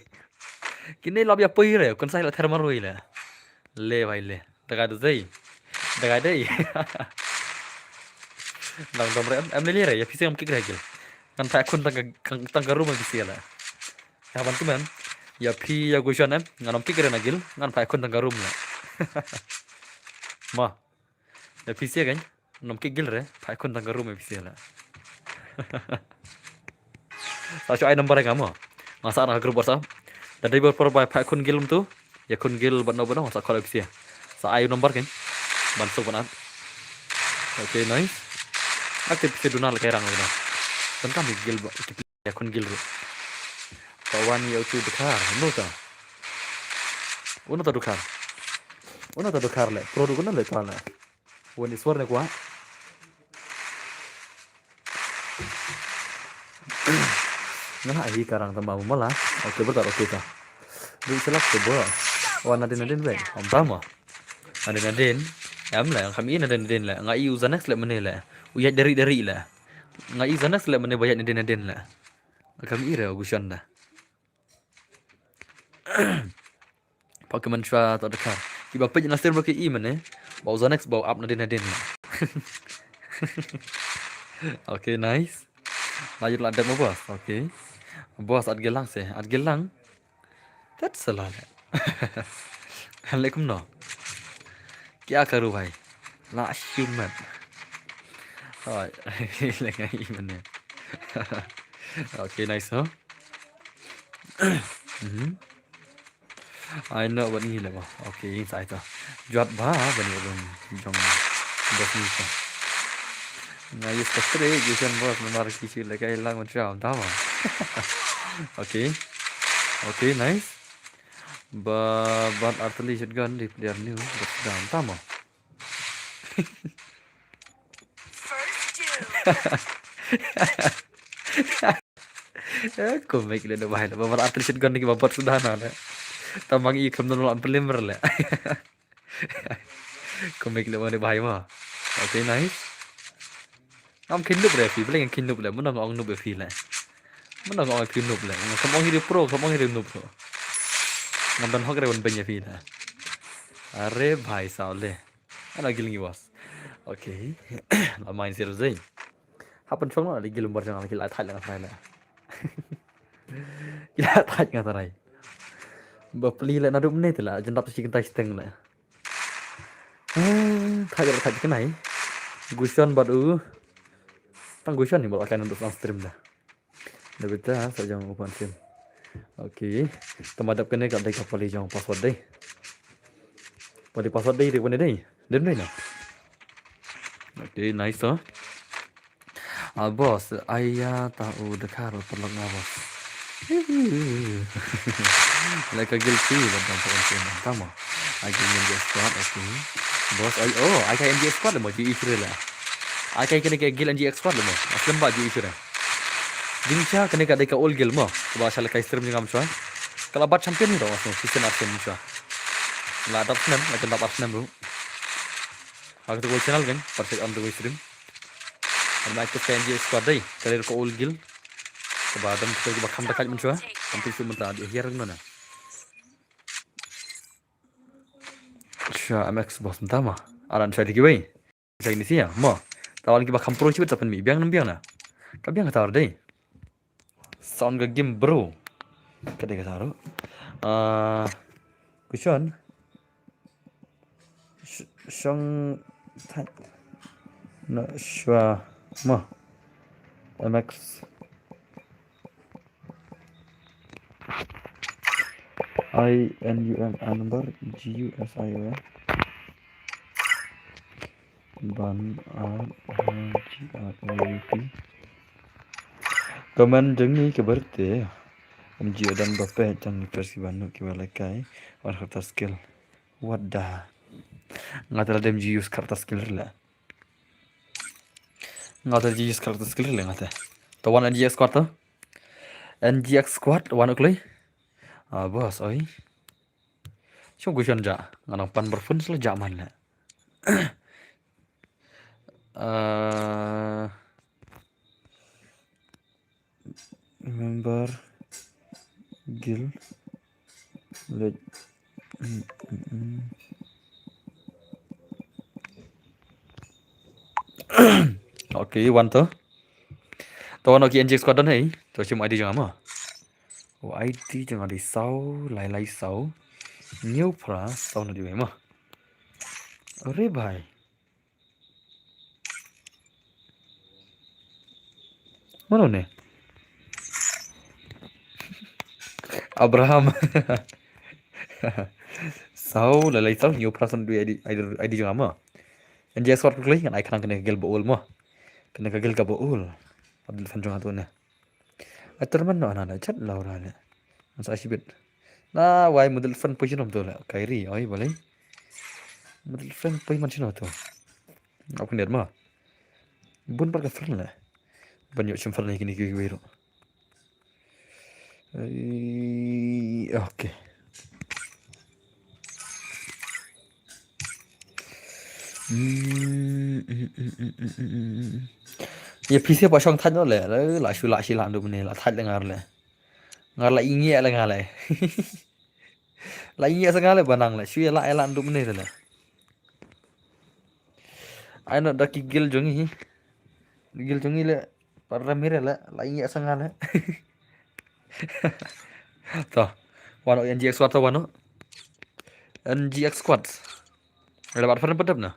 Kine lap ïa poi re, kynsai la ther marwei la. Le bhai le. Daga dei. Daga dei. Dang dom re, em, em le le re, ïa phi se ngam kick re gil. Ngan phai khun tang ka, tang, tang ka room ïa phi se la. Ïa ban tu men. Ïa phi ïa gu shon em, ngan ym kick re na gil, ngan phai khun tang ka room la. Ma. Ïa phi se kan, ngan ym kick gil re, phai khun tang ka room ïa phi se la. Sa shu ai number nga mo. Nga sa na group WhatsApp. Da dei bor por ba phai khun gil um tu. Ïa khun gil ban no ban no sa call office. Sa ai number kan. Ban suk ban at. Okay, nice. Ate pisa duna la kai rang la. Tang kam gil ba ki pisa kun gil ru. Ka wan ïa utu Dkhar, uno ta. Uno ta Dkhar. Uno ta Dkhar le. Pro du kuna le ta le. Wan Iswar ne kwa. Nga la hi karang tama mala. Okay, berta okay ta. Du selak tu bo. Wan Nadin Nadin be. Om tama. Nadin Nadin. Em le, kam i Nadin Nadin le. Nga i u Xanax le mene le. U ïaid deri deri le. Nga i Xanax le mene ba ïaid Nadin Nadin le. Kam i re u Gushan da. Pokemon shwa to Dkhar. Kiba pej na stream ki i mene. Ba u Xanax ba u ap Nadin Nadin le. Okay, nice. Lanjut la dep ma bos. Okay. Bos at gelang se. At gelang. That's a lot. Alaikum no. Kya karu bhai? La shumat. Hai, lengai mane. Okay, nice, huh? Mhm. I know what ngi lebo. Okay, inside to. Jot ba bani rum jong bos ni to. Nga use ka tre, Jason bos, namar ki shu lekai lang macam tama. Okay. Okay, nice. Ba bat artillery shotgun di player new, bat dam tama. Eh, ko mek le da bai, ba bat artillery shotgun ni ba bat sudah na le. Tamang i kam non lan pelimber le. Ko mek le mane bai ma. Okay, nice. Ngam khin nup re phi, bele ngam khin nup le, mano ngam ong nup e phi le. Mano ngam ong phi nup le, ngam ong hi pro, ngam ong hi nup. Ngam don hok re wan benya phi le. Are bhai saw le. Ana gil ngi was. Okay. La main sir zai. Hapan chong la gil bar jang la gil athai la ngai la. Gil athai ngai tarai. Ba pli le na dup ne te la, jendap si kentai steng le. Thaj ra thaj kenai. Gushon bad u. Tang Gushon ni bad akan untuk stream dah. Dah betul ha, sa jang open stream. Okay. Temadap kene kat dei ka pali jong password dei. Pali password dei dei kene dei. Dem dei na. Okay, nice to. Ah, boss, aya ta u Dkhar perlok nga, boss. Like a guilty, la dam pa unsin tama. Ai guilty N G X squad, okay. Boss, ai, oh, ai ka N G X squad le mo, ji issue la. Ai ka kene ka guild N G X squad le mo. Aslem ba ji issue la. Jingcha kene ka dei ka old guild mo. Ba sha la kai stream jingam chwa. Kala bat champion ni dong asno, season arsem chwa. La dap snem, la dap arsnem ru. Haka tu channel kan, perfect on the way stream. An ma active ka N G X squad dei, ka dei ka old guild. Ka ba dam ka ba kham da kaj mun chwa. Kan tu shu mun ta di hiar nona. Chwa M X boss mun ta ma. Aran chwa di kiwei. Chwa ni sia, ma. Tawan ki ba kham pro chibit tapan mi biang nam biang na. Ka biang ka tar dei. Sound ka game bro. Ka dei ka tar. Ah, kuchon. Sh-, shong thai. Na shwa ma. M X. I N U M A number G U S I O N. Ban A G R O U P. Comment jong ni ke berte. M G O dan bape jong ni persi banu ki wala kai. Wan kata skill. What the? Ngata la dem ji use kharta skill la. Ngata ji use kharta skill la ngata. To wan N G X squad to. N G X squad wan uklei. Ah, boss, oi. Shong kushon ja. Nganang pan berfun sel ja man la. Ah, Member guild. Let, mm, mm, mm. Okay, wan to. To wan, okay, N G X squad don hei. To shim I D jong ama. O I D jong I D saw, lai lai saw. New pra saw na di ma. Are bhai. Mano ne? Abraham. Saw, lai lai saw, new person du I D, I D, I D jong ama. N G X squad quickly, ngan ai khnang kane ka guild ba ul mo. Kane ka guild kaba ul. Update fan jong nga tu ne. Ai, terman noh na la chat Laura le. Ngan sa shibit. Na wai model fan position om tu le. Kairi, oi, balei. Model fan position tu. Aku net ma. Bun pat ka fan le. Ban ïoh shim fan ne kini kiwi kiwi ru. Eh, okay. Hmm, hmm, hmm, hmm, hmm, hmm, hmm. Ïa phi sha ba shong thait noh le, la, la shu la shi la ndu mane, la thait le ngar le. Ngar la ingi le ngar le. La ingi sa ngar le ba nang le, shu ïa la, ïa la ndu mane le. Ai noh da ki guild jong ngi hi. Guild jong ngi le, para mire le, la ingi sa ngar le. To, wan noh N G X squad to wan noh. N G X squad. Ada bat fan pat dep na.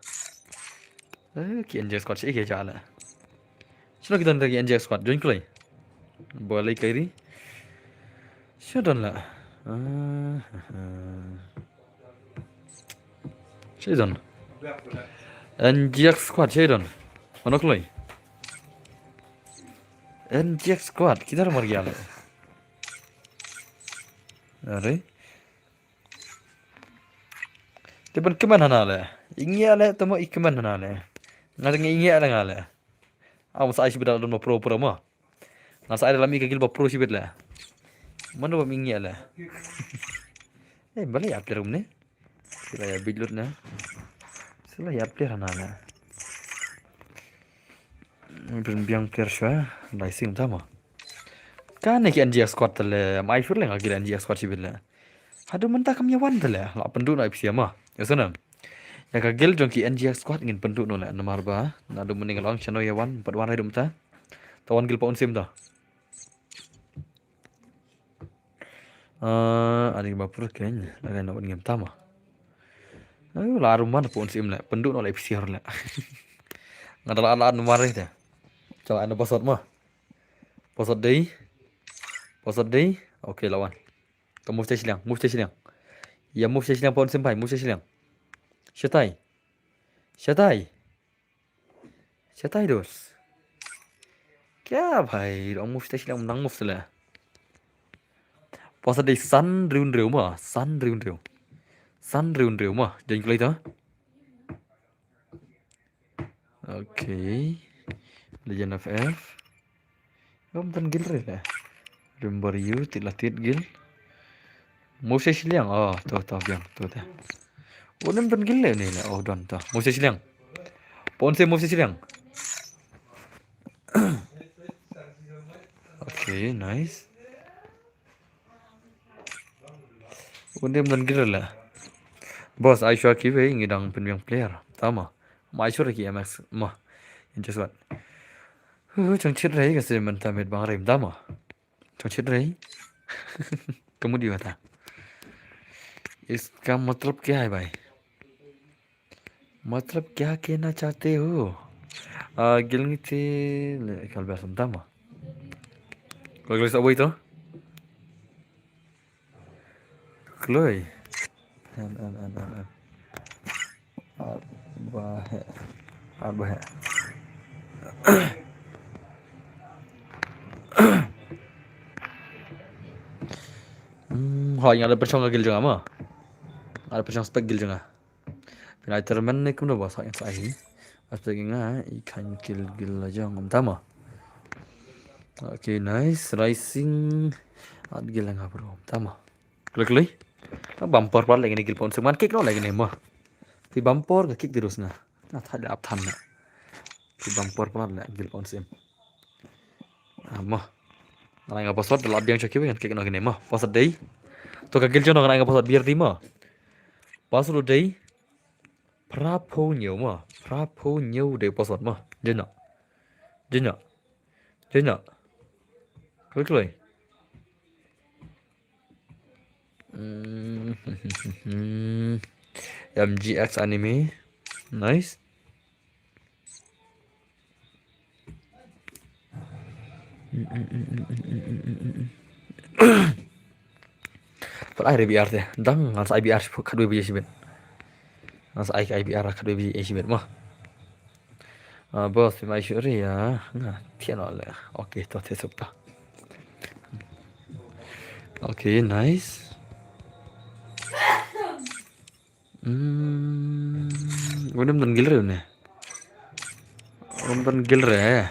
Eh, ki N G X squad shi ki ja le. Shano ki don ki N G X squad, join kloi. Balei kairi. Shano don la. Ah, ah, ah. Shano don. N G X squad, shano don. Mano kloi. N G X squad, kita mar gya le. Are. Te ban kmen hana le. Ingi le, tamo i kmen hana le. Nga dang ingi le nga le. Am sa ai shibit da don ma pro pro ma. Nga sa ai da la mi ka guild ba pro shibit le. Mano ba mi ingi le. Eh, balei ap terum ne. Sila ïa bit lut ne. Sila ïa player hana ne. Brin biang player shwa. Lai sing tama. Kane ki N G X squad te le. Am ai shur le nga guild N G X squad shibit le. Haduh mynta kam ïa wan te le. La pynduh noh ïa phi sha ma. Ïa sana. Ïa ka guild jong ki N G X squad ngin pynduh noh le. Namar ba naduh mynne nga long shano ïa wan, pat wan rai dum ta. Ta wan guild pa un sim ta. Ah, ani ba pur ken, la kan wan ngim tama. Ayo, la rum man pa un sim le, pynduh noh le phi sha le. Nga da la la numar te. Chala ana password ma. Password dei. Password dei. Okay, lawan. To move sha shiliang, move sha shiliang. Ïa move sha shiliang pa un sim pai, move sha shiliang. Shatai. Shatai. Shatai dos. Kya bhai, ong move sha shiliang nang move sha le. Password dei san hynriew hynriew ma, san hynriew hynriew. San hynriew hynriew ma, join kloi to. Okay. Legend F F. Ym don guild re le. Remember you, tit la tit guild. Move sha shiliang. Oh, to, to, biang, to, to. Oh, ym don guild le ne le. Oh, don, to. Move sha shiliang. Pa un sim move sha shiliang. Okay, nice. Ym don guild le. Boss, ai shwa kiwei ngi dang pynbiang player. Tama. Ma ai shwa ki M X ma. Just what. Huh, chang chit rei ka se mynta met bang rei tama. Chang chit rei. Kamu di mata. Iska matlab kya hai bhai? मतलब क्या कहना चाहते हो? Ah, guild ngi te le kal biasa tama. Kal biasa wait to. Kloi. An, an, an, an, an. Ar ba he. Ar ba he. Hmm, hoi, nga da pyrshang ka guild jong nga ma. Nga da pyrshang spec guild jong nga. Pynai termen ne kumno ba sa yang sa hi. Aspek nga i khan kill guild la jong tama. Okay, nice. Rising. At guild nga bro. Tama. Klik klik. Bumper plat lagi ni guild pon seman kick no lagi ni ma. Ti bumper ka kick terus na. Na thad ap than na. Ti bumper plat lagi guild pon sem. Ah, ma. Nga ai nga password da la biang sha kiwei ngan kick noh kine ma. Password dei. To ka guild jong nga ai nga password biar dei ma. Password dei. Phra phew hynñiew ma. Phra phew hynñiew dei password ma. Jena. Jena. Jena. Kloi kloi. Mm. M G X anime. Nice. Pat ai re B R te. Dang ngan sa ai B R khatwei baje shibit. Ngan sa ai ka ai B R khatwei baje shibit ma. Ah, boss, phim ai shuh re ïa nga. Thiah noh leh. Okay, to thiah shuh pat. Okay, nice. Hmm, unim don gil re ne. Unim don gil re.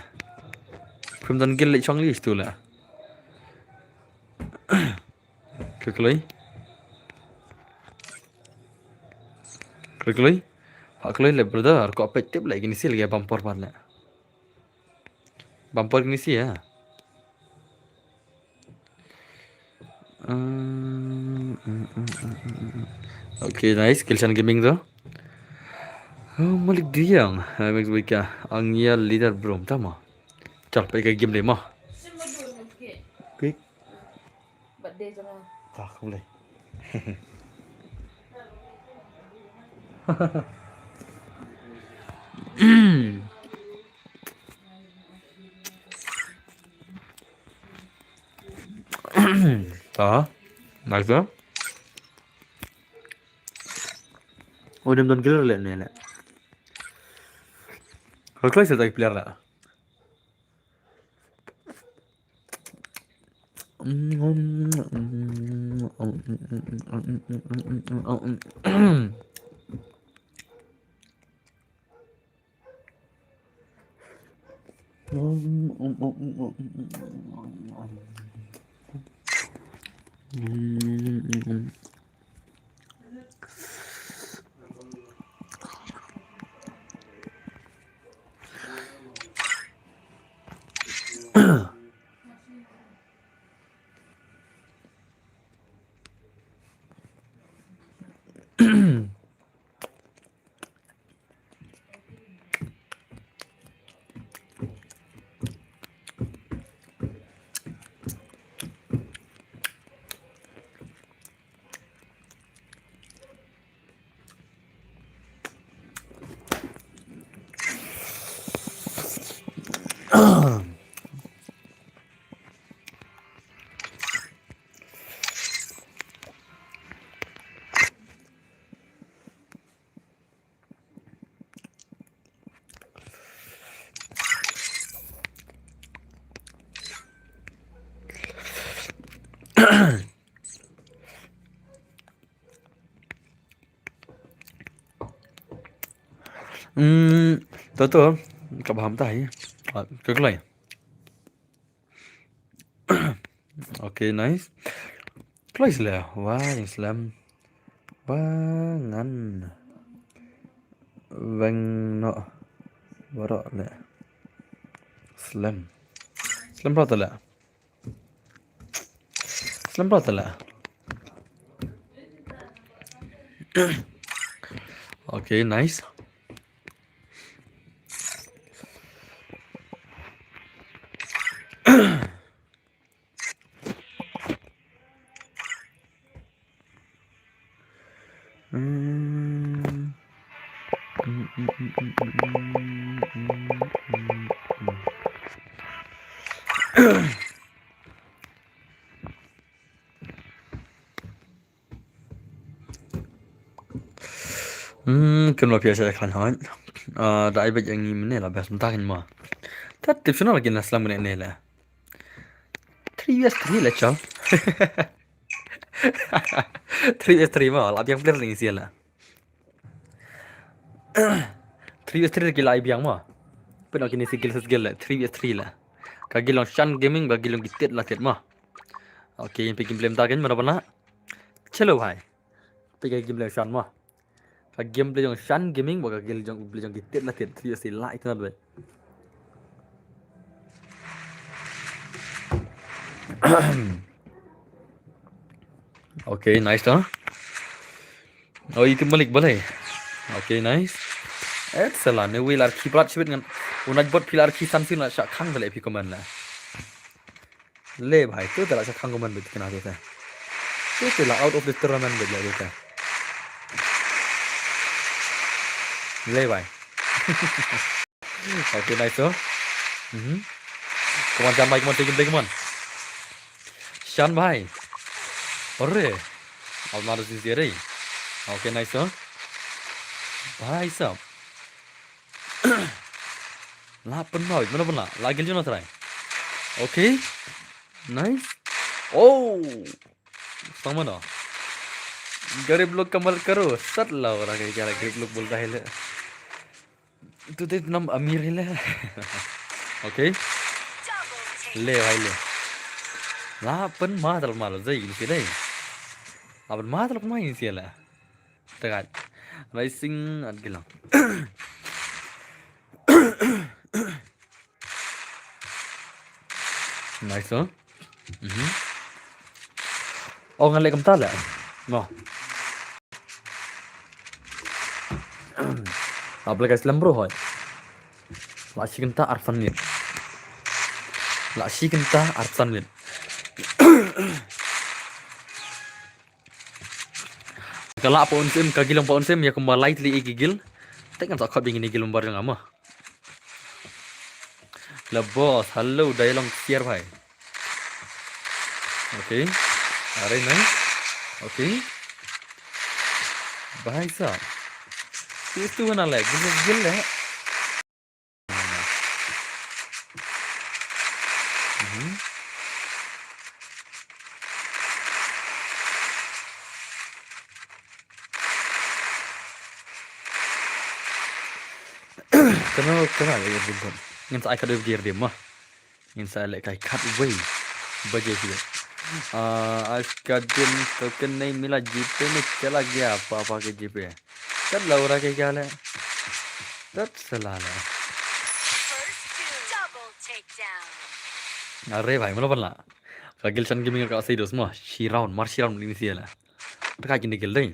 Phim don gil leh chong li stu leh. Ka kloi. Ka kloi. Ha kloi leh brother, ko peit tip leh kine si leh bumper pat leh. Bumper kine si ïa. Okay, nice. Kilsan Gaming tu. Oh, Malik Diang. Max Wika. Angya leader bro. Tama. Chal, peit ka game dei mo. Quick. Birthday jong nga. Ta khublei. Ta. Nice. Oh, dem don killer le ne le. Kau kloi sa tak player la. Hmm, to to, ka bam tai. Ah, ka kloi. Okay, nice. Kloi slem. Wah, yang slem. Wah, ngan. Weng no. Warok le. Slem. Slem rot le. Slem rot le. Okay, nice. Hmm. Hmm, kynmaw phi ïa sha khlaiñ hooid. Ah, da ai beit ïa ngi mynne la best mynta kynmaw. Tat tip shano la kin slem mynne ne la. Three vs three la chal. Three vs three mo, la biang player ning sia la. Three vs three la ki la ai biang mo. Pynno kine si guild versus guild la, three vs three la. Ka guild jong Shan Gaming bad ka guild jong ki Tit la Tit mo. Okay, phi gameplay mynta kynmaw bana. Chalo bhai. Peit ka gameplay jong Shan mo. Ka gameplay jong Shan Gaming bad ka gameplay jong, gameplay jong ki Tit la Tit, three vs three la itynnad beit. Okay, nice to. Oh, itu Malik balei. Okay, nice. Et sala ne wi lar ki plat shibit ngan. Unaj bot phi lar ki san sin la shah khang balei phi comment la. Le bhai, tu te la shah khang comment bit kena tu te. Tu te la out of the tournament bit la tu te. Le bhai. Okay, nice to. Mhm. Come on, Shan bhai, come on, take him, take him on. Shan bhai. Arre. Almar is there. Okay, nice to. Bhai sahab. Lah pynbha, mano pynlah? Lah gil jong no trai. Okay. Nice. Oh. Stang mano? Garib log ka mad karo. Sat la ora ka kya garib log bolta hai le. Tu te nam amir hai le. Okay. Le bhai le. Lah pynbha tal mal zai in si dai. Lah pynbha tal pynbha in si la. Tegat. Rising at gilang. Nice, huh? Mhm. Oh, ngan leh kumta leh. No. Ap leh guys, lem bro hoi. Lah shi kynta arphew san minit. Lah shi kynta arphew san minit. Ka lah pa un sim, ka gil ong pa un sim, ïa kumba lai tylli i ki gil. Te ngan sa khot bing ïa ki gil umbar jong nga mo. La boss, hello, dei long share bhai. Okay. Are nai. Okay. Bhai sahab. Tu tu na le, gil gil le. Mhm. Kano, kano ïa bun bun. Ngin sa ai kado ïa bun bun mo. Ngin sa leh kai khatwei baje phi. Ah, आज का दिन तो कल नहीं मिला, जीपे में चला गया पापा के जीपे। Tat la ora ke kya le? Tat sala le. First two. Double takedown. Are bhai, mano pynlah? Ka gil shan giming ka sai dos mo. Shi round, mar shi round ni si la. Taka jin gil dei.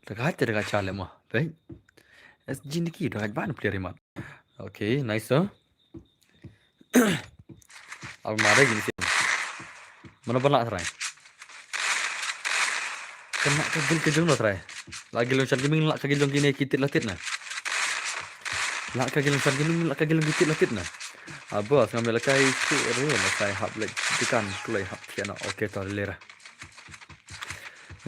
Taka te taka chale mo. Dei. Es jin ki taka ban player mat. Okay, nice, sir. Al mare gini sih. Mano pynlah trai? Kane ka gil ka jong no trai. Lah gil jong shan giming, lah ka gil jong kine ki tit la tit na. Lah ka gil jong shan giming, lah ka gil jong ki tit la tit na. Abo, ngam leh kai tu re, leh kai hap leh dikan kloi hap tiana. Okay, to lera.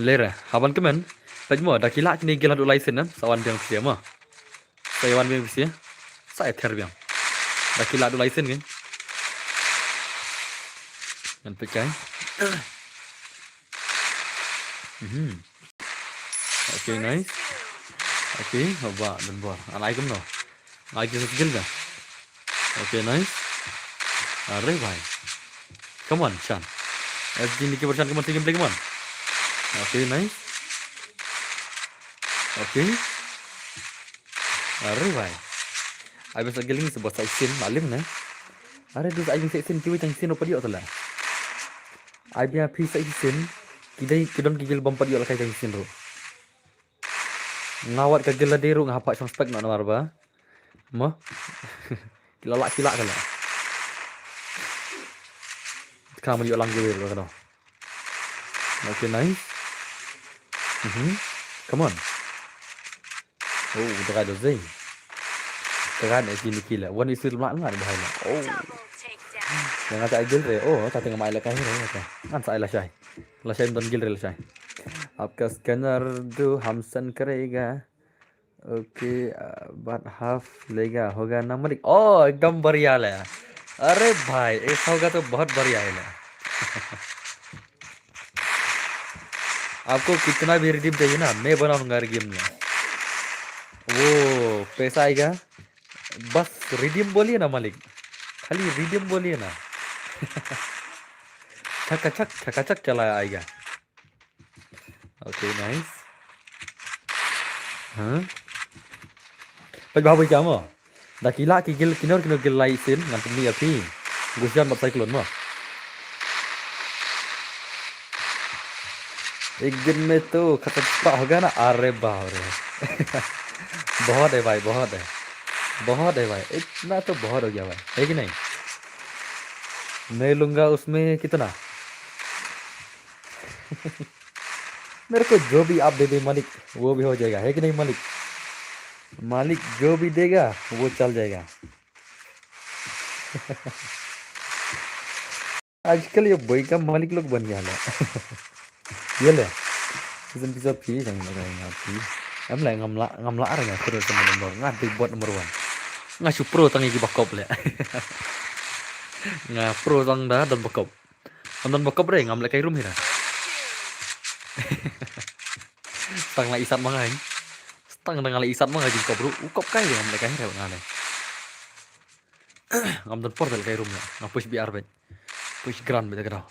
Lera, haban kemen. Peit mo, da ki lah kine gil haduh lai sien na. Sa wan biang phi mo. Sa ïa wan biang phi sha. Sa ïa ther biang. Da ki lah duh lai sien kein. Ngan peit kai. Mhm. Okay, nice. Okay, haba, don bor. An ai kumno? Ai ki skill da. Okay, nice. Are bhai. Come on, Shan. As jin ki bar Shan, come on, team play, come on. Okay, nice. Okay. Are bhai. Ai bes agiling se bos ai sin malim ne. Are dus ai sin kiwi tang sin ro padio tala. Ai bia phi sai sin. Kidai kidon ki gil bom padio la kai tang sin ro. Ngawat ka gila de ru nga hap shong spek no namar ba. Mo. Kila la kila kala. Ka mari lang gila ru ka no. Okay, nice. Mhm. Come on. Oh, udah ada zai. Tegan eh sini kila. Wan isu mak mak bahaya. Oh. Yang ada gil re. Oh, ta tengah mai la kai re. Ngan sa ai la shai. La shai don gil re la shai. आपका स्कैनर दो हम सेंड करेगा। ओके, बात हाफ लेगा होगा ना मलिक। ओ, एकदम बढ़िया ले। अरे भाई, ऐसा होगा तो बहुत बढ़िया है ले। आपको कितना भी रिडीम चाहिए ना, मैं बनाऊंगा रिडीम में। वो पैसा आएगा, बस रिडीम बोलिए ना मालिक, खाली रिडीम बोलिए ना। छकाछक, छकाछक चला आएगा। Okay, nice. Huh? Peit ba bui ka mo. Da ki lah ki gil, ki nor ki nor gil lai sin ngan pynmih ïa phi. Gusian bad cyclone mo. एक दिन में तो खत्म होगा ना, अरे बाप रे। बहुत है भाई, बहुत है। बहुत है भाई, इतना तो बहुत हो गया भाई, है कि नहीं? मैं लूंगा उसमें कितना? मेरे को जो भी आप दे दे मालिक, वो भी हो जाएगा, है कि नहीं मालिक? मालिक जो भी देगा, वो चल जाएगा। आजकल ये बॉय का मालिक लोग बन गया है। ये ले। Season piece of phi jang na ka nga phi. Em le ngam la, ngam la ra nga khuda sa number nga dei bot number one. Nga shu pro tang ïa ki ba kop leh. Nga pro tang da don ba kop. Ngam don ba kop re, ngam lehkai room hi ra. Tang la i sat ma nga hi. Tang da nga la i sat ma nga jingkop ruh. U kop kai re, ngam lehkai hi re nga leh. Ngam don por da lehkai room leh. Nga push B R bad. Push grand bad ka dau.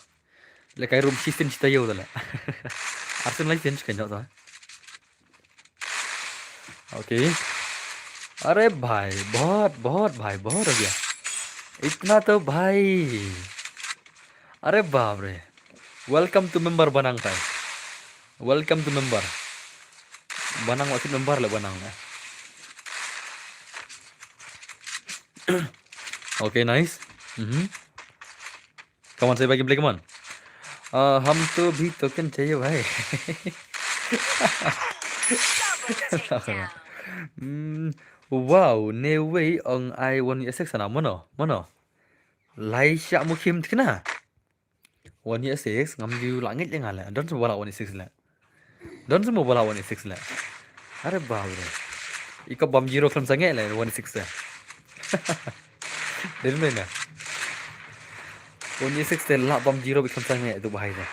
Lehkai room shisien shi taïew da leh. Arsien lai sien shi kan jot da. ओके। अरे भाई, बहुत, बहुत भाई, बहुत हो गया। इतना तो भाई। अरे बाप रे। Welcome to member Banang tai. Welcome to member. Banang wakit member leh Banang leh. Okay, nice. Mhm. Come on, say bye, gameplay, come on. Uh, हम तो भी टोकन चाहिए भाई। Hmm, wow, ne wei ong ai one eight six na mono, mono. Lai sha mu kim tikna. One eight six, ngam ju la ngit nga leh. Don sum ba la one eight six leh. Don sum ba la one eight six leh. Are bap re. I kop bam zero khlem sangeh leh one eight six te. Dei ne na. One eight six te la bam zero bad khlem sangeh tu bahai te.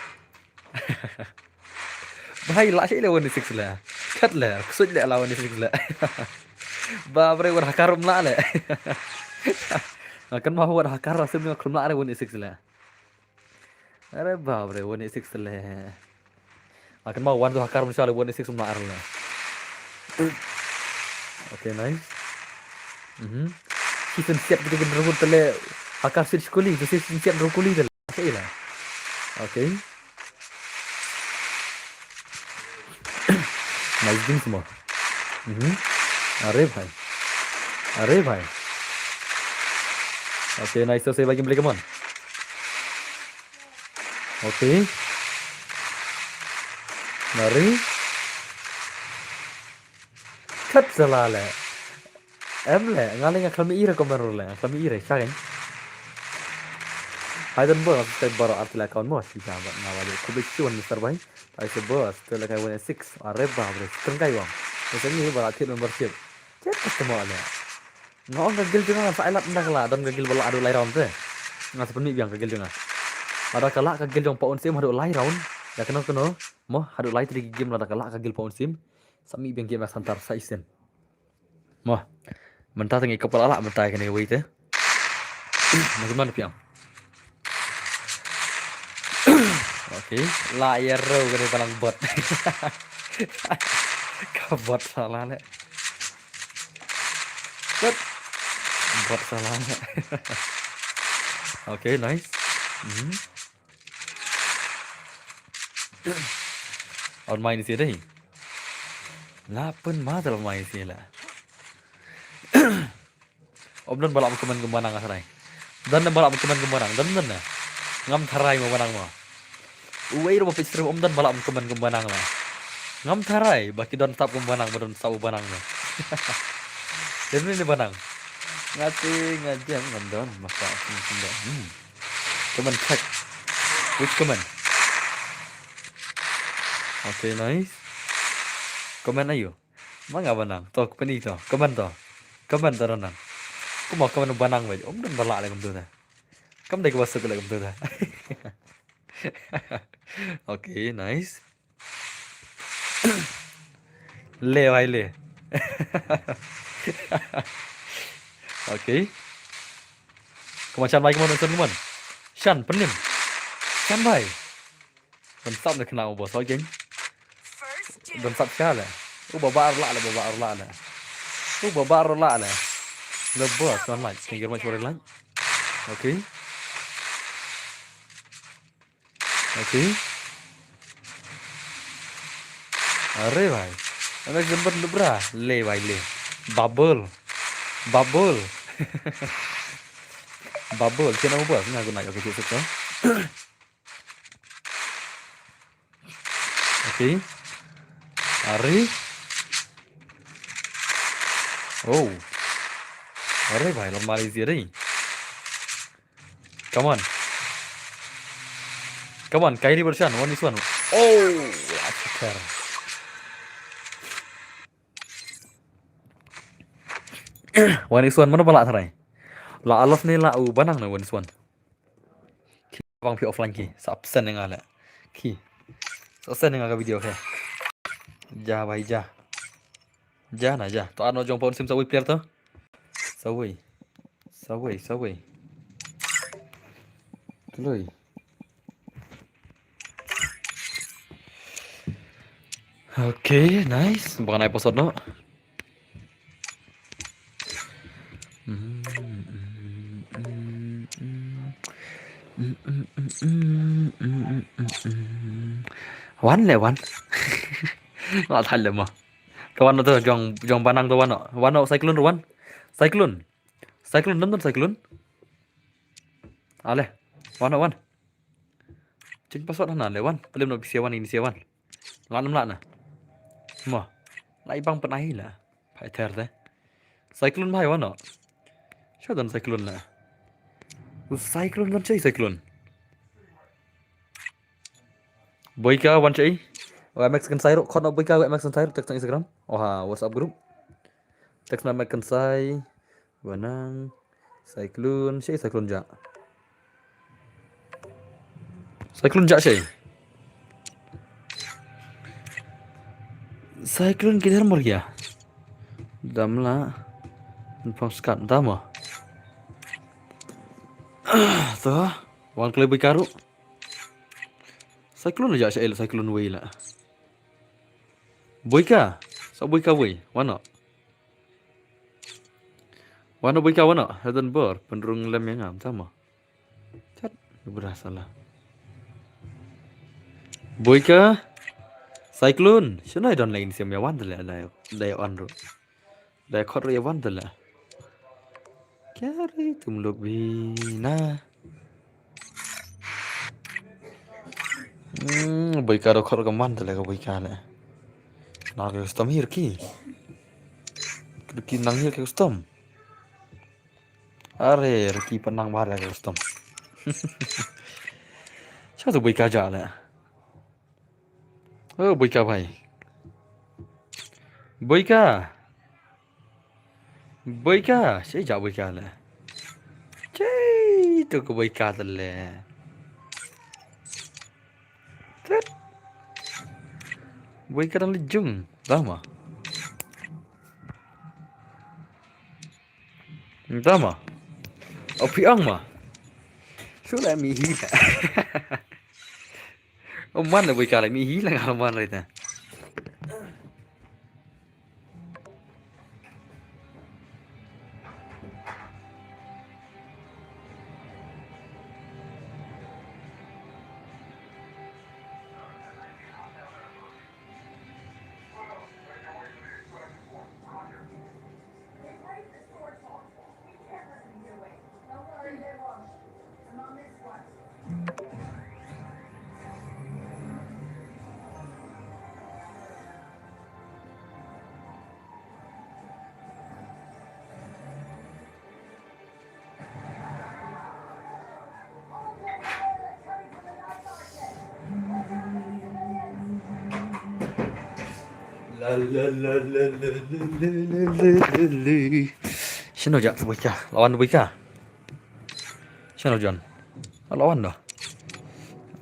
Bahai la shi leh one eight six leh. Khat leh, ksut leh la one eight six leh. Bap re, wat hakar um la leh. Nga kynmaw wat hakar la sim nga khlem la re one eight six leh. Are bap re, one eight six te leh. Nga kynmaw wan tu hakar mynshwa leh one eight six mynta ar leh. Okay, nice. Mhm. Season siat kita kin rukun te leh hakar sit skuli, tu season siat rukuli te leh. Okay, leh. Okay. Nice game semua. Mhm. Are bhai. Are bhai. Okay, nice to say bagi beli, come on. Okay. Mari. Kat sala leh. Em leh, nga leh nga khlem ïohi re comment ruh leh, nga khlem ïohi re, sha kein. Hai don bor, nga subscribe baroh artylli account mo, shi jam bad nga ba leh khublei shibun Mister Bai. Hai se bor, te leh kai one six, are bap re, strength kai wang. Nga sngewbha ba la thied membership. Chet customer leh. Nga ong ka guild jong nga sa ai lad ynda ka la don ka guild ba la haduh lai round te. Nga sa pynmih biang ka guild jong nga. Lada ka la ka guild jong Pa Un Sim haduh lai round. Ïa kano kano mo haduh lai tylli ki game lada ka la ka guild Pa Un Sim. Sa mih biang game Max Hunter sa isen. Mo. Mynta tang i kop la la mynta kane wei te. Mo kumno phi ong. Okay, la ïa ro kane balang bot. Ka bot sa la leh. Bot. Bot sa la leh. Okay, nice. Mhm. On mine is here. La pun ma tal mine is here la. Om don ba lah kum ban kum banang ka tharai. Don ba lah kum ban kum banang, don don na. Ngam tharai mo banang mo. Uwei ruh ba peit stream om don ba lah kum ban kum banang la. Ngam tharai ba ki don sap kum banang, ba don sap u banang mo. Don ne banang. Ngati ngajam ngam don maka kum kum don. Hmm. Comment check. Which comment? Okay, nice. Comment ayu. Ma nga banang. To, kpeni to. Comment to. Comment to ranang. Kumba comment banang wei. Om don ba lah leh kumtu ta. Kam dei kumba suk leh kumtu ta. Okay, nice. Le wai le. Okay. Kumba shan bai kumba shan kumba. Shan penim. Shan bai. Ban sap ne kena u boss, oi geng. Ban sap sha le. U ba bar la le, ba bar la le. U ba bar la le. Le boss, one like. Thank you very much for the like. Okay. Okay. Are bhai. Ana jembat le bra. Le bhai le. Bubble. Bubble. Bubble. Kena u boss, nga guna. Okay, cik suk. Okay. Are. Oh. Are bhai, lam mari zi are. Come on. Come on, Kyrie version, one is one. Oh, la shikar. One is one, mano ba lah tharai? La Alof ne la u Banang ne one is one. Ki bang phi offline ki, sa absent nga le. Ki. Sa absent nga ka video ke. Ja bhai ja. Ja na ja. To ano jong pon sim sa wei player to. Sa wei. Sa wei, sa wei. Kloi. Okay, nice. Bukan ai posot no. Wan le wan. Ngal thal le ma. To wan to jong jong Banang to wan no. Wan no cyclone wan. Cyclone. Cyclone, dam dam cyclone. Ale. Wan no wan. Change password hana le wan. Pelim no bisia wan ini sia wan. Lan nam lana. Mo. Lai bang penai la. Pai ter te. Cyclone bhai wan no. Sho don cyclone la. U cyclone don chai cyclone. Boyka wan chai. Wa Max kan sai ro khon no Boyka wa Max kan sai ro text Instagram. Oha WhatsApp group. Text na Max kan sai. Wanang. Cyclone, shi cyclone ja. Cyclone ja shi. Cyclone kidhar mar gaya? Damla. Npang skat dama. To, wan klai bui karu. Cyclone ja shi cyclone wei la. Boyka, sa Boyka wei, wan no. Wan no Boyka wan no, hadan bor, penrung lem yang am sama. Chat, berasa lah. Boyka, cyclone, shano don lain siam ya wan dele dai dai on ru. Dai khot ru ya wan dele. Kya ri tum lok bi na. Hmm, Boyka do khot ka man dele ka Boyka le. Na ka custom hier ki. Ki nang hier ka custom. Are, Ricky penang bar ka custom. Siapa tu Boyka ja le? Oh, Boyka bhai. Boyka. Boyka, shi ja Boyka le. Chei, tu ko Boyka tele. Tet. Boyka dang lejung, dama. Dama. Opiang ma. Sula mi hi. Oman le Boyka le mi hi la ngal man rita. Shano ja Boyka? Lawan Boyka. Shano jon? Lawan do.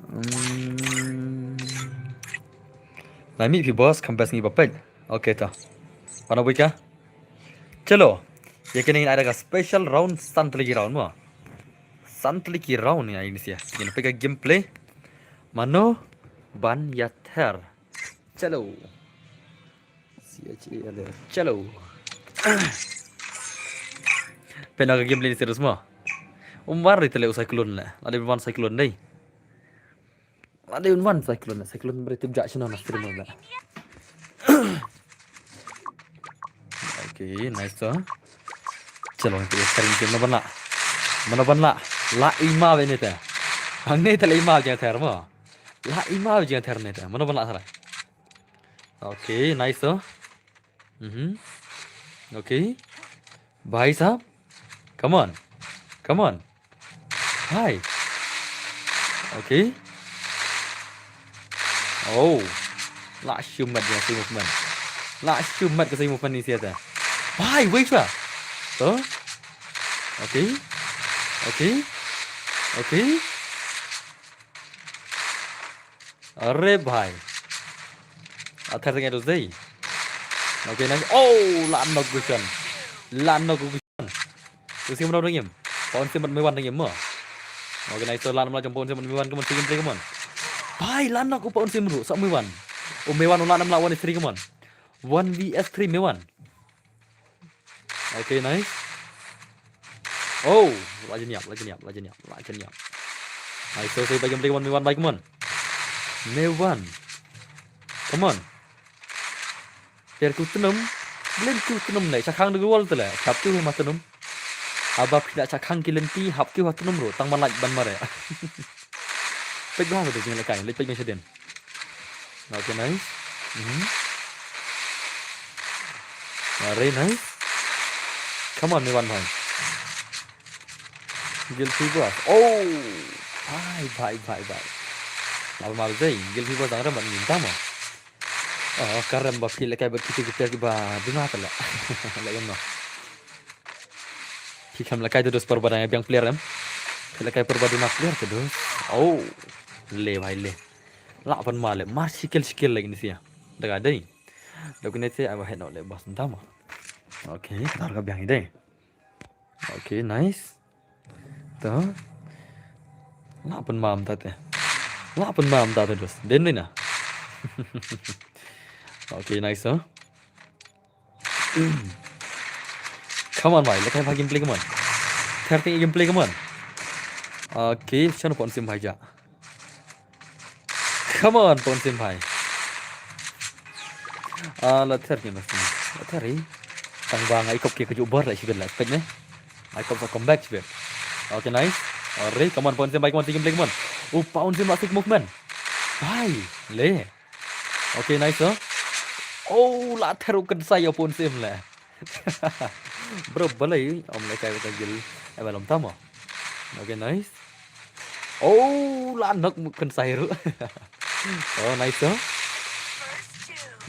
Hmm. Lai mi phi boss kam best ngi ba pek. Okay to. Wana Boyka. Chalo. Ya kene ada ka special round, san tylli ki round mo. San tylli ki round ya ini sia. Kene peka gameplay. Mano ban ya ther. Chalo. Sia chi ya le. Chalo. Pena ka gameplay ni serius mo. Umbar ri tele u cyclone le. Ada ban cyclone dei. Ada un wan cyclone, cyclone beri tip jak sino na stream na. Okay, nice to. Chalo, itu sering game na ban la. Mana ban la? La ima be ni te. Ang ni te la ima je ter mo. La ima je ter ni te. Mana ban la sarai? Okay, nice to. Mhm. Okay. Bhai sahab. Come on. Come on. Hi. Okay. Oh. La shumat ka movement. La shumat ka movement ni siata. Bhai, wait lah. To. Okay. Okay. Okay. Are bhai. Athar teng edo dei. Okay, nice. Oh, la nok Gushan. La nok Gushan. Usim no dengim. Paun sim mat mewan dengim mo. Okay, nice. So la nam la jam paun sim mat mewan, come on, team play, come on. Bhai, la nok u paun sim ru, sa mewan. U mewan u la nam la one v three, come on. One v three mewan. Okay, nice. Oh, la jin yap, la jin yap, la jin yap, la jin yap. Nice, so, so, bhai, game play, come on, mewan, bhai, come on. Mewan. Come on. Per ku tnum. Len ku tnum ne, chakhang de wall tele. Hap ku ma tnum. Haba phi la chakhang ki lenti, hap ku ha tnum ru, tang man laj ban mare. Pek ba de jing le kai, le pek me shaden. Okay, nice. Mhm. Very nice. Come on, mewan bhai. Guilty boss. Oh. Bhai, bhai, bhai, bhai. Mal mal dei. Guilty boss dang remat ni tama. Oh, karem ba phi le kai ba kiti kita ki ba duna tala. La yam no. Phi kam le kai tu dos por ba dang biang player em. Phi le kai por ba duna player tu dos. Oh. Le bhai le. La pan ma le. Mar sikil sikil lagi ni sia. Daga dei. Daga ni sia aba head no le bas tama. Okay, tar ka biang dei. Okay, nice. To. La pan mam ta te. La pan mam ta te dos. Den ni na. Okay, nice, huh? Come on, bhai. Lekai bha game play, come on. Thirty game play, come on. Okay, shano pon sim bhai ja. Come on, pon sim bhai. Ah, la ther ni mas ni. La ther ni. Tang ba ngai kop ki ka ju bor la sibet la. Spek ne. Ngai kop sa comeback sibet. Okay, nice. Alright, come on, pon sim bhai, come on, team play, come on. Oh, pon sim la sik movement. Bhai, le. Okay, nice, sir. Oh, la ther u kan sa ya pon sim le. Bro, balai, om le kai ka gil. Eh, balom tama. Okay, nice. Oh, la nok mu kan sai ru. Oh, nice, sir.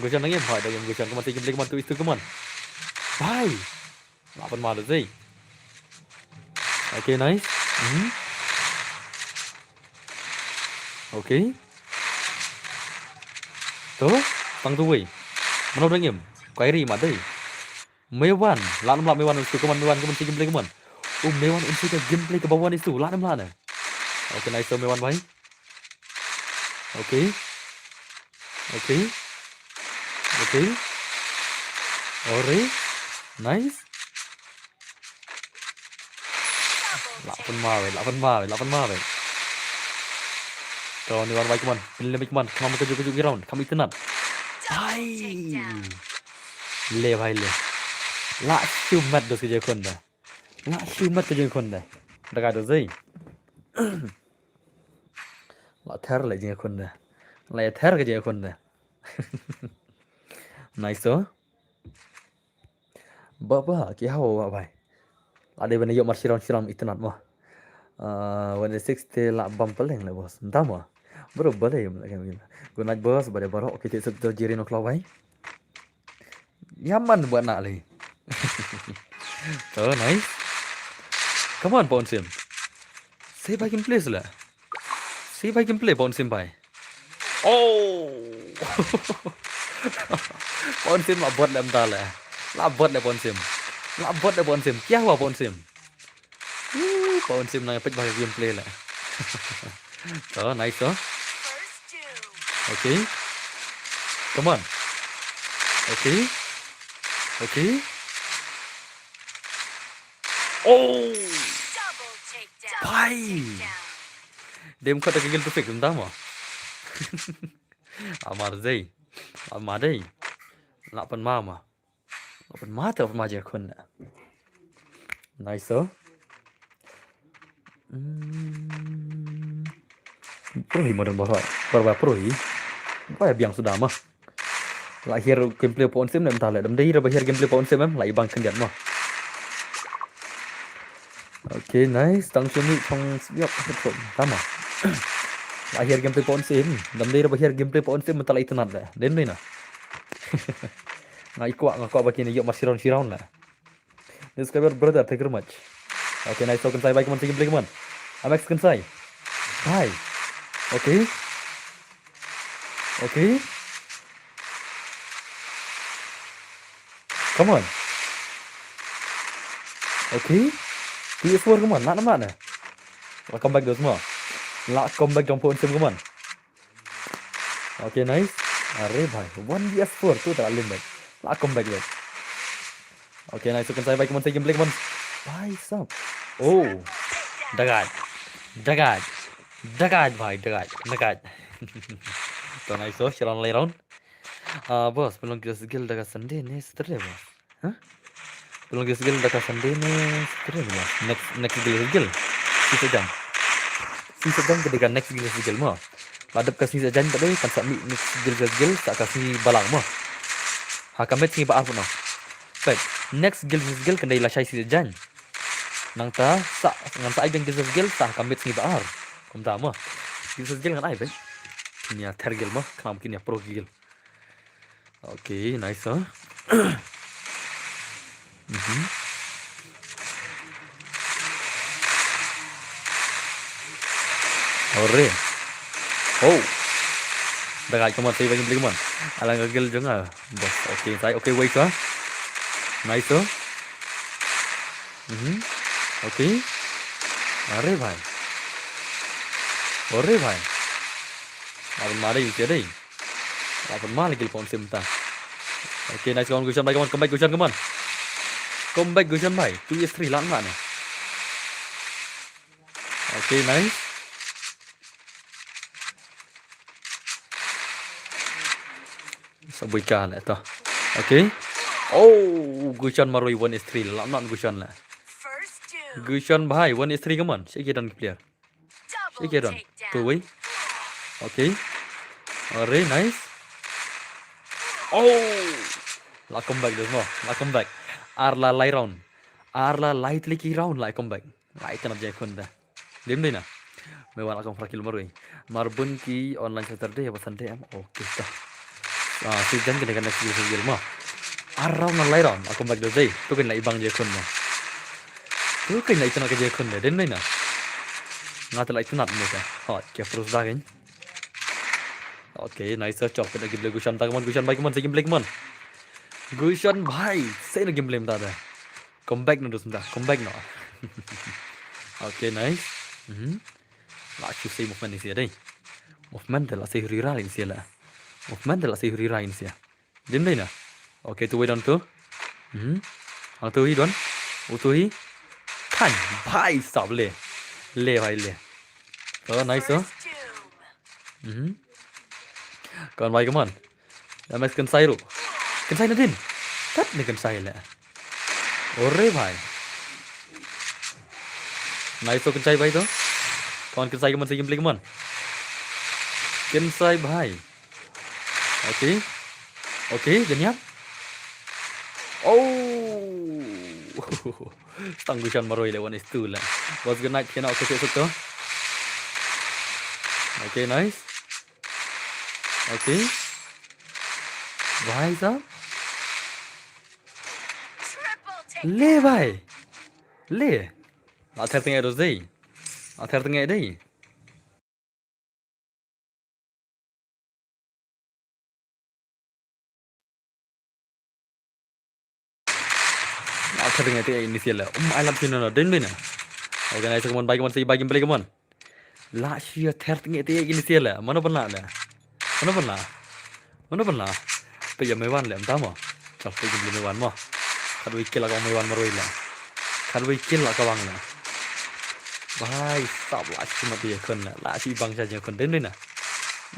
Gushan nang em, bhai, da game Gushan. Come on, team play, come on, two is two, come on. Bhai. La pan ma dei. Okay, nice. Mhm. Okay. To, tang tu wei. Mano dang em. Kairi ma dei. Mewan, la nam la Mewan is tu, come on, Mewan, come on, si game play, come on. Oh, Mewan is tu ka game play ka ba wan is tu, la nam la na. Okay, nice, so Mewan bhai. Okay. Okay. Okay. Ore. Nice. La pan ma we, la pan ma we, la pan ma we. Come on, Mewan bhai, come on. Pin le, come on. Come on, kaju, kaju, round. Come itinat. Bhai. Le bhai le. La shu mat dos ka je khun da. La shu mat ka je khun da. Da ka dos dei. La ther le je khun da. La ther ka je khun da. Nice to. Ba ba ki hawa ba bai. La dei bane yok mar shiram shiram itinat mo. Ah, wan six te la bam peleng le boss. Entah mo. Bro bale. Good night boss, bade baro. Okay, te sep to jiri no klo bai. Yaman buat nak lagi. Oh, nice. Come on, Pon Sim. Save back in place lah. Save back in play, Pon Sim bhai. Oh. Pon Sim la bot lem ta le. La bot le Pon Sim. La bot le Pon Sim. Kya hua Pon Sim? Woo, Pon Sim nang peit bha game play la. Oh, nice oh. Okay. Come on. Okay. Okay. Oh. Bhai. Dem khat ka gil tu fik dam. Amar dei. Amar dei. La pan ma ma. Open mata, open maja khun. Nice oh. Hmm. Pro hi modern boss. Pro ba pro hi. Ba ya biang sudah mah. La hiar gameplay Pon Sim nem tale. Dem dei ra ba hiar gameplay Pon Sim em. La ibang kendiat mah. Okay, nice. Tang sini tong yok. Tama. La hiar gameplay Pon Sim. Dem dei ra ba hiar gameplay Pon Sim mentala itinat dah. Dem dei na. Nga ikwa nga kwa ba kini yok mas shiron shiron la. New subscriber, brother, thank you very much. Okay, nice. So, Kynsai bhai, come on, sa ïa ki blei, come on. Amex Kynsai. Bhai. Okay. Okay. Come on. Okay. Two S four, come on. Nah, nah, nah. La comeback dos mo. La comeback jong pho un sim, come on. Okay, nice. Are bhai, one V S four tu tak lim bhai. La comeback bhai. Okay, nice. Kynsai bhai, come on, sa ïa ki blei, come on. Bhai sab. Oh. Dagat. Dagat. Dagat bhai, dagat. Dagat. To nice, so, sharon lai round. Ah, boss, pynlong ki sa guild da ka Sunday ne Saturday, boss? Huh? Pynlong ki sa guild da ka Sunday ne Saturday, boss? Next, next guild sa guild. Sisa jan. Sisa jan ka dei ka next guild sa guild mo. La dep ka sngi sa jan ka dei kan sa mih next guild sa guild sa ka sngi balang mo. Ha ka met sngi ba ar pynlong. Pek. Next guild sa guild kan dei la shai sisa jan. Nangta sa ngan sa ai biang guild sa guild sa ka met sngi ba ar. Kumta mo. Guild sa guild ngan ai bek. Kin ïa ther guild mo. Khnang kin ïa pro guild. Okay, nice, huh? Mhm. Ore. Oh. Dagat, come on, sa ïa ki blei, come on. Alang ka guild jong nga. Boss, okay, sai, okay, wait, huh? Nice, huh? Mhm. Okay. Are bhai. Ore bhai. Abang mari ite dei. Apa mali gil pon sim ta. Okay, nice, come on, Gushan bhai, come on, come back, Gushan, come on. Come back, Gushan bhai. Two is three, lan mane. Okay, nice. Sa bui ka le to. Okay. Oh, Gushan marui one is three, lan nan Gushan le. Gushan bhai, one is three, come on. Shake it down, player. Shake it down. Two way. Okay. Are, nice. Oh. La comeback dos mo. La comeback. Ar la lai round. Ar la lai tylli ki round la comeback. Lai tynat jia khun da. Dim dei na. Me wan la kong frakil marui. Marbun ki online Saturday apa Sunday em. Okay to. Ah, si jan kene kene si sil mo. Ar round na lai round. La comeback dos dei. Tu kan la ibang jia khun mo. Tu kan la itynat ka jia khun de. Dim dei na. Nga te la itynat mo ka. Hot, kia prus da kan. Okay, nice, chop kita ki blei Gushan ta, come on, Gushan bhai, come on, sa ïa ki blei, come on. Gushan bhai, sa ïa ki blei mynta da. Come back no, dos mynta, come back no. Okay, nice. Mhm. La shu sei movement ni sia dei. Movement te la sei huri ra ni sia la. Movement te la sei huri ra ni sia. Dim dei na. Okay, tu wei don tu. Mhm. Ang tu hi don. U tu hi. Kan. Bhai sab le. Le bhai le. Oh, nice, oh. Mhm. Come on bhai, come on. Dah main Kynsai tu. Kynsai nadin. Tat ni Kynsai le. Ore bhai. Nice, oh, Kynsai bhai tu. Come on, Kynsai, come on, sa ïa ki blei, come on. Kynsai bhai. Okay. Okay, janiap. Oh. Stang Gushan maroi le one is two le. Was good night kena, okay, suk suk tu. Okay, nice. Okay. Bhai sahab. Le bhai. Le. Athar tengah dos dei. Athar tengah dei. Nga ther ngai te ini sia la. Um, I love you, no, no, den bina. Organize, come on, bye, come on, say bye, game play, come on. La shia ther ngai te ini sia la. Mano pynlah la. Mano pynlah. Mano pynlah. Pe ya me wan le, mta mo. Chal pe game play me wan mo. Khatwei kill la ka me wan maroi la. Khatwei kill la ka wang la. Bhai sahab, la shi ma te ya khun la. La shi bang sha ya khun, den bina.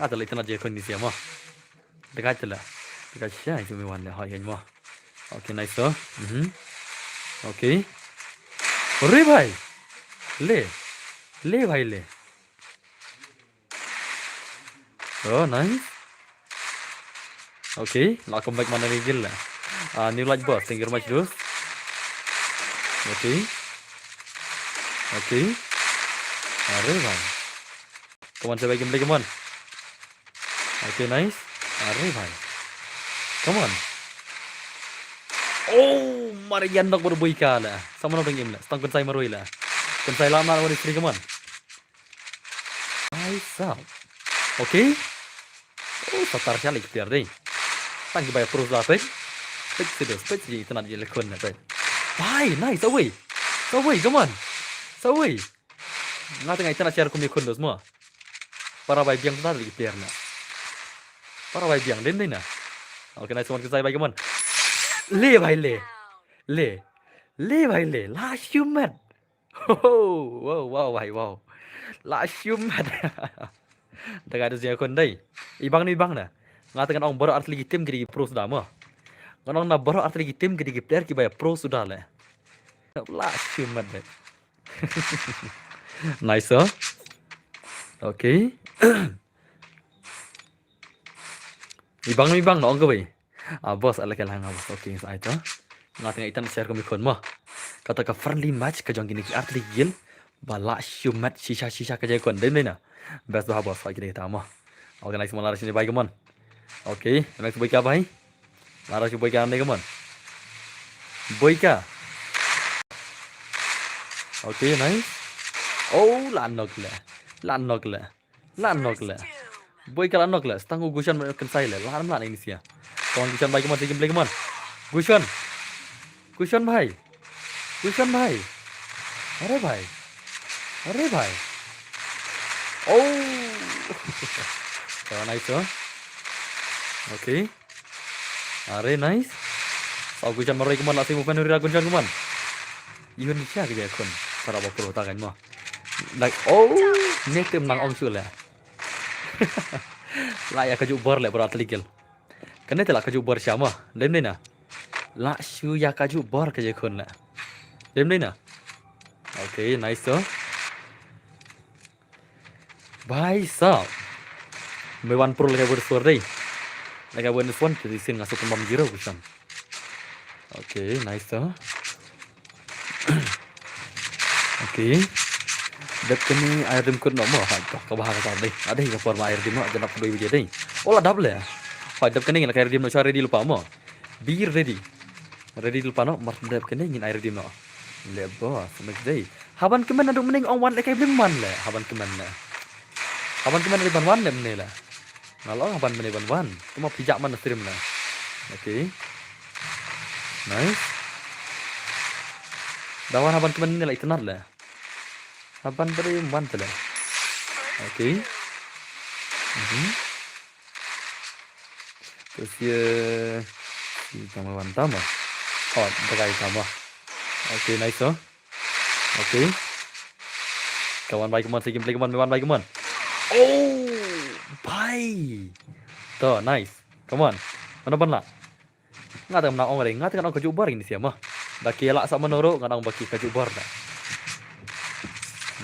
Nga te la itna ya khun ini sia mo. Dekat te la. Dekat sha, itu me wan le, hoi, hoi mo. Okay, nice, sir. Mhm. Okay. Re bhai. Le. Le bhai le. Oh, nice. Okay, la comeback mana ni gil la. Ah, new light boss, thank you very much, dude. Okay. Okay. Are bhai. Come on, sa ïa ki blei, come on. Okay, nice. Are bhai. Come on. Oh, mar ïa nok bad u Boika la. Sa mano dang im la. Sa tang Kynsai marwei la. Kynsai la na wari sri kaman. Ai sa. Okay. Oh, sa tar sha lei ki player dei. Tang ki bai pro la peit. Peit sido, peit si itynnad ïa la khun na peit. Bhai, nice, sa wei. Sa wei, come on. Sa wei. Nga tang itynnad share kum ïa khun dos mo. Para bai biang ta ki player na. Para bai biang dei na. Okay, nice one, Kynsai bhai, come on. Le bhai le. Le. Le bhai le. La shu met. Ho, ho. Wow, wow, bhai, wow. La shu met. Da ka da zia khun dei. Ibang ni ibang na. Nga tang ngan ong baroh artylli ki team ki dei ki pro suda mo. Ngan ong na baroh artylli ki team ki dei ki player ki bai pro suda le. La shu met dei. Nice, oh. Okay. Ibang, ibang na ong kawei. Ah, boss, ala ka lang, ah, boss. Okay, sa ito. Nga tang itynnad share kum ïa khun mo. Kata ka friendly match ka jong kine ki artylli ki guild. Ba la shu met shisha shisha ka jong ki khun. Dei na. Best ba boss, okay, dei ta mo. Okay, nice mo, la shu ni bhai, come on. Okay, next Boika bhai. La shu Boika ne, come on. Boika. Okay, nice. Oh, la nok le. La nok le. La nok le. Boika la nok le. Sa tang u Gushan bad Kynsai le. La ram la ni sia. Come on Gushan bhai, come on, sa gameplay, come on. Gushan. Gushan bhai. Gushan bhai. Are bhai. Are bhai. Oh. Kara nice, oh. Okay. Are nice. Sa u Gushan marwei, come on, la shu movement ri la Gushan, come on. Ihun sha ka jong ki khun. Para ba pro ta kan mo. Like, oh, ne tem nang ong shu le. La ïa kajuh bor le baroh artylli ki guild. Kane te la kajuh bor sha mo. Dei na. La shu ïa kajuh bor ka jong ki khun le. Dei na. Okay, nice to. Bhai sab. Me wan pro lehkai wan score dei. Lehkai wan score te di sin nga sot bam zero ku san. Okay, nice to. Okay. Dep kane ai rim kut no mo. Hai to ka bha ka dei. Adei ka por ma ai rim no janap doi bije dei. Ola dap le. Hai dep kane lehkai rim no cha ready lypa mo. Be ready. Ready lypa no, mar dep kane ngin ai ready no. Le boss, next day. Haban kmen naduh mynne ong wan lehkai blim wan le. Haban kmen ne. Haban kmen naduh ban wan ne mynne le. Nga la ong haban mynne ban wan. Tuma phi jah man na stream le. Okay. Nice. Da wan haban kmen ne la itynnad le. Haban bri wan te le. Okay. Mhm. Terus ye si tama wan tama. Oh, dakai tama. Okay, nice, oh. Okay. Kawan bhai, kawan, si gameplay, kawan, kawan bhai, kawan. Oh, bhai. To, nice. Kawan. Mana ban la? Nga tang nang ong re, nga tang nang ong kajuh bor ini sia mah. Da ki la sa mano ro, nga nang ba ki kajuh bor da.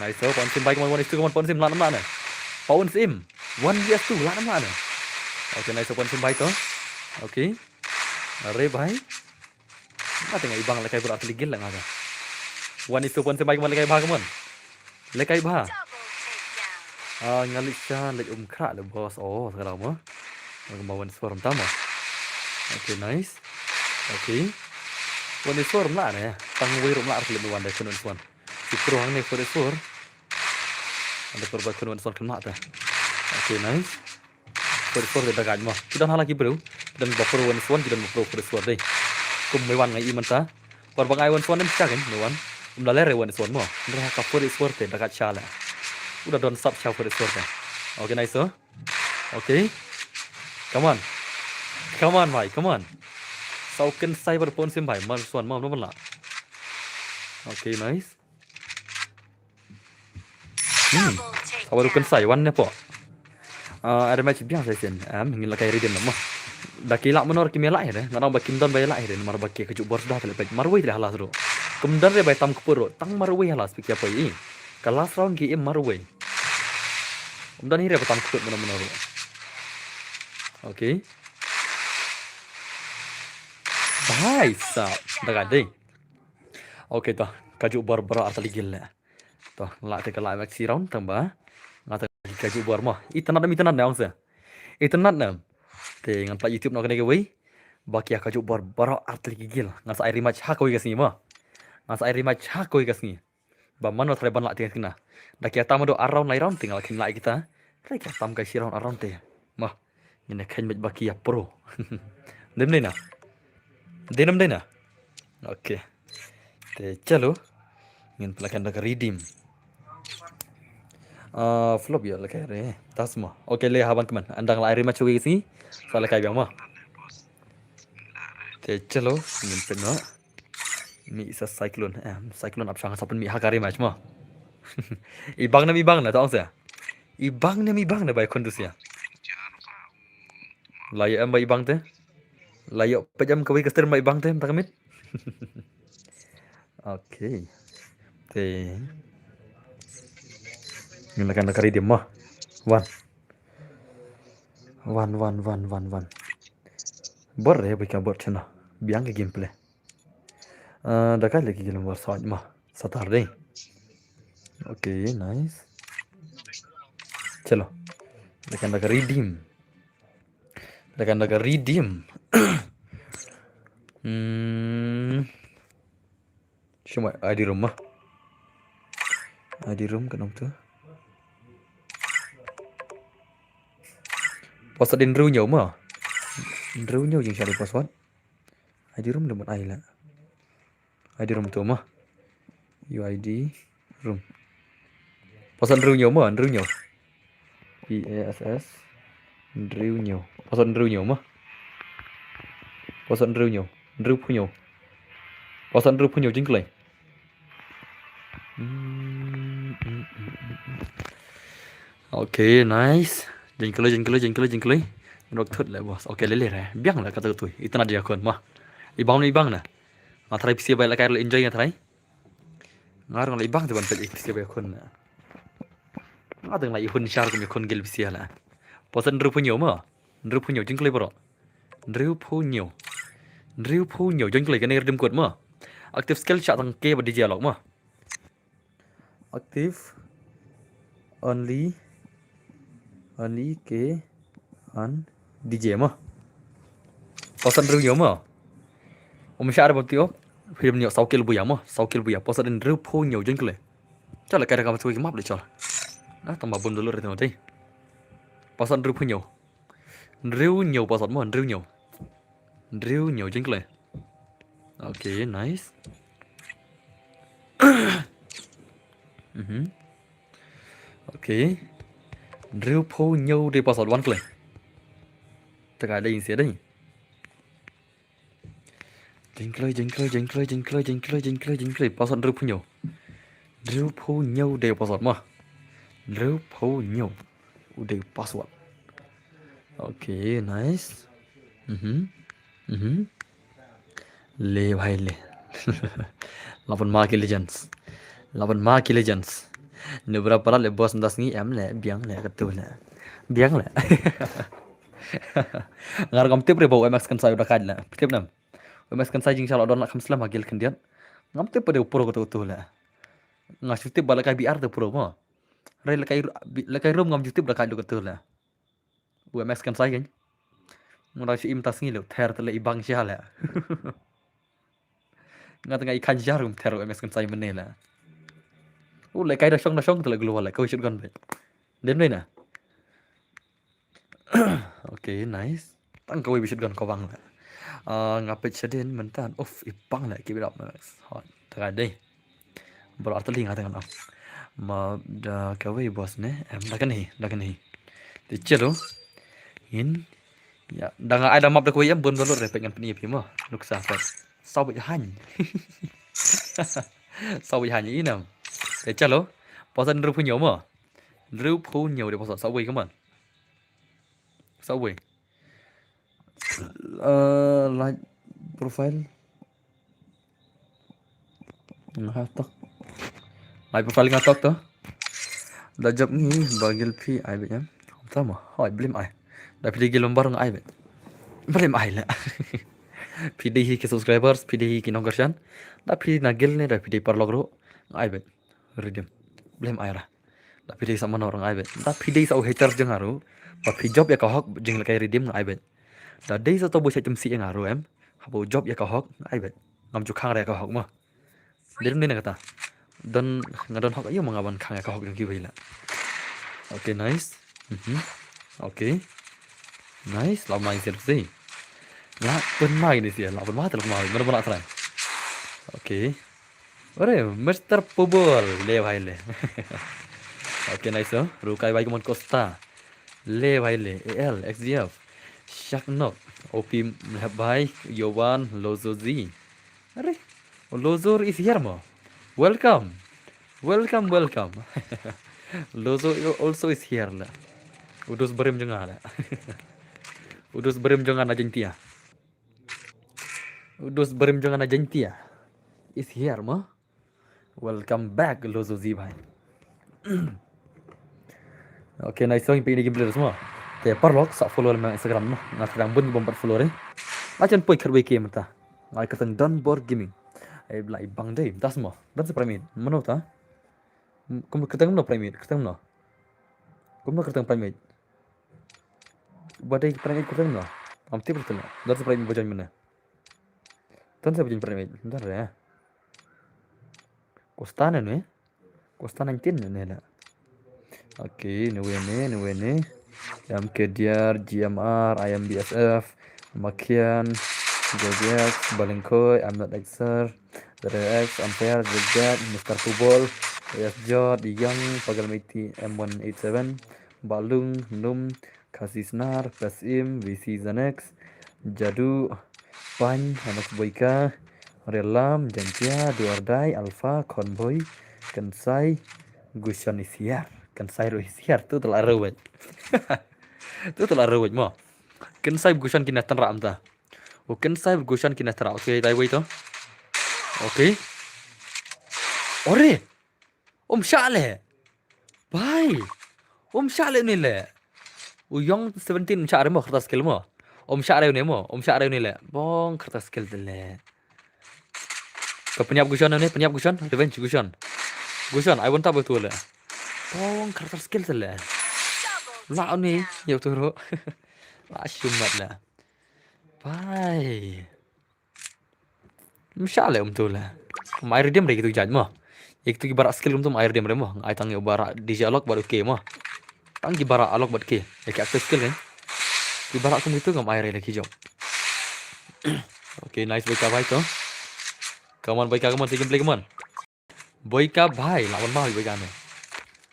Nice, oh, pon sim bhai, kawan, one is two, kawan, pon sim la nam la ne. Pon sim. One V S two, la nam la ne. Okay, nice, oh, pon sim bhai to. Okay. Are bhai. Nga tang ibang lehkai bra tligil la nga ta. One is two, pon sim bhai, kawan, lehkai bha, kawan. Lehkai bha. Ah, nga leit sha leit um khrah le boss. Oh, salah mo. Nga ba wan swarm tama. Okay, nice. Okay. Wan swarm la ne. Tang wei rum la ar le wan da kun wan swarm. Si pro hang ne for swarm. Anda for ba kun wan swarm kena ta. Okay, nice. For swarm de dagat mo. Ki don hala ki bro. Ki don ba pro wan swarm, ki don ba pro for swarm dei. Kum me wan ngai i mynta. Por ba ngai wan swarm dem sha kan, me wan. Um da lere wan swarm mo. Nre ha ka for swarm te dagat sha la. U da don sap sha for swarm te. Okay, nice, oh. Okay. Come on. Come on, bhai. Come on. Sau ken sai bar pon sim bhai. Mar swan mam no la. Okay, nice. Hmm. Sau ken sai wan ne po. Ah, ada match biang sai sen. Am ngin lehkai redeem mo. Da ki la menor ki me la ere. Nga nang ba kim don ba la ere. Mar ba ki kajuh bor suda te le pet. Mar wei te le halas ro. Kum don re bai tam keput ro. Tang mar wei halas pik ya poi. Ka last round ki im mar wei. Kum don hi re ba tam keput mano mano ro. Okay. Bhai sab. Dagat dei. Okay to. Kajuh bor bor ar tali gil le. To, la te ka la maxi round tang ba. Nga ta kajuh bor mo. Itynnad ne, itynnad ne ong se. Itynnad ne. Te ngan pla YouTube no kane kawei. Ba ki ïa kajuh bor baroh artylli ki guild. Ngan sa ai rematch ha kawei ka sngi mo. Ngan sa ai rematch ha kawei ka sngi. Ba mano trai ban lah te kina. Da ki ïa tam haduh ar round lai round te ngan lah khein lah ïa kita. Trai ki ïa tam kai shi round ar round te. Mo. Ngin ïa khein beit ba ki ïa pro. Dei ym dei na. Dei ym dei na. Okay. Te chalo. Ngin pynlait kan da ka redeem. Ah, flop ïa la kai re. Tas mo. Okay, le ha ban kmen. Ynda nga la ai rematch kawei ka sngi. Sa la kai biang mo. Te chalo, ngin pynlait. Mih sa cyclone. Eh, cyclone ap shang sa pynmih ha ka rematch mo. I bang ne, i bang ne, to ong sa. I bang ne, i bang ne, ba ïa khun tu sia. La ïoh em ba i bang te. La ïoh peit em kawei ka stream ba i bang te, mynta ka miet. Okay. Te. Ngin lait kan da ka redeem mo. Wan. Wan, wan, wan, wan, wan. Bor re, bika bor chena. Biang ka gameplay. Ah, da kai leh ki guild member sawt mo. Saturday. Okay, nice. Chalo. Lait kan da ka redeem. Lait kan da ka redeem. Hmm. Shimoi I D room mo. I D room ka nong tu. Password hynriew hynñiew mo. Hynriew hynñiew jingshah ïa u password. I D room leh mut ai la. I D room tu mo. U I D room. Password hynriew hynñiew mo, hynriew hynñiew. P A S S. Hynriew hynñiew. Password hynriew hynñiew mo. Password hynriew hynñiew. Hynriew phew hynñiew. Password hynriew phew hynñiew jingkloi. Hmm, hmm, hmm, hmm, hmm. Okay, nice. Jingkloi, jingkloi, jingkloi, jingkloi. Nok thut le boss. Okay, le le re. Biang le kata tu. Itna dia kon mo. I bang ne, i bang ne. Nga try pisa ba la kai le enjoy nga try. Nga rung la i bang te ban peit i pisa ba ïa khun. Nga dang la i hun shar kum ïa khun guild pisa la. Password hynriew phew hynñiew mo. Hynriew phew hynñiew jingkloi baroh. Hynriew phew hynñiew. Hynriew phew hynñiew jingkloi kane redeem code mo. Active skill shah tang K bad D J lock mo. Active only, only K and D J mo. Password hynriew hynñiew mo. Um shah re bam tio. Phi dei ban ïoh saw kill buya mo. Saw kill buya. Password hynriew phew hynñiew jingkloi. Chal, la kai da ka map, map de chal. Na tang ba bun dulu re tang te. Password hynriew phew hynñiew. Hynriew hynñiew password mo, hynriew hynñiew. Hynriew hynñiew jingkloi. Okay, nice. Mhm. Okay. Hynriew phew hynñiew dei password wan kloi. Te ka dei ïa sia dei. Jingkloi, jingkloi, jingkloi, jingkloi, jingkloi, jingkloi, jingkloi. Password hynriew phew hynñiew. Hynriew phew hynñiew dei password mo. Hynriew phew hynñiew. U dei password. Okay, nice. Mhm. Mhm. Le bhai le. Laban ma ki legends. Laban ma ki legends. Nubra parat le boss nda sngi em le biang le katu le. Biang le. Ngar ngam tip re ba U M X kan sai u da kai le. Tip nam. U M X kan sai jing shalok don la kham slem ha guild khyndiat. Ngam tip ba de u pro katu katu le. Nga shu tip ba la kai B R de pro mo. Re la kai, la kai room ngam ju tip da kai lu katu le. U M X kan sai kan. Ngu da shi im ta sngi le, ther te le i bang sha le. Nga tang i kan jar um ther U M X kan sai mene le. U le kai da shong da shong te le global le, kawei shotgun be. Dem dei na. Okay, nice. Tang kawei ba shotgun ko bang le. Ah, nga peit shadien mynta. Uff, i bang le, keep it up, man. Hot. Tang dei. Bro, artylli nga tang na. Ma da kawei boss ne. Em, da kane, da kane. Te chalo. In. Ya, da nga ai da map da kawei em bun balut re peit ngan pyni phi mo. Nuksa peit. Saw beit han. Saw beit han i nam. Te chalo. Password hynriew phew hynñiew mo. Hynriew phew hynñiew de password saw beit, come on. Saw beit. Eh, like profile. Nga ha tok. Like profile nga tok to. Da jop ngi ba guild phi ai beit em. Tama. Hoi, blem ai. Da phi dei guild member nga ai beit. Blem ai la. Phi dei hi ki subscribers, phi dei hi ki nongkyrshan. Da phi na guild ne, da phi dei paralok ruh nga ai beit. Redeem. Blem ai ra. Da phi dei sa mano nga ai beit. Da phi dei sa u hater jong nga ruh. Ba phi jop ïa ka hok jing la kai redeem nga ai beit. Da dei sa to bu sha tum si nga ruh em. Haba u jop ïa ka hok, ai bet. Ngam ju khang re ka hok mo. Dei dei na kata. Don nga don hok ayo ma nga ban khang ïa ka hok jong ki wei la. Okay, nice. Mhm. Okay. Nice, la mai sel si. La pun mai ni si, la pun mai telah mai. Mana mana try. Okay. Ore, Mister Pubol, le bhai le. Okay, nice, oh. Rukai bhai kumon Costa. Le bhai le, A L, X G F. Shaknok, O P Mlhep bhai, Yowan, Lozozi. Are, Lozor is here mo. Welcome. Welcome, welcome. Lozo also is here la. U dus barim jong nga la. U dus barim jong nga na Jaintia. U dus barim jong nga na Jaintia is here mo. Welcome back Lozo Zi bhai. Okay, nice song, pini game players mo. Te paralok sa follow lem Instagram mo. Nga sdang bun bom pat follow re. Ajan poi kharwei ke mynta. Ngai kyrteng Don Bor Gaming. Ai blai bang dei, das mo. Don sa primate. Mano ta? Kum kyrteng mano primate? Kyrteng mano? Kum kyrteng primate. Ba dei primate kyrteng mano? Am tip kyrteng. Don sa primate ba join mynne. Don sa ba join primate. Don re. Costa ne ne? Costa nineteen ne ne la. Okay, ne we ne, ne we ne. M K D R, G M R, I M B S F, Makian, J J X, Balengkoi, I'm not X R, Z X, Ampere, Zigzag, Mister Football, S J, The Young, Pagal Miti, M one eight seven, Balung, Num, Khasi Snar, Pasim, V C Zanex, Jadu, Pany, Anak Boika, Relam, Jantia, Duardai, Alpha, Convoy, Kensai, Gushon Isiar. Kensai ruh Isiar, tu telah rewet. Tu telah rewet mo. Kensai Gushon kina tanra amta. O Kensai Gushon kina tanra. Okay, tai wei to. Okay. Ore. Um shah le. Bhai. Um shah le ni le. U Yong seventeen um shah re mo, kertas skill mo. Um shah re ni mo, um shah re ni le. Bong kertas skill de le. Ka penyap Gushon ni, penyap Gushon, revenge Gushon. Gushon, I want up tu le. Bong kertas skill de le. La ni, ya tu ro. La shumat le. Bhai. Msha le um tu le. Mai redeem re kitu jaj mo. Ïa kitu ki barak skill um tu mai redeem re mo. Ai tang ïa barak D J Alok bad K mo. Tang ki barak Alok bad K. Ïa ki active skill kan. Ki barak kum kitu ngam ai re le ki jop. Okay, nice Boika bhai to. Come on Boika, come on, second play, come on. Boika bhai, la wan bhai Boika ne.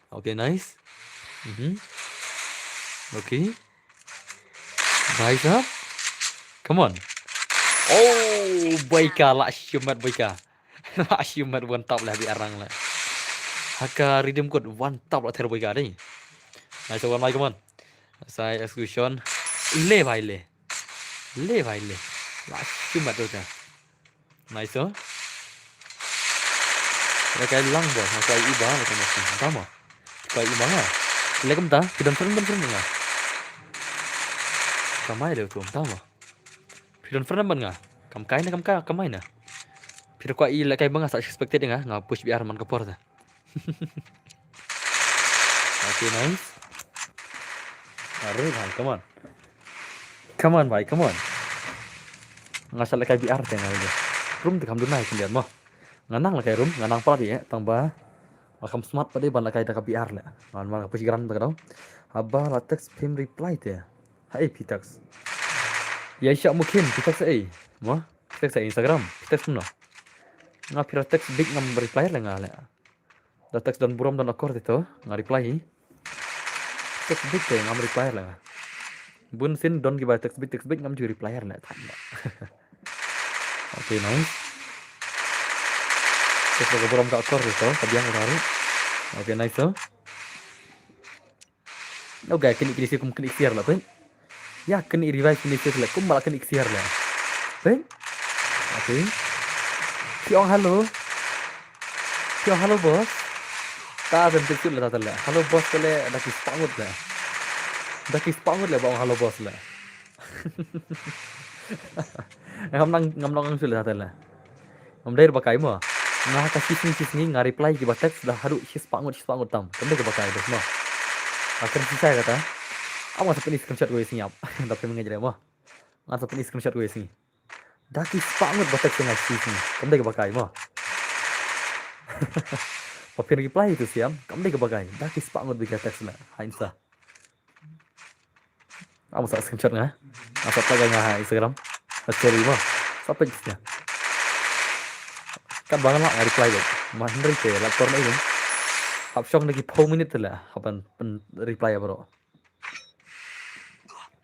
Okay, nice. Mhm. Okay. Bhai sahab. Come on. Oh, Boika la shimat Boika. La shimat one tap lah bi arang lah. Haka redeem code one tap lah ther Boika dei. Nice one bhai, come on. Sai execution. Le bhai le. Le bhai le. La shimat tu ta. Nice oh. Lekai lang bos, nga kwah i ba, lekai mesti. Tama. Kwah i ba nga. Lekai mta, ki don friend, don friend nga. Kamai deu tu, tama. Ki don friend ban nga. Kam kai na, kam kai, kamai na. Phi kwah i lekai ba nga sa expected nga, nga push B R man ka por ta. Okay, nice. Are bhai, come on. Come on bhai, come on. Nga sa lekai B R te nga le. Room te kam dunai khyndiat mo. Nga nang lekai room, nga nang pala di eh, tang ba. Nga kam smart pade ban lekai da ka B R le. Ngan man ka push gran ta ka dau. Haba la text phim reply te. Hai phi text. Ya sha mukin phi text eh. Mo? Phi text eh Instagram, phi text no. Nga phi text big ngam reply le nga le. Da text don burom don akor te to, nga reply hi. Text big te ngam reply la. Bun sin don kiba text big, text big ngam ju reply la. Tang ba. Okay, nice. Text da burom ka akor te to, ka biang ka hari. Okay, nice to. Okay, kini kini sikum kini siar la pun. Ya, kini revive kini siar la. Kum bala kini siar la. Pun. Okay. Ki ong hello. Ki ong hello boss. Ta ben tu la ta la. Hello boss kale da ki spangut la. Da ki spangut la ba ong hello boss la. Ngam nang ngam nang ang sule ta la. Ngam dei ba kai mo. Nga ka shisngi shisngi nga reply ki ba text da haduh shis pangut shis pangut tam. Kam dei ba kai bos mo. Akan shisai kata. Ama sa pini screenshot gue siap. Da pini ngejre mo. Nga sa pyni screenshot ko ïa sngi. Da ki spah ngut ba text nga shi sngi. Kam dei kaba kai mo. Ba phin reply to siam, kam dei kaba kai. Da ki spah ngut ba ki text na ha Insta. Nga sa screenshot nga. Nga sa tag nga ha Instagram. Ha story mo. Sa page ïa. Katba nga lah nga reply beit. Ma hynrei te la por na ïing. Hap shong na ki phew minit te la hap ban pyn reply ïa baroh.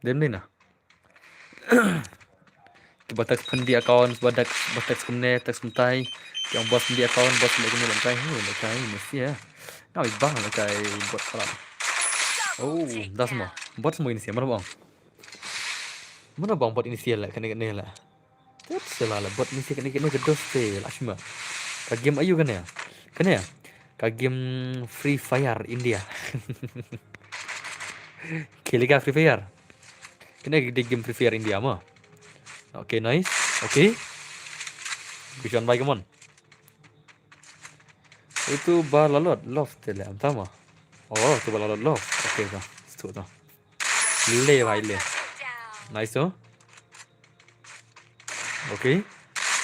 Dei ne em? Kiba text pynbeit account, ba text, ba text kumne, text kumtai. Ki ong bot pynbeit account, bot pynbeit kumne, lehkai, hu, lehkai, mesti ïa. Nga bit bang lehkai bot palat. Oh, da semua. Bot semua ini sih, mana bang? Mana bang bot ini sih lah, kene kene lah. Tep sela la bot ini sih, kene kene ke dos te lah semua. Ka game ayu kene. Kene. Ka game Free Fire India. Kili ka Free Fire. Kene di game Free Fire India mo. Okay, nice. Okay. Kushon bai, come on. Itu ba lalot love te le am tama. Oh, itu ba lalot love. Okay, to. Stu to. Le bai le. Nice to. Okay.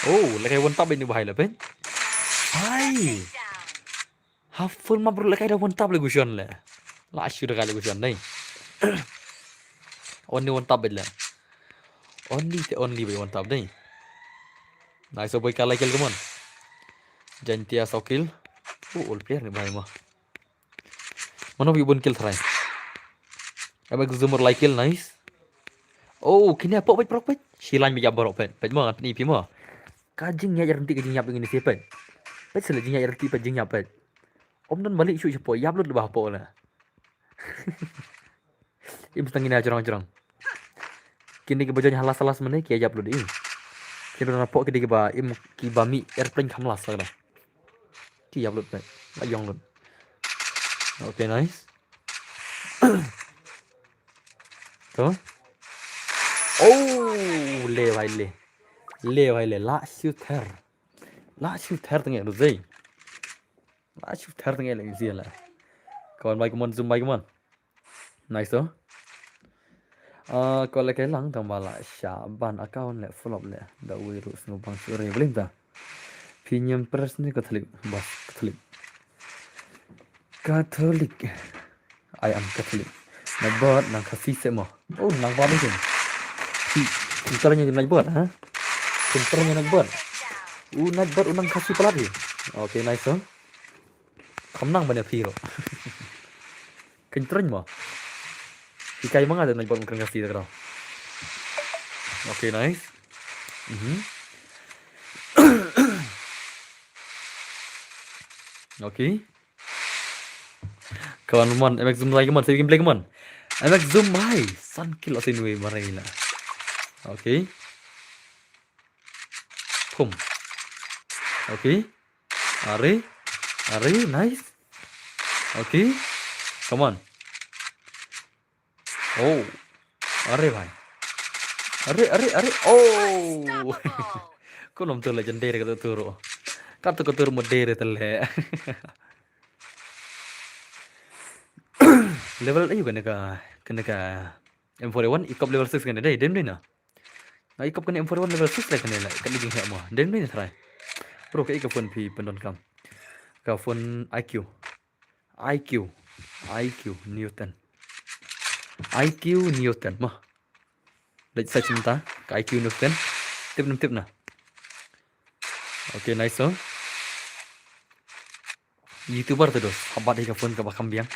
Oh, lehkai one tap ini bahai le pen. Hai. Half full ma bro, lehkai da one tap le Gushon le. La shu da kai le Gushon dei. Only one tap beit le. Only te only beit one tap dei. Nice boy, ka lai kill, come on. Jaintia saw kill. Oh, all player ni bhai ma. Mano bi bun kill try. Abe Zoomer lai kill, nice. Oh, kine pok peit, pok peit. Shi lain bi ïap baroh peit. Peit ma, ni pi ma. Ka jingïap rynti, ka jingïap ngin ïa peit. Peit sila jingïap rynti peit, jingïap peit. Om don balik shu shu pok, ïap lut ba pok la. Im stang ina jrong jrong. Kine kiba join halas halas mane ki ïap lut i. Kine na pok kine kiba im kiba mih airplane kham las la. Ki ïap lut peit. La ïong lut. Okay, nice. To. Oh, le bhai le. Le bhai le, la shooter. La shooter tang ïa lu zei. La shooter tang ïa le zei la. Come on, bhai, come on, Zoom, bhai, come on. Nice to. Ah, ko lehkai lang tang ba la sha ban account le flop le. Da wei ruh sngewbang shu re bling ta. Phi ñiam press ne Catholic, bas Catholic. Catholic. I am Catholic. Nightbot nang Khasi se mo. Oh, nang ba mungkin. Phi, phi tara ñiam Nightbot, ha? Phi tara ñiam Nightbot. U Nightbot u nang Khasi palat hi. Okay, nice to. Kham nang ban ïa phi ruh. Kyntreng mo. Hikai ma nga da Nightbot kren Khasi da kra. Okay, nice. Mhm. Okay. Come on, come on, M X Zoom lai, come on, save gameplay, come on. M X Zoom, bhai, san kill asin we marai la. Okay. Pum. Okay. Are. Are, nice. Okay. Come on. Oh. Are, bhai. Are, are, are. Oh. Ko nom tu legendary ka tu ruh. Ka tu ka tu ruh mo dere tele. Level ayu kane ka, kane ka M four A one, ikop level six kane dei, dem dei na. Nga ikop kane M four A one level six la kane la, kane jing heh mo. Dem dei na try. Bro, ka ik ka phone phi pyndonkam. Ka phone I Q. I Q. I Q Neo ten. I Q Neo ten mo. Leit search mynta ka I Q Neo ten. Tip nem tip na. Okay, nice so. YouTuber te dos, hap bat hi ka phone kaba kham biang.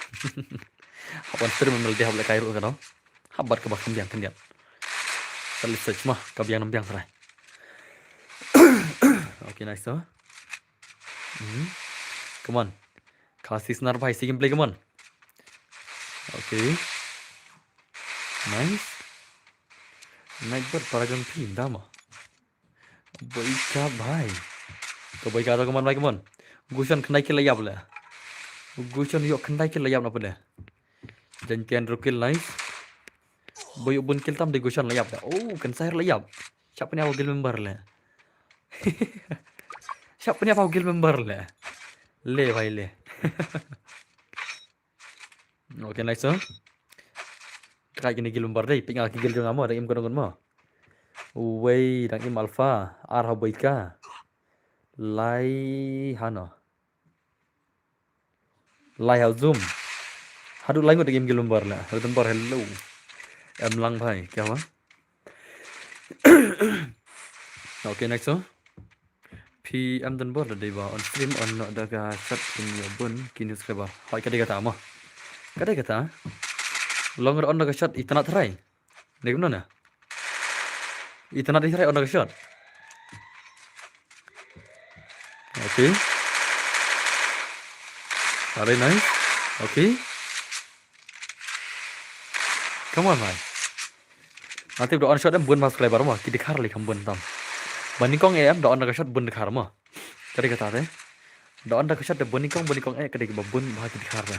Hap ban stream mel de hap lehkai ruh ka dong. Hap bat kaba kham biang khyndiat. Sa leit search ma, ka biang nam biang trai. Okay, nice to. Mhm. Come on. Khasi Snar bhai, si gameplay, come on. Okay. Nice. Nightbot para jong phi, dama. Boika bhai. To Boika to, come on bhai, come on. Gushon khyndai kill la ïap le. Gushon ïoh khyndai kill la ïap na pule. Jaintia Andrew kill, nice. Boy bun kill tam de Gushon la ïap le. Oh, Kensai la ïap. Shap pynïap guild member le. Shap pynïap guild member le. Le bhai le. Okay, nice, sir. Try kine guild member dei, pynïap ki guild jong nga mo, da im ko dong mo. Uwei dang im alpha, ar ha Boika. Lai hano. Lai ha Zoom. Haduh lai ngut da im ki lumbar la. Haduh Donbor hello. Em lang bhai, kya hua? Okay, next one. P M Donbor da dei ba on stream on noh da ka shot phin ïoh bun ki new subscriber. Hoi ka dei kata mo. Ka dei kata. Long ra on da ka shot itynnad tharai. Dei kumno na? Itynnad tharai on da ka shot. Okay. Very nice. Okay. Come on, bhai. Nga tip da on shot em bun ma subscriber mo. Ki dkhar lei kham bun tam. Ba nyngkong em da on da ka shot bun dkhar mo. Ka dei kata te. Da on da ka shot da bun nyngkong bun nyngkong eh ka dei ba bun ba ki dkhar te.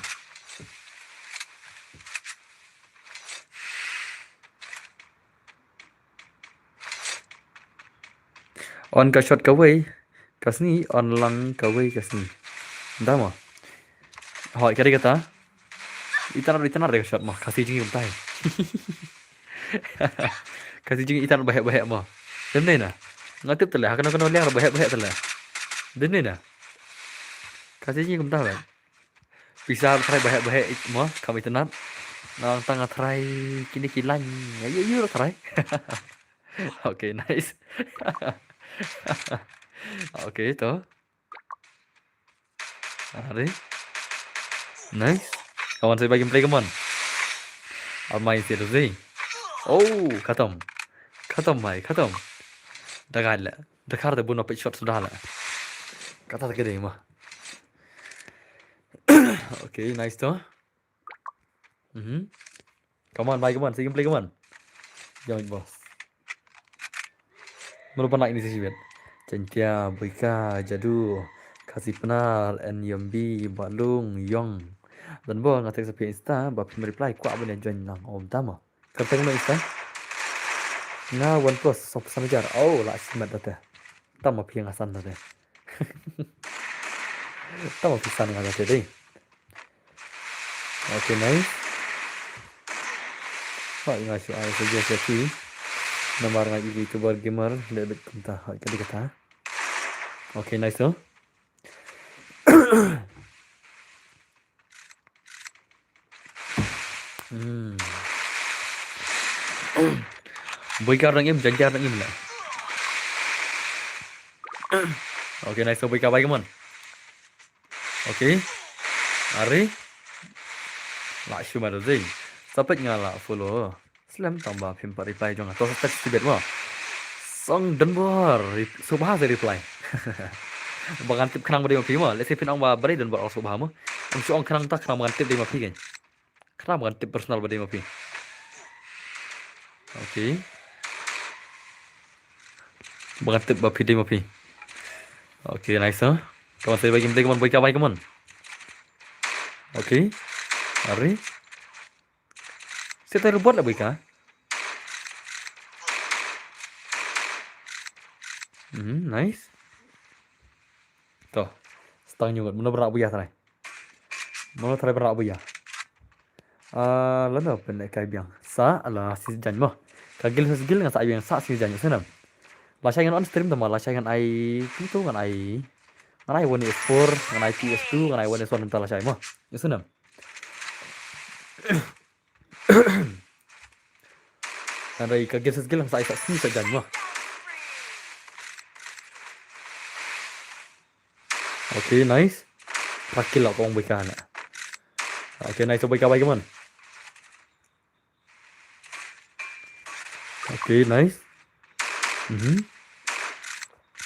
On ka shot kawei ka sngi, on lang kawei ka sngi. Nda mo. Hoi, ka dei kata. Itynnad, itynnad da ka shot mo. Khasi jingim tai. Khasi jingim itynnad baheh baheh mo. Dei ne na. Nga tip tele, ha kano kano liang baheh baheh tele. Dei ne na. Khasi jingim tai. Pisa tharai baheh baheh it mo, kham itynnad. Nang tang tharai kine ki lain. Ïa ïa ïa tharai. Okay, nice. Okay, to. Are. Nice. Come on, save by gameplay, come on. Amai save. Oh, khatam. Khatam bhai, khatam. Daga la. Dkhar te bun ma peit shot suda la. Kata te ka dei ma. Okay, nice to. Mhm. Come on, bhai, come on. Save gameplay, come on. Jom, boss. Mano pernah ini sih, bet? Chantia, Boika, Jadu, Khasi Pnar, N Yombi, Balung, Yong. Donbor, nga text phi Insta, ba phim reply, kwah ban ïa join lang. Om tama. Kyrteng no Insta? Nga OnePlus, sop san hajar. Oh, la shimet da te. Tama phi nga san da te. Tama phi san nga da te dei. Okay, nice. Hoi, nga shu ai suggest ïa phi. Namar nga i YouTuber gamer, dei bit kumta, hoi, ka dei kata. Okay, nice to. Hmm. Boika dang im, Janja dang im la. Okay, nice to Boika, bye, come on. Okay. Are. La shu ma da zing. Sa peit nga la follow. Slem tang ba phim pat reply jong nga. To sa text tibet mo. Song Donbor. Rep-, sngewbha sa reply. Ba ngan tip khnang ba dei ma phi mo. Let's say phin ong ba dei Donbor, ong sngewbha mo. Ym shu ong khnang ta, khnang ba ngan tip dei ma phi kein. Khnang ba ngan tip personal ba dei ma phi. Okay. Ba ngan tip ba phi dei ma phi. Okay, nice, huh? Come on, save by gameplay, come on, Boika, bye, come on. Okay. Are. Save tai robot la, Boika. Hmm, nice. To. Stang nyungut. Mano ba rah Boika trai. Mano trai ba rah Boika. Ah, lano pynlehkai biang. Sa la sngi Saitjaiñ mo. Ka guild versus guild ngan sa ai biang sa sngi Saitjaiñ, ïohsngew. Lashai ngan on stream tang ma, lashai ngan ai, tu tu ngan ai. Ngan ai one S four, ngan ai P S two, ngan ai one S one mynta lashai mo. Ïohsngew. Hynrei ka guild versus guild ngan sa ai sa sngi Saitjaiñ mo. Okay, nice. Phra kill la ka ong Boika na. Okay, nice, Boika, bye, come on. Okay, nice. Mhm.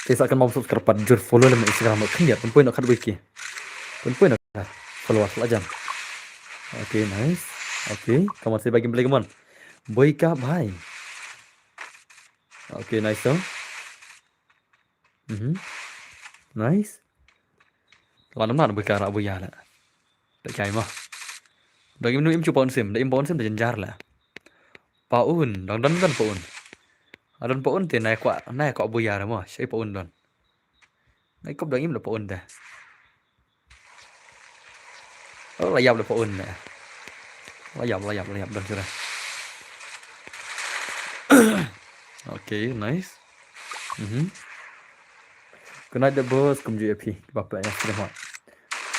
Te sa kynmaw subscribe pat, jur follow lem Instagram, khyndiat, pynpoi noh khatwei K. Pynpoi noh followers la jan. Okay, nice. Okay, come on, save by gameplay, come on. Boika bhai. Okay, nice song. Mhm. Nice. Lan namar Boika rah Boika la. Peit kai mo. Dang im, im shuh Paun Sim, dang im Paun Sim da jynjar la. Paun, dang don, don Paun. A don Paun te nai kwah, nai kwah Boika mo. Shai Paun don. Nai kop dang im la Paun te. Oh, la ïap la Paun ne. La ïap, la ïap, la ïap, don shuh. Okay. Okay, nice. Mhm. Good night, the boss. Kumjuh ïa phi. Ba phi ïa stream ha.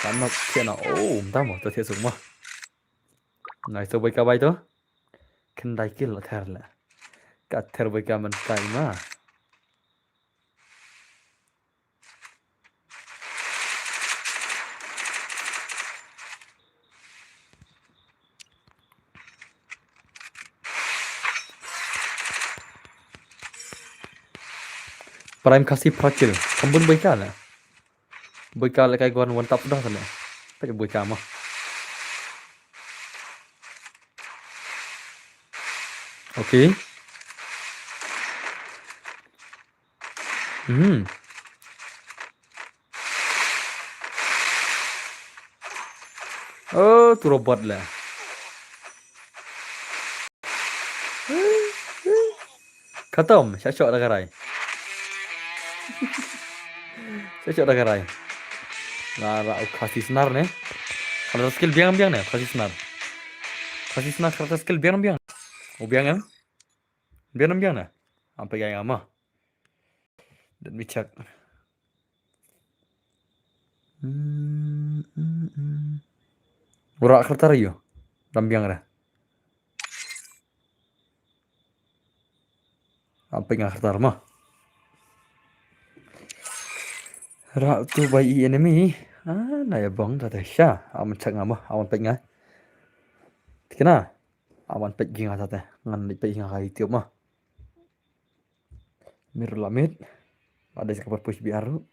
Kan ma phi na. Oh, mta mo, to thiah suk mo. Nice, to boi ka bai to. Khyndai kill la ther la. Ka ther boi ka man kai ma. Prime Khasi Prakil. Kambun boi ka la. Boi ka la kai gon one tap dah sana. Pet boi ka ma. Okay. Hmm. Oh, tu robot la. Khatam, shah shah da karai. Shah shah da karai. La la u Khasi Snar ne. Khasi skill biang biang ne, Khasi Snar. Khasi Snar, Khasi skill biang biang. U biang em? Biang em biang ne? Ampe ga ngama. Dan mi check. Hmm, hmm, hmm. Ura kertar yu. Rambiang re. Ampe nga kertar ma. Ra tu bai i enemy. Ah, na ya bong ta ta sha. Aman check nga ma. Aman pek nga. Tikna. Aman pek gi nga ta ta. Ngan pek nga ka YouTube ma. Mir lamit. Ada sa ka push biaru.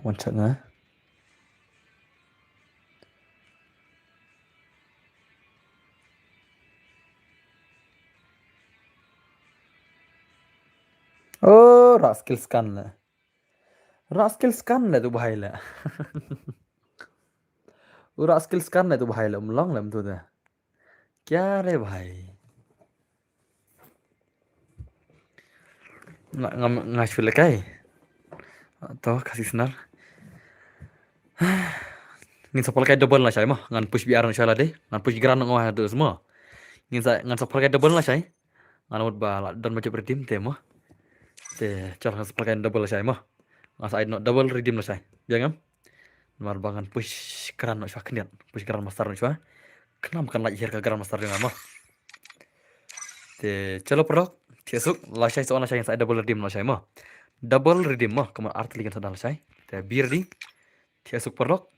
Wan chak nga. Oh, ra skill scan la. Ra skill scan la tu bahai la. Ura skill scan la tu bahai la, um long la um tu da. Kya re bhai? Nga, nga, nga shu lekai. To, Khasi Snar. Ngin sa pol kai double na shai mo. Ngan push B R na shai la de. Ngan push grand ngwa tu mo. Ngin sa, ngan sa pol kai double na shai. Ngan mut ba la don ma jop redeem te mo. Te chal ngan sa pol kai double na shai mo. Ngan sa ai no double redeem na shai. Biang em? Namar ba ngan push grand na shai khyndiat. Push grand master na shai. Khnam kan lait her ka grand master jong nga mo. Te chalo paralok, thiah suk, lashai sa on lashai sa double redeem lashai mo. Double redeem mo, kumno artylli kan sa dang lashai. Te be ready. Thiah suk paralok,